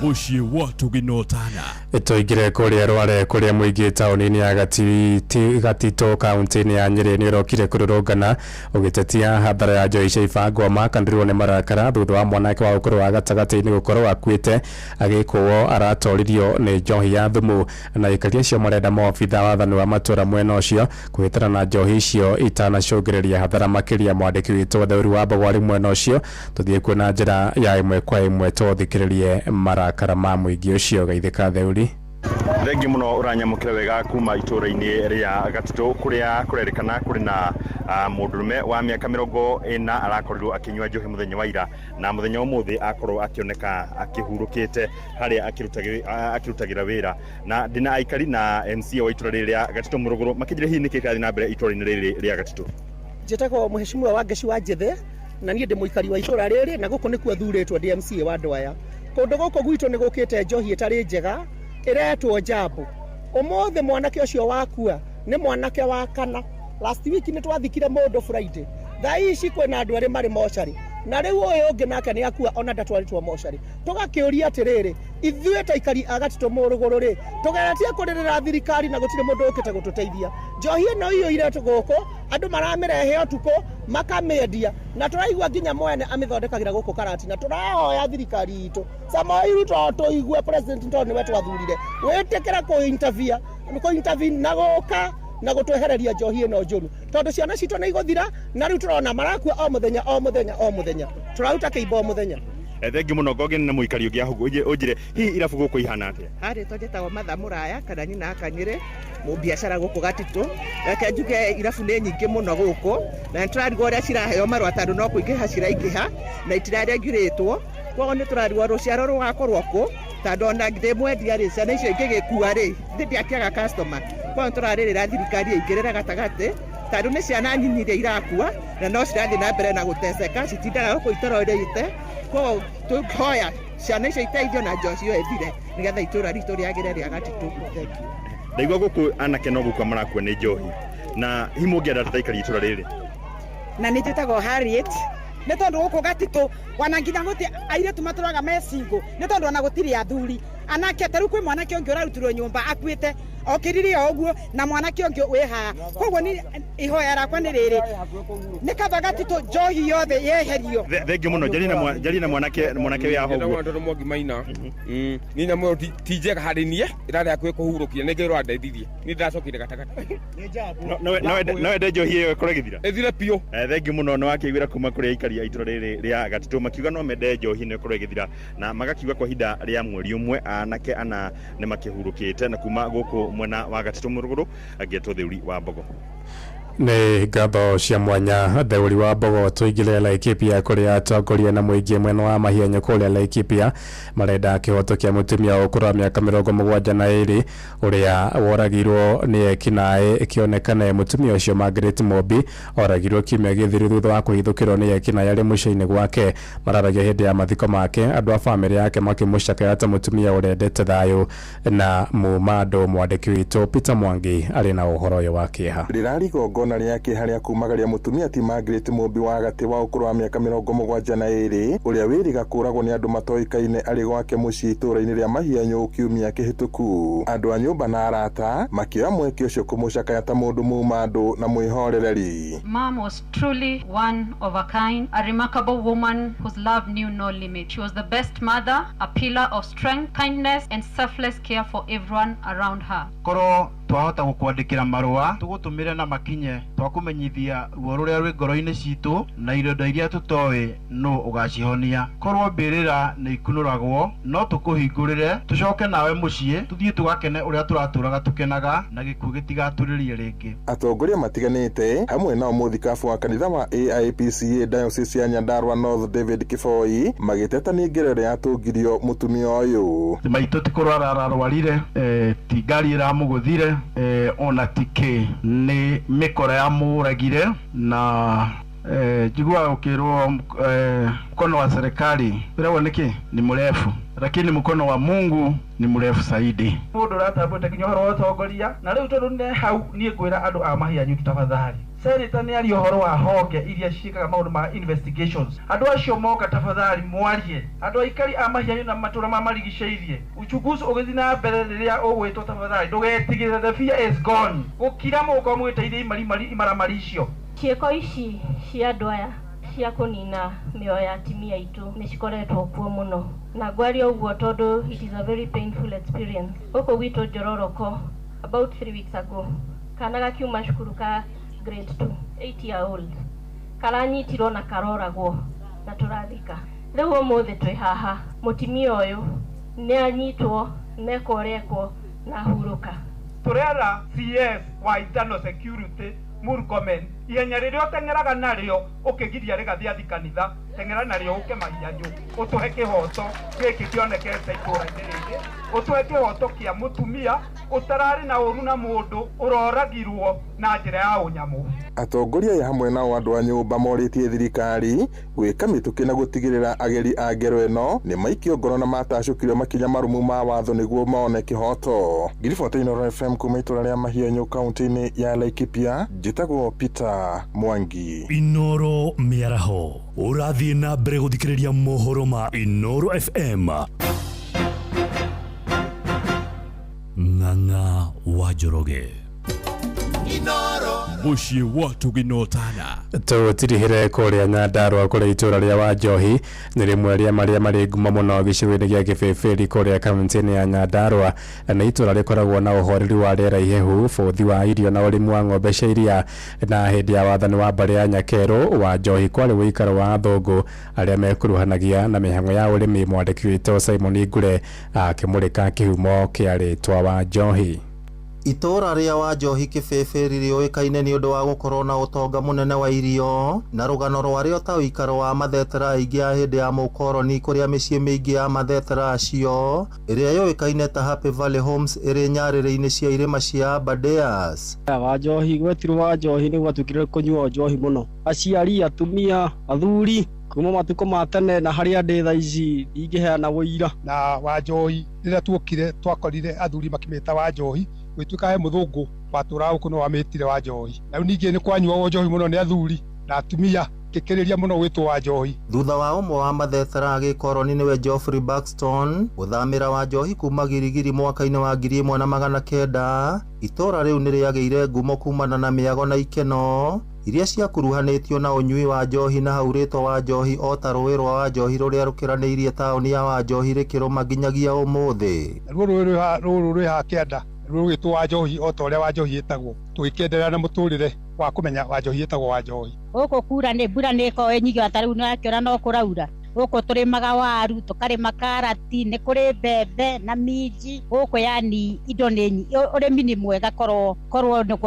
Mũciĩ wa tũgĩnotana. Tũingĩre kũrĩa Rware kũrĩa mũingĩ taũni-inĩ ya Gatitũ kaunti-inĩ ya Nyĩrĩ nĩ ũrokire kũrũrũngana ũgĩtetia hathara ya njohi cia ibangwo. Makanĩrĩrwo nĩ marakara thutha wa mwanake wa ũkũrũ wa gatagatĩ-inĩ gũkorwo akuĩte agĩkũo aratoririo nĩ njohi ya thumu, na aikari acio marenda maobitha wathani wa matũũra mwena ũcio kũhĩtana na njohi icio itanacũngĩrĩria hathara makĩria. Mwandĩki witũ Watheuru wa Mbogwari mwena ũcio tũthiĩ kuo na njĩra ya ĩmwe kwa ĩmwe tũthikĩrĩrie marakara ma mũingĩ ũcio. Geithĩka Theuri. Thengi muno uranyamukira wega kuma itura-inĩ rĩa Gatitũ kũrĩa kũrerĩkana kũrĩ na mũndũrũme wa mĩaka 40 arakorirwo akĩnyua njohi mũthenya wa ira, na mũthenya wa ũmũthĩ akorwo akĩoneka akĩhurũkĩte harĩa akĩrutagĩra wĩra. Na ndĩna aikari na MCA wa itura rĩrĩ rĩa Gatitũ Mũrũgũrũ makĩnjĩra hihi nĩkĩ kĩrathiĩ na mbere itura-inĩ rĩrĩ rĩa Gatitũ. Njĩtagwo Mheshimiwa Wangeci wa Njethe na niĩ ndĩ mũikari wa itũra rĩrĩ, na gũkũ nĩkuo thurĩtwo ndĩ MCA wa andũ aya. Kũndũ gũkũ gwitũ nĩ gũkĩte njohi ĩtarĩ njega ĩretwo njambo. Ũmũthĩ mwanake ũcio wakua nĩ mwanake wa kana. Last week nĩ twathikire mũndũ Friday. Thaa ici kwĩna andũ erĩ marĩ mocarĩ, na rĩu ũyũ ũngĩ nake nĩ akua ona ndatwarĩtwo mocarĩ. Tũgakĩũria atĩrĩrĩ, ithuĩ ta aikari a Gatitũ Mũrũgũrũ rĩ, tũgeretie kũrĩrĩra thirikari na gũtirĩ mũndũ ũkĩte gũtũteithia. Njohi ĩno iyũire gũkũ, andũ maramĩrehe ũtukũ makamĩendia, na tũraigua nginya mwene amĩthondekagĩra gũkũ Karatina. Tũrahoya thirikari itũ Samoei Ruto tũigue president tondũ nĩwe twathurire, wĩtĩkĩre kũ-intervene na gũka na gũtwehereria njohi ĩno njũru, tondũ ciana citũ nĩ igũthira, na rĩu tũrona marakua o mũthenya o mũthenya o mũthenya, tũraruta kĩimbo o mũthenya. Thengi mũno. Ngongeni na mũikari ũngĩ ũnjĩre hihi irabu gũkũ ihana atĩa? Harĩ njĩtagwo Matha Mũraya kana nyina Akanyĩrĩ, mũbiacara gũkũ Gatitũ. Reke njuge irabu nĩ nyingĩ mũno gũkũ, na nĩtũrarigwo ũrĩa ciraheo marũa tondũ no kũingĩha ciraingĩha na itiraregurĩtwo. Koguo nĩtũrarigwo rũciaro rũgakorwo kũ, tondũ ona ndĩ mwendia rĩ, ciana icio ingĩgĩkua rĩ, ndĩakĩaga customer. Koguo nĩtũrarĩrĩra thirikari ĩingĩrĩre gatagatĩ, tondũ nĩ ciana nyinyi iria irakua na no cirathiĩ na mbere na gũteceka, citindaga gũkũ itarorĩte. Koguo tũhoya ciana icio iteithio na njohi ĩyo ĩthire nĩgetha itũra ritũ rĩagĩre rĩa Gatitũ. Thank you. Ndaigua gũkũ anake no gũkua marakua nĩ njohi, na hihi mũngĩenda ta aikari itũra rĩrĩ? Na nĩ njĩtagwo Harriet, nĩ tondũ gũkũ Gatitũ ona nginya gũtirĩ airĩtu matũraga me single, nĩ tondũ ona gũtirĩ athuri. Anake ta rĩu kwĩ mwanake ũngĩ ũrarutirwo nyũmba akuĩte okĩrire o ũguo na mwanake ũngĩ wĩ haha. Koguo ni ihoya rakwa nĩ rĩrĩ, nĩ kaba Gatitũ njohi yothe yeherio. Thengiũ mũno. Njarie na mwanake wĩ haha ũguo. Ndona Mwangi Maina. Ni nyamũ ĩyo ti njega harĩ niĩ, ĩrarĩ hakuhĩ kũhurũkia, nĩ ĩrandeithirie, niĩ ndĩracokire gatagatĩ. No wende njohi ĩyo ĩkorwo ĩgĩthira? Ĩthire biũ. Thengiũ mũno. Nĩ wakĩiguĩra kuma kũrĩ aikari a itũra rĩrĩ rĩa Gatitũ makiuga no mende njohi ĩno ĩkorwo ĩgĩthira, na magakiuga kwa ihinda rĩa mweri ũmwe anake ana nĩ makĩhurũkĩte. Na kuma gũkũ mwena wa Gatitũ Mũrũgũrũ, ngetwo Theuri wa Mbogo. Nĩ ngatho cia mwanya, Theuri wa Mbogo. Tũingĩre Laikipia kũrĩa atongoria na mũingĩ mwena wa Mahianyo kũrĩa Laikipia marenda kĩhoto kĩa mũtumia wa ũkũrũ wa mĩaka 72 ũrĩa woragirwo nĩ ekinaĩ kĩonekane. Mũtumia ũcio Margaret Mobi oragirwo kiumia gĩthiru thutha wa kũhithũkĩrwo nĩ ekinaĩ arĩ mũciĩ-inĩ gwake. Mararagia hĩndĩ ya mathiko make, andũ a bamĩrĩ yake makĩmũcakaya ta mũtumia ũrendete thayũ na mumandũ. Mwandĩki witũ Peter Mwangi arĩ na ũhoro ũyũ wa kĩeha. Rĩrarĩ igongona rĩa kĩeha rĩa kumagaria mũtumia ti Margaret Mũmbi wa gatĩ wa ũkũrũ wa mĩaka 72 ũrĩa wĩrĩga kũragwo nĩ andũ matoĩkaine arĩ gwake mũciĩ itũũra-inĩ rĩa Mahianyũ kiumia kĩhĩtũku. Andũ a nyũmba na arata makĩoya mweke ũcio kũmũcakaya ta mũndũ mumandũ na mwĩhorereri. Mom was truly one of a kind, a remarkable woman whose love knew no limit. She was the best mother, a pillar of strength, kindness, and selfless care for everyone around her. Korwo twahota gũkwandĩkĩra marũa tũgũtũmĩre na makinye, twakũmenyithia ruo rũrĩa rwĩ ngoro-inĩ citũ na ironda iria tũtoĩ nũ ũgacihonia. Korwo mbĩrĩra nĩ ikunũragwo, no tũkũhingũrĩre tũcoke nawe mũciĩ, tũthiĩ tũgakene ũrĩa tũratũraga tũkenaga, na gĩkuũ gĩtigatũrĩrie rĩngĩ. Atongoria matiganĩte hamwe nao mũthikabu wa kanitha wa AIPCA Diocese ya Nyandarua North David Kiboi magĩteta nĩ ngero ĩrĩa yatũngirio mũtumia ũyũ. Maitũ ti kũrwara ararwarire, ti ngari ĩramũgũthire, ona ti kĩ, nĩ mĩkora yamũragire. Na njiguaga ũkĩrwo mkono wa serikali wĩragwo nĩkĩ ni mrefu, lakini mkono wa Mungu ni mrefu zaidi. Mũndũ ũratambũrĩte nginya ũhoro wa ũtongoria, na rĩu tondũ nĩ hau niĩ ngwĩra andũ a Mahianyu, tafadhali, Senator nĩ aria ũhoro wa honge iria ciĩkaga maũndũ ma investigations. Andũ acio moka, tafadhali mwarie. Andũ aikari a Mahianyu na matũra ma marigicĩirie, uchunguzi ũgĩthiĩ na mbere, rĩrĩa ũgwĩtwo, tafadhali ndũgetigĩre, the fear is gone. Gũkira mũgũkorwo mũgĩteithia imaramari icio. Ciĩko ici cia andũ aya cia kũnina mĩoyo ya atumia aitũ nĩ cikoretwo kuo mũno, na ngwaria ũguo tondũ it is a very painful experience. Gũkũ gwitũ Njororoko, about 3 weeks ago, kana gakiuma cukuru ka grade 2, 8-year old, karanyitirwo na karoragwo na tũrathika. Rĩu ũmũthĩ twĩ haha, mũtumia ũyũ nĩ anyitwo nekwo ũrĩa na ahurũka. Tũrera CS wa internal security Murkomen, ihenya rĩrĩa ũteng'eraga narĩo ũkĩgiria rĩgathi athi kanitha, teng'era narĩo ũke Mahianyũ ũtũhe kĩhoto gĩkĩ kĩonekete itũũra-inĩ rĩrĩ, ũtũhe kĩhoto kĩa mũtumia ũtararĩ na ũru na mũndũ ũroragirwo na njĩra ya ũnyamũ. Atongoria aya hamwe nao andũ a nyũmba morĩtie thirikari gwĩka mĩtũkĩ na gũtigĩrĩra ageri a ngero ĩno nĩ maikio ngoro na matacũkirio makinya marũmu ma watho nĩguo mone kĩhoto. Ngiribota Inooro FM kuma itũũra rĩa Mahianyũ kaunti-inĩ ya Laikipia, njĩtagwo Peter Mwangi. Inoro mĩaraho, ũrathiĩ na mbere gũthikĩrĩria mohoro ma Inoro FM. Ng'ang'a wa Njoroge. Mũciĩ wa tũginotana. Tũtirihĩre kũrĩa Nyandarũa kũrĩa itũũra rĩa Wanjohi nĩ rĩmwe rĩa marĩa marĩ ngumo mũno gĩcigo-inĩ gĩa Kĩbĩbĩri kũrĩa kaunti-inĩ ya Nyandarũa. Nĩ itũũra rĩkoragwo na ũhoreri wa rĩera ihehu, bũthi wa irio na ũrĩmi wa ng'ombe cia iria. Na hĩndĩ ya wathani wa mbarĩ ya Nyakerũ, Wanjohi kwarĩ ũikaro wa athũngũ arĩa mekuruhanagia na mĩhang'o ya ũrĩmi. Mwandĩki witũ Simon Ngure akĩmũrĩka kĩhumo kĩa rĩtwa Wanjohi. Itũũra rĩa Wanjohi Kĩbĩbĩri rĩũĩkaine nĩ ũndũ wa gũkorwo na ũtonga mũnene wa irio na rũgano rwarĩo ta ũikaro wa mathetera aingĩ a hĩndĩ ya mũkoroni, kũrĩa mĩciĩ mĩingĩ ya mathetera acio ĩrĩa yũĩkaine ta Happy Valley Homes ĩrĩ nyarĩrĩ-inĩ cia irĩma cia Aberdares. Wanjohi gwetirwo Wanjohi nĩ gwatuĩkire kũnyuo njohi mũno, aciari, atumia, athuri, kuma matukũ ma tene, na harĩa ndĩ thaa ici ndingĩheana ũira. Na Wanjohi rĩrĩa tuokire twakorire athuri makĩmĩta Wanjohi, gwĩtuĩka he mũthũngũ watũraga gũkũ no wamĩtire Wanjohi. Na rĩu ningĩ nĩ kwanyuagwo njohi mũno nĩ athuri na atumia. Ngĩkĩrĩria mũno gwĩtwo Wanjohi. Thutha wa ũmwe wa mathetera agĩkoroni nĩwe Geoffrey Buxton gũthamĩra Wanjohi kuma Girigiri mwaka-inĩ wa 1900, itũra rĩu nĩrĩagĩire ngumo kumana na mĩago na ikeno iria ciakuruhanĩtio na ũnyui wa njohi na hau rĩtwa Wanjohi o ta rũĩ rwa Wanjohi rũrĩa rũkĩranĩirie taũni ya Wanjohi rĩkĩrũma nginyagia ũmũthĩ. Naruo rũĩ rũrũ rwĩ haha kĩanda ruo rũgĩtwo Wanjohi o ta ũrĩa Wanjohi ĩtagwo, tũgĩkĩenderea na mũtũrĩre wa kũmenya Wanjohi ĩtagwo Wanjohi. Gũkũ kura nĩ mbura nĩ ĩkoragwo ĩ nyingĩ, ta rĩu nĩũrakĩona no kũraura. Gũkũ tũrĩmaga waru, tũkarĩma karati, nĩ kũrĩ mbembe na minji gũkũ, yani indo nĩ ũrĩmi nĩ mwega, korwo korwo nĩ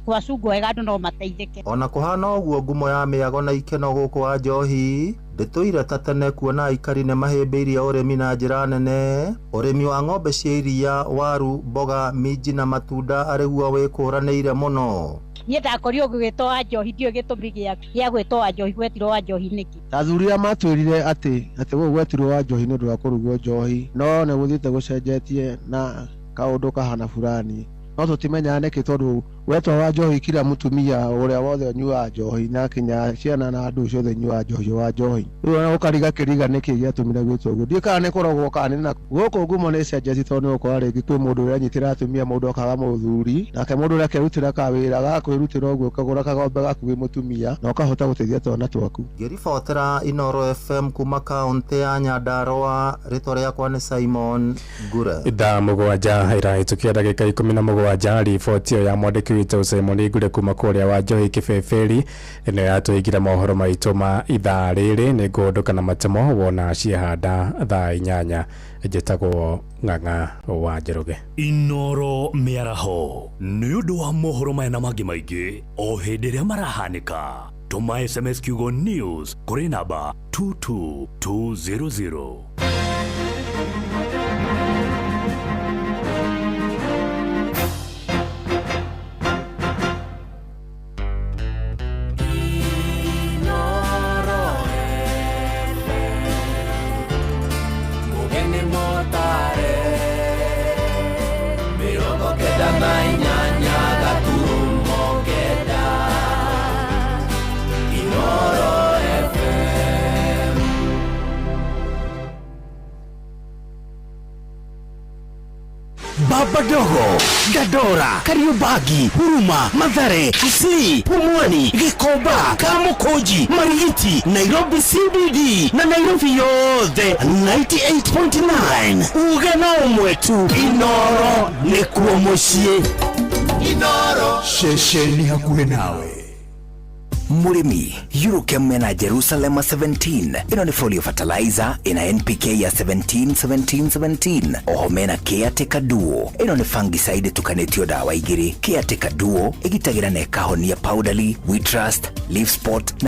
gwacungwo wega andũ no mateithĩke. Ona kũhana ũguo, ngumo ya mĩago na ikeno gũkũ Wanjohi ndĩtũire ta tene, kuona aikari nĩ mahĩmbĩirie ũrĩmi na njĩra nene. Ũrĩmi wa ng'ombe cia iria, waru, mboga, minji na matunda arĩguo wĩkũranĩire mũno. Niĩ ndakorirwo ngĩgwĩtwo Wanjohi, ndiũĩ gĩtũmi gĩa gwĩtwo Wanjohi, gwetirwo Wanjohi nĩkĩ. Athuri arĩa matwĩrire atĩ gũkũ gwetirwo Wanjohi nĩ ũndũ wa kũrugwo njohi, no nĩ gũthiĩte gũcenjetie na kaũndũ kahana fulani, no tũtimenyaga nĩkĩ, tondũ wetwo Wanjohi kila mũtumia ũrĩa wothe ũnyuaga njohi na kinya ciana na andũ ciothe inyuaga njohi wa njohi. Rĩu ona ũkariga kĩriga nĩkĩ gĩatũmire gwĩtwo ũguo, ndiũĩ kana nĩ kũrogwo kana nĩ na gũkũ. Ngumo nĩ ĩcenjetie, tondũ nĩ ũgũkora rĩngĩ kwĩ mũndũ ũrĩa anyitĩra atumia, mũndũ akaga mũthuri, nake mũndũ ũrĩa akerutĩra kawĩra ga kwĩrutĩra ũguo, ũkagũra kagombe gaku wĩ mũtumia na ũkahota gũteithia twana twaku. Ngĩribotera Inooro FM kuma kaũntĩ ya Nyandarũa, rĩtwa rĩakwa nĩ Simon Ngure. Ithaa 7 irahĩtũkia ndagĩka 17. Riboti ĩyo ya mwandĩki witũ Simon Ngure kuma kũrĩa Wanjohi Kĩbĩbĩri ĩno yatũigire mohoro maitũ ma ithaa rĩrĩ. Nĩ ngũndũka na matemo wona ciehanda thaa 8. Njĩtagwo Ng'ang'a wa Njoroge. Inoro mĩaraho nĩ ũndũ wa mohoro maya na mangĩ maingĩ o hĩndĩ ĩrĩa marahanĩka, tũma SMS kiugo news kũrĩ namba 22200. Mugeni motare 98.9 Inoro FM. Baba Dogo, Dandora, Kariobangi, Huruma, Mathare, Isli, Pumwani, Gikomba, Kamukunji, Marigiti, Nairobi CBD na Nairobi yothe 98.9. Uge na ũmwe tu, Inoro nĩkuo mũciĩ. Inoro ceceni hakuhĩ nawe. Mũrĩmi, Eurochem mena Jerusalem 17. Ĩno nĩ folio fertilizer ĩna NPK ya 17 17 17. Oho mena Caretaker Duo. Ĩno nĩ fungicide ĩtukanĩtio dawa igĩrĩ. Caretaker Duo ĩgitagĩra na ĩkahonia powdery, wheat rust, leaf spot.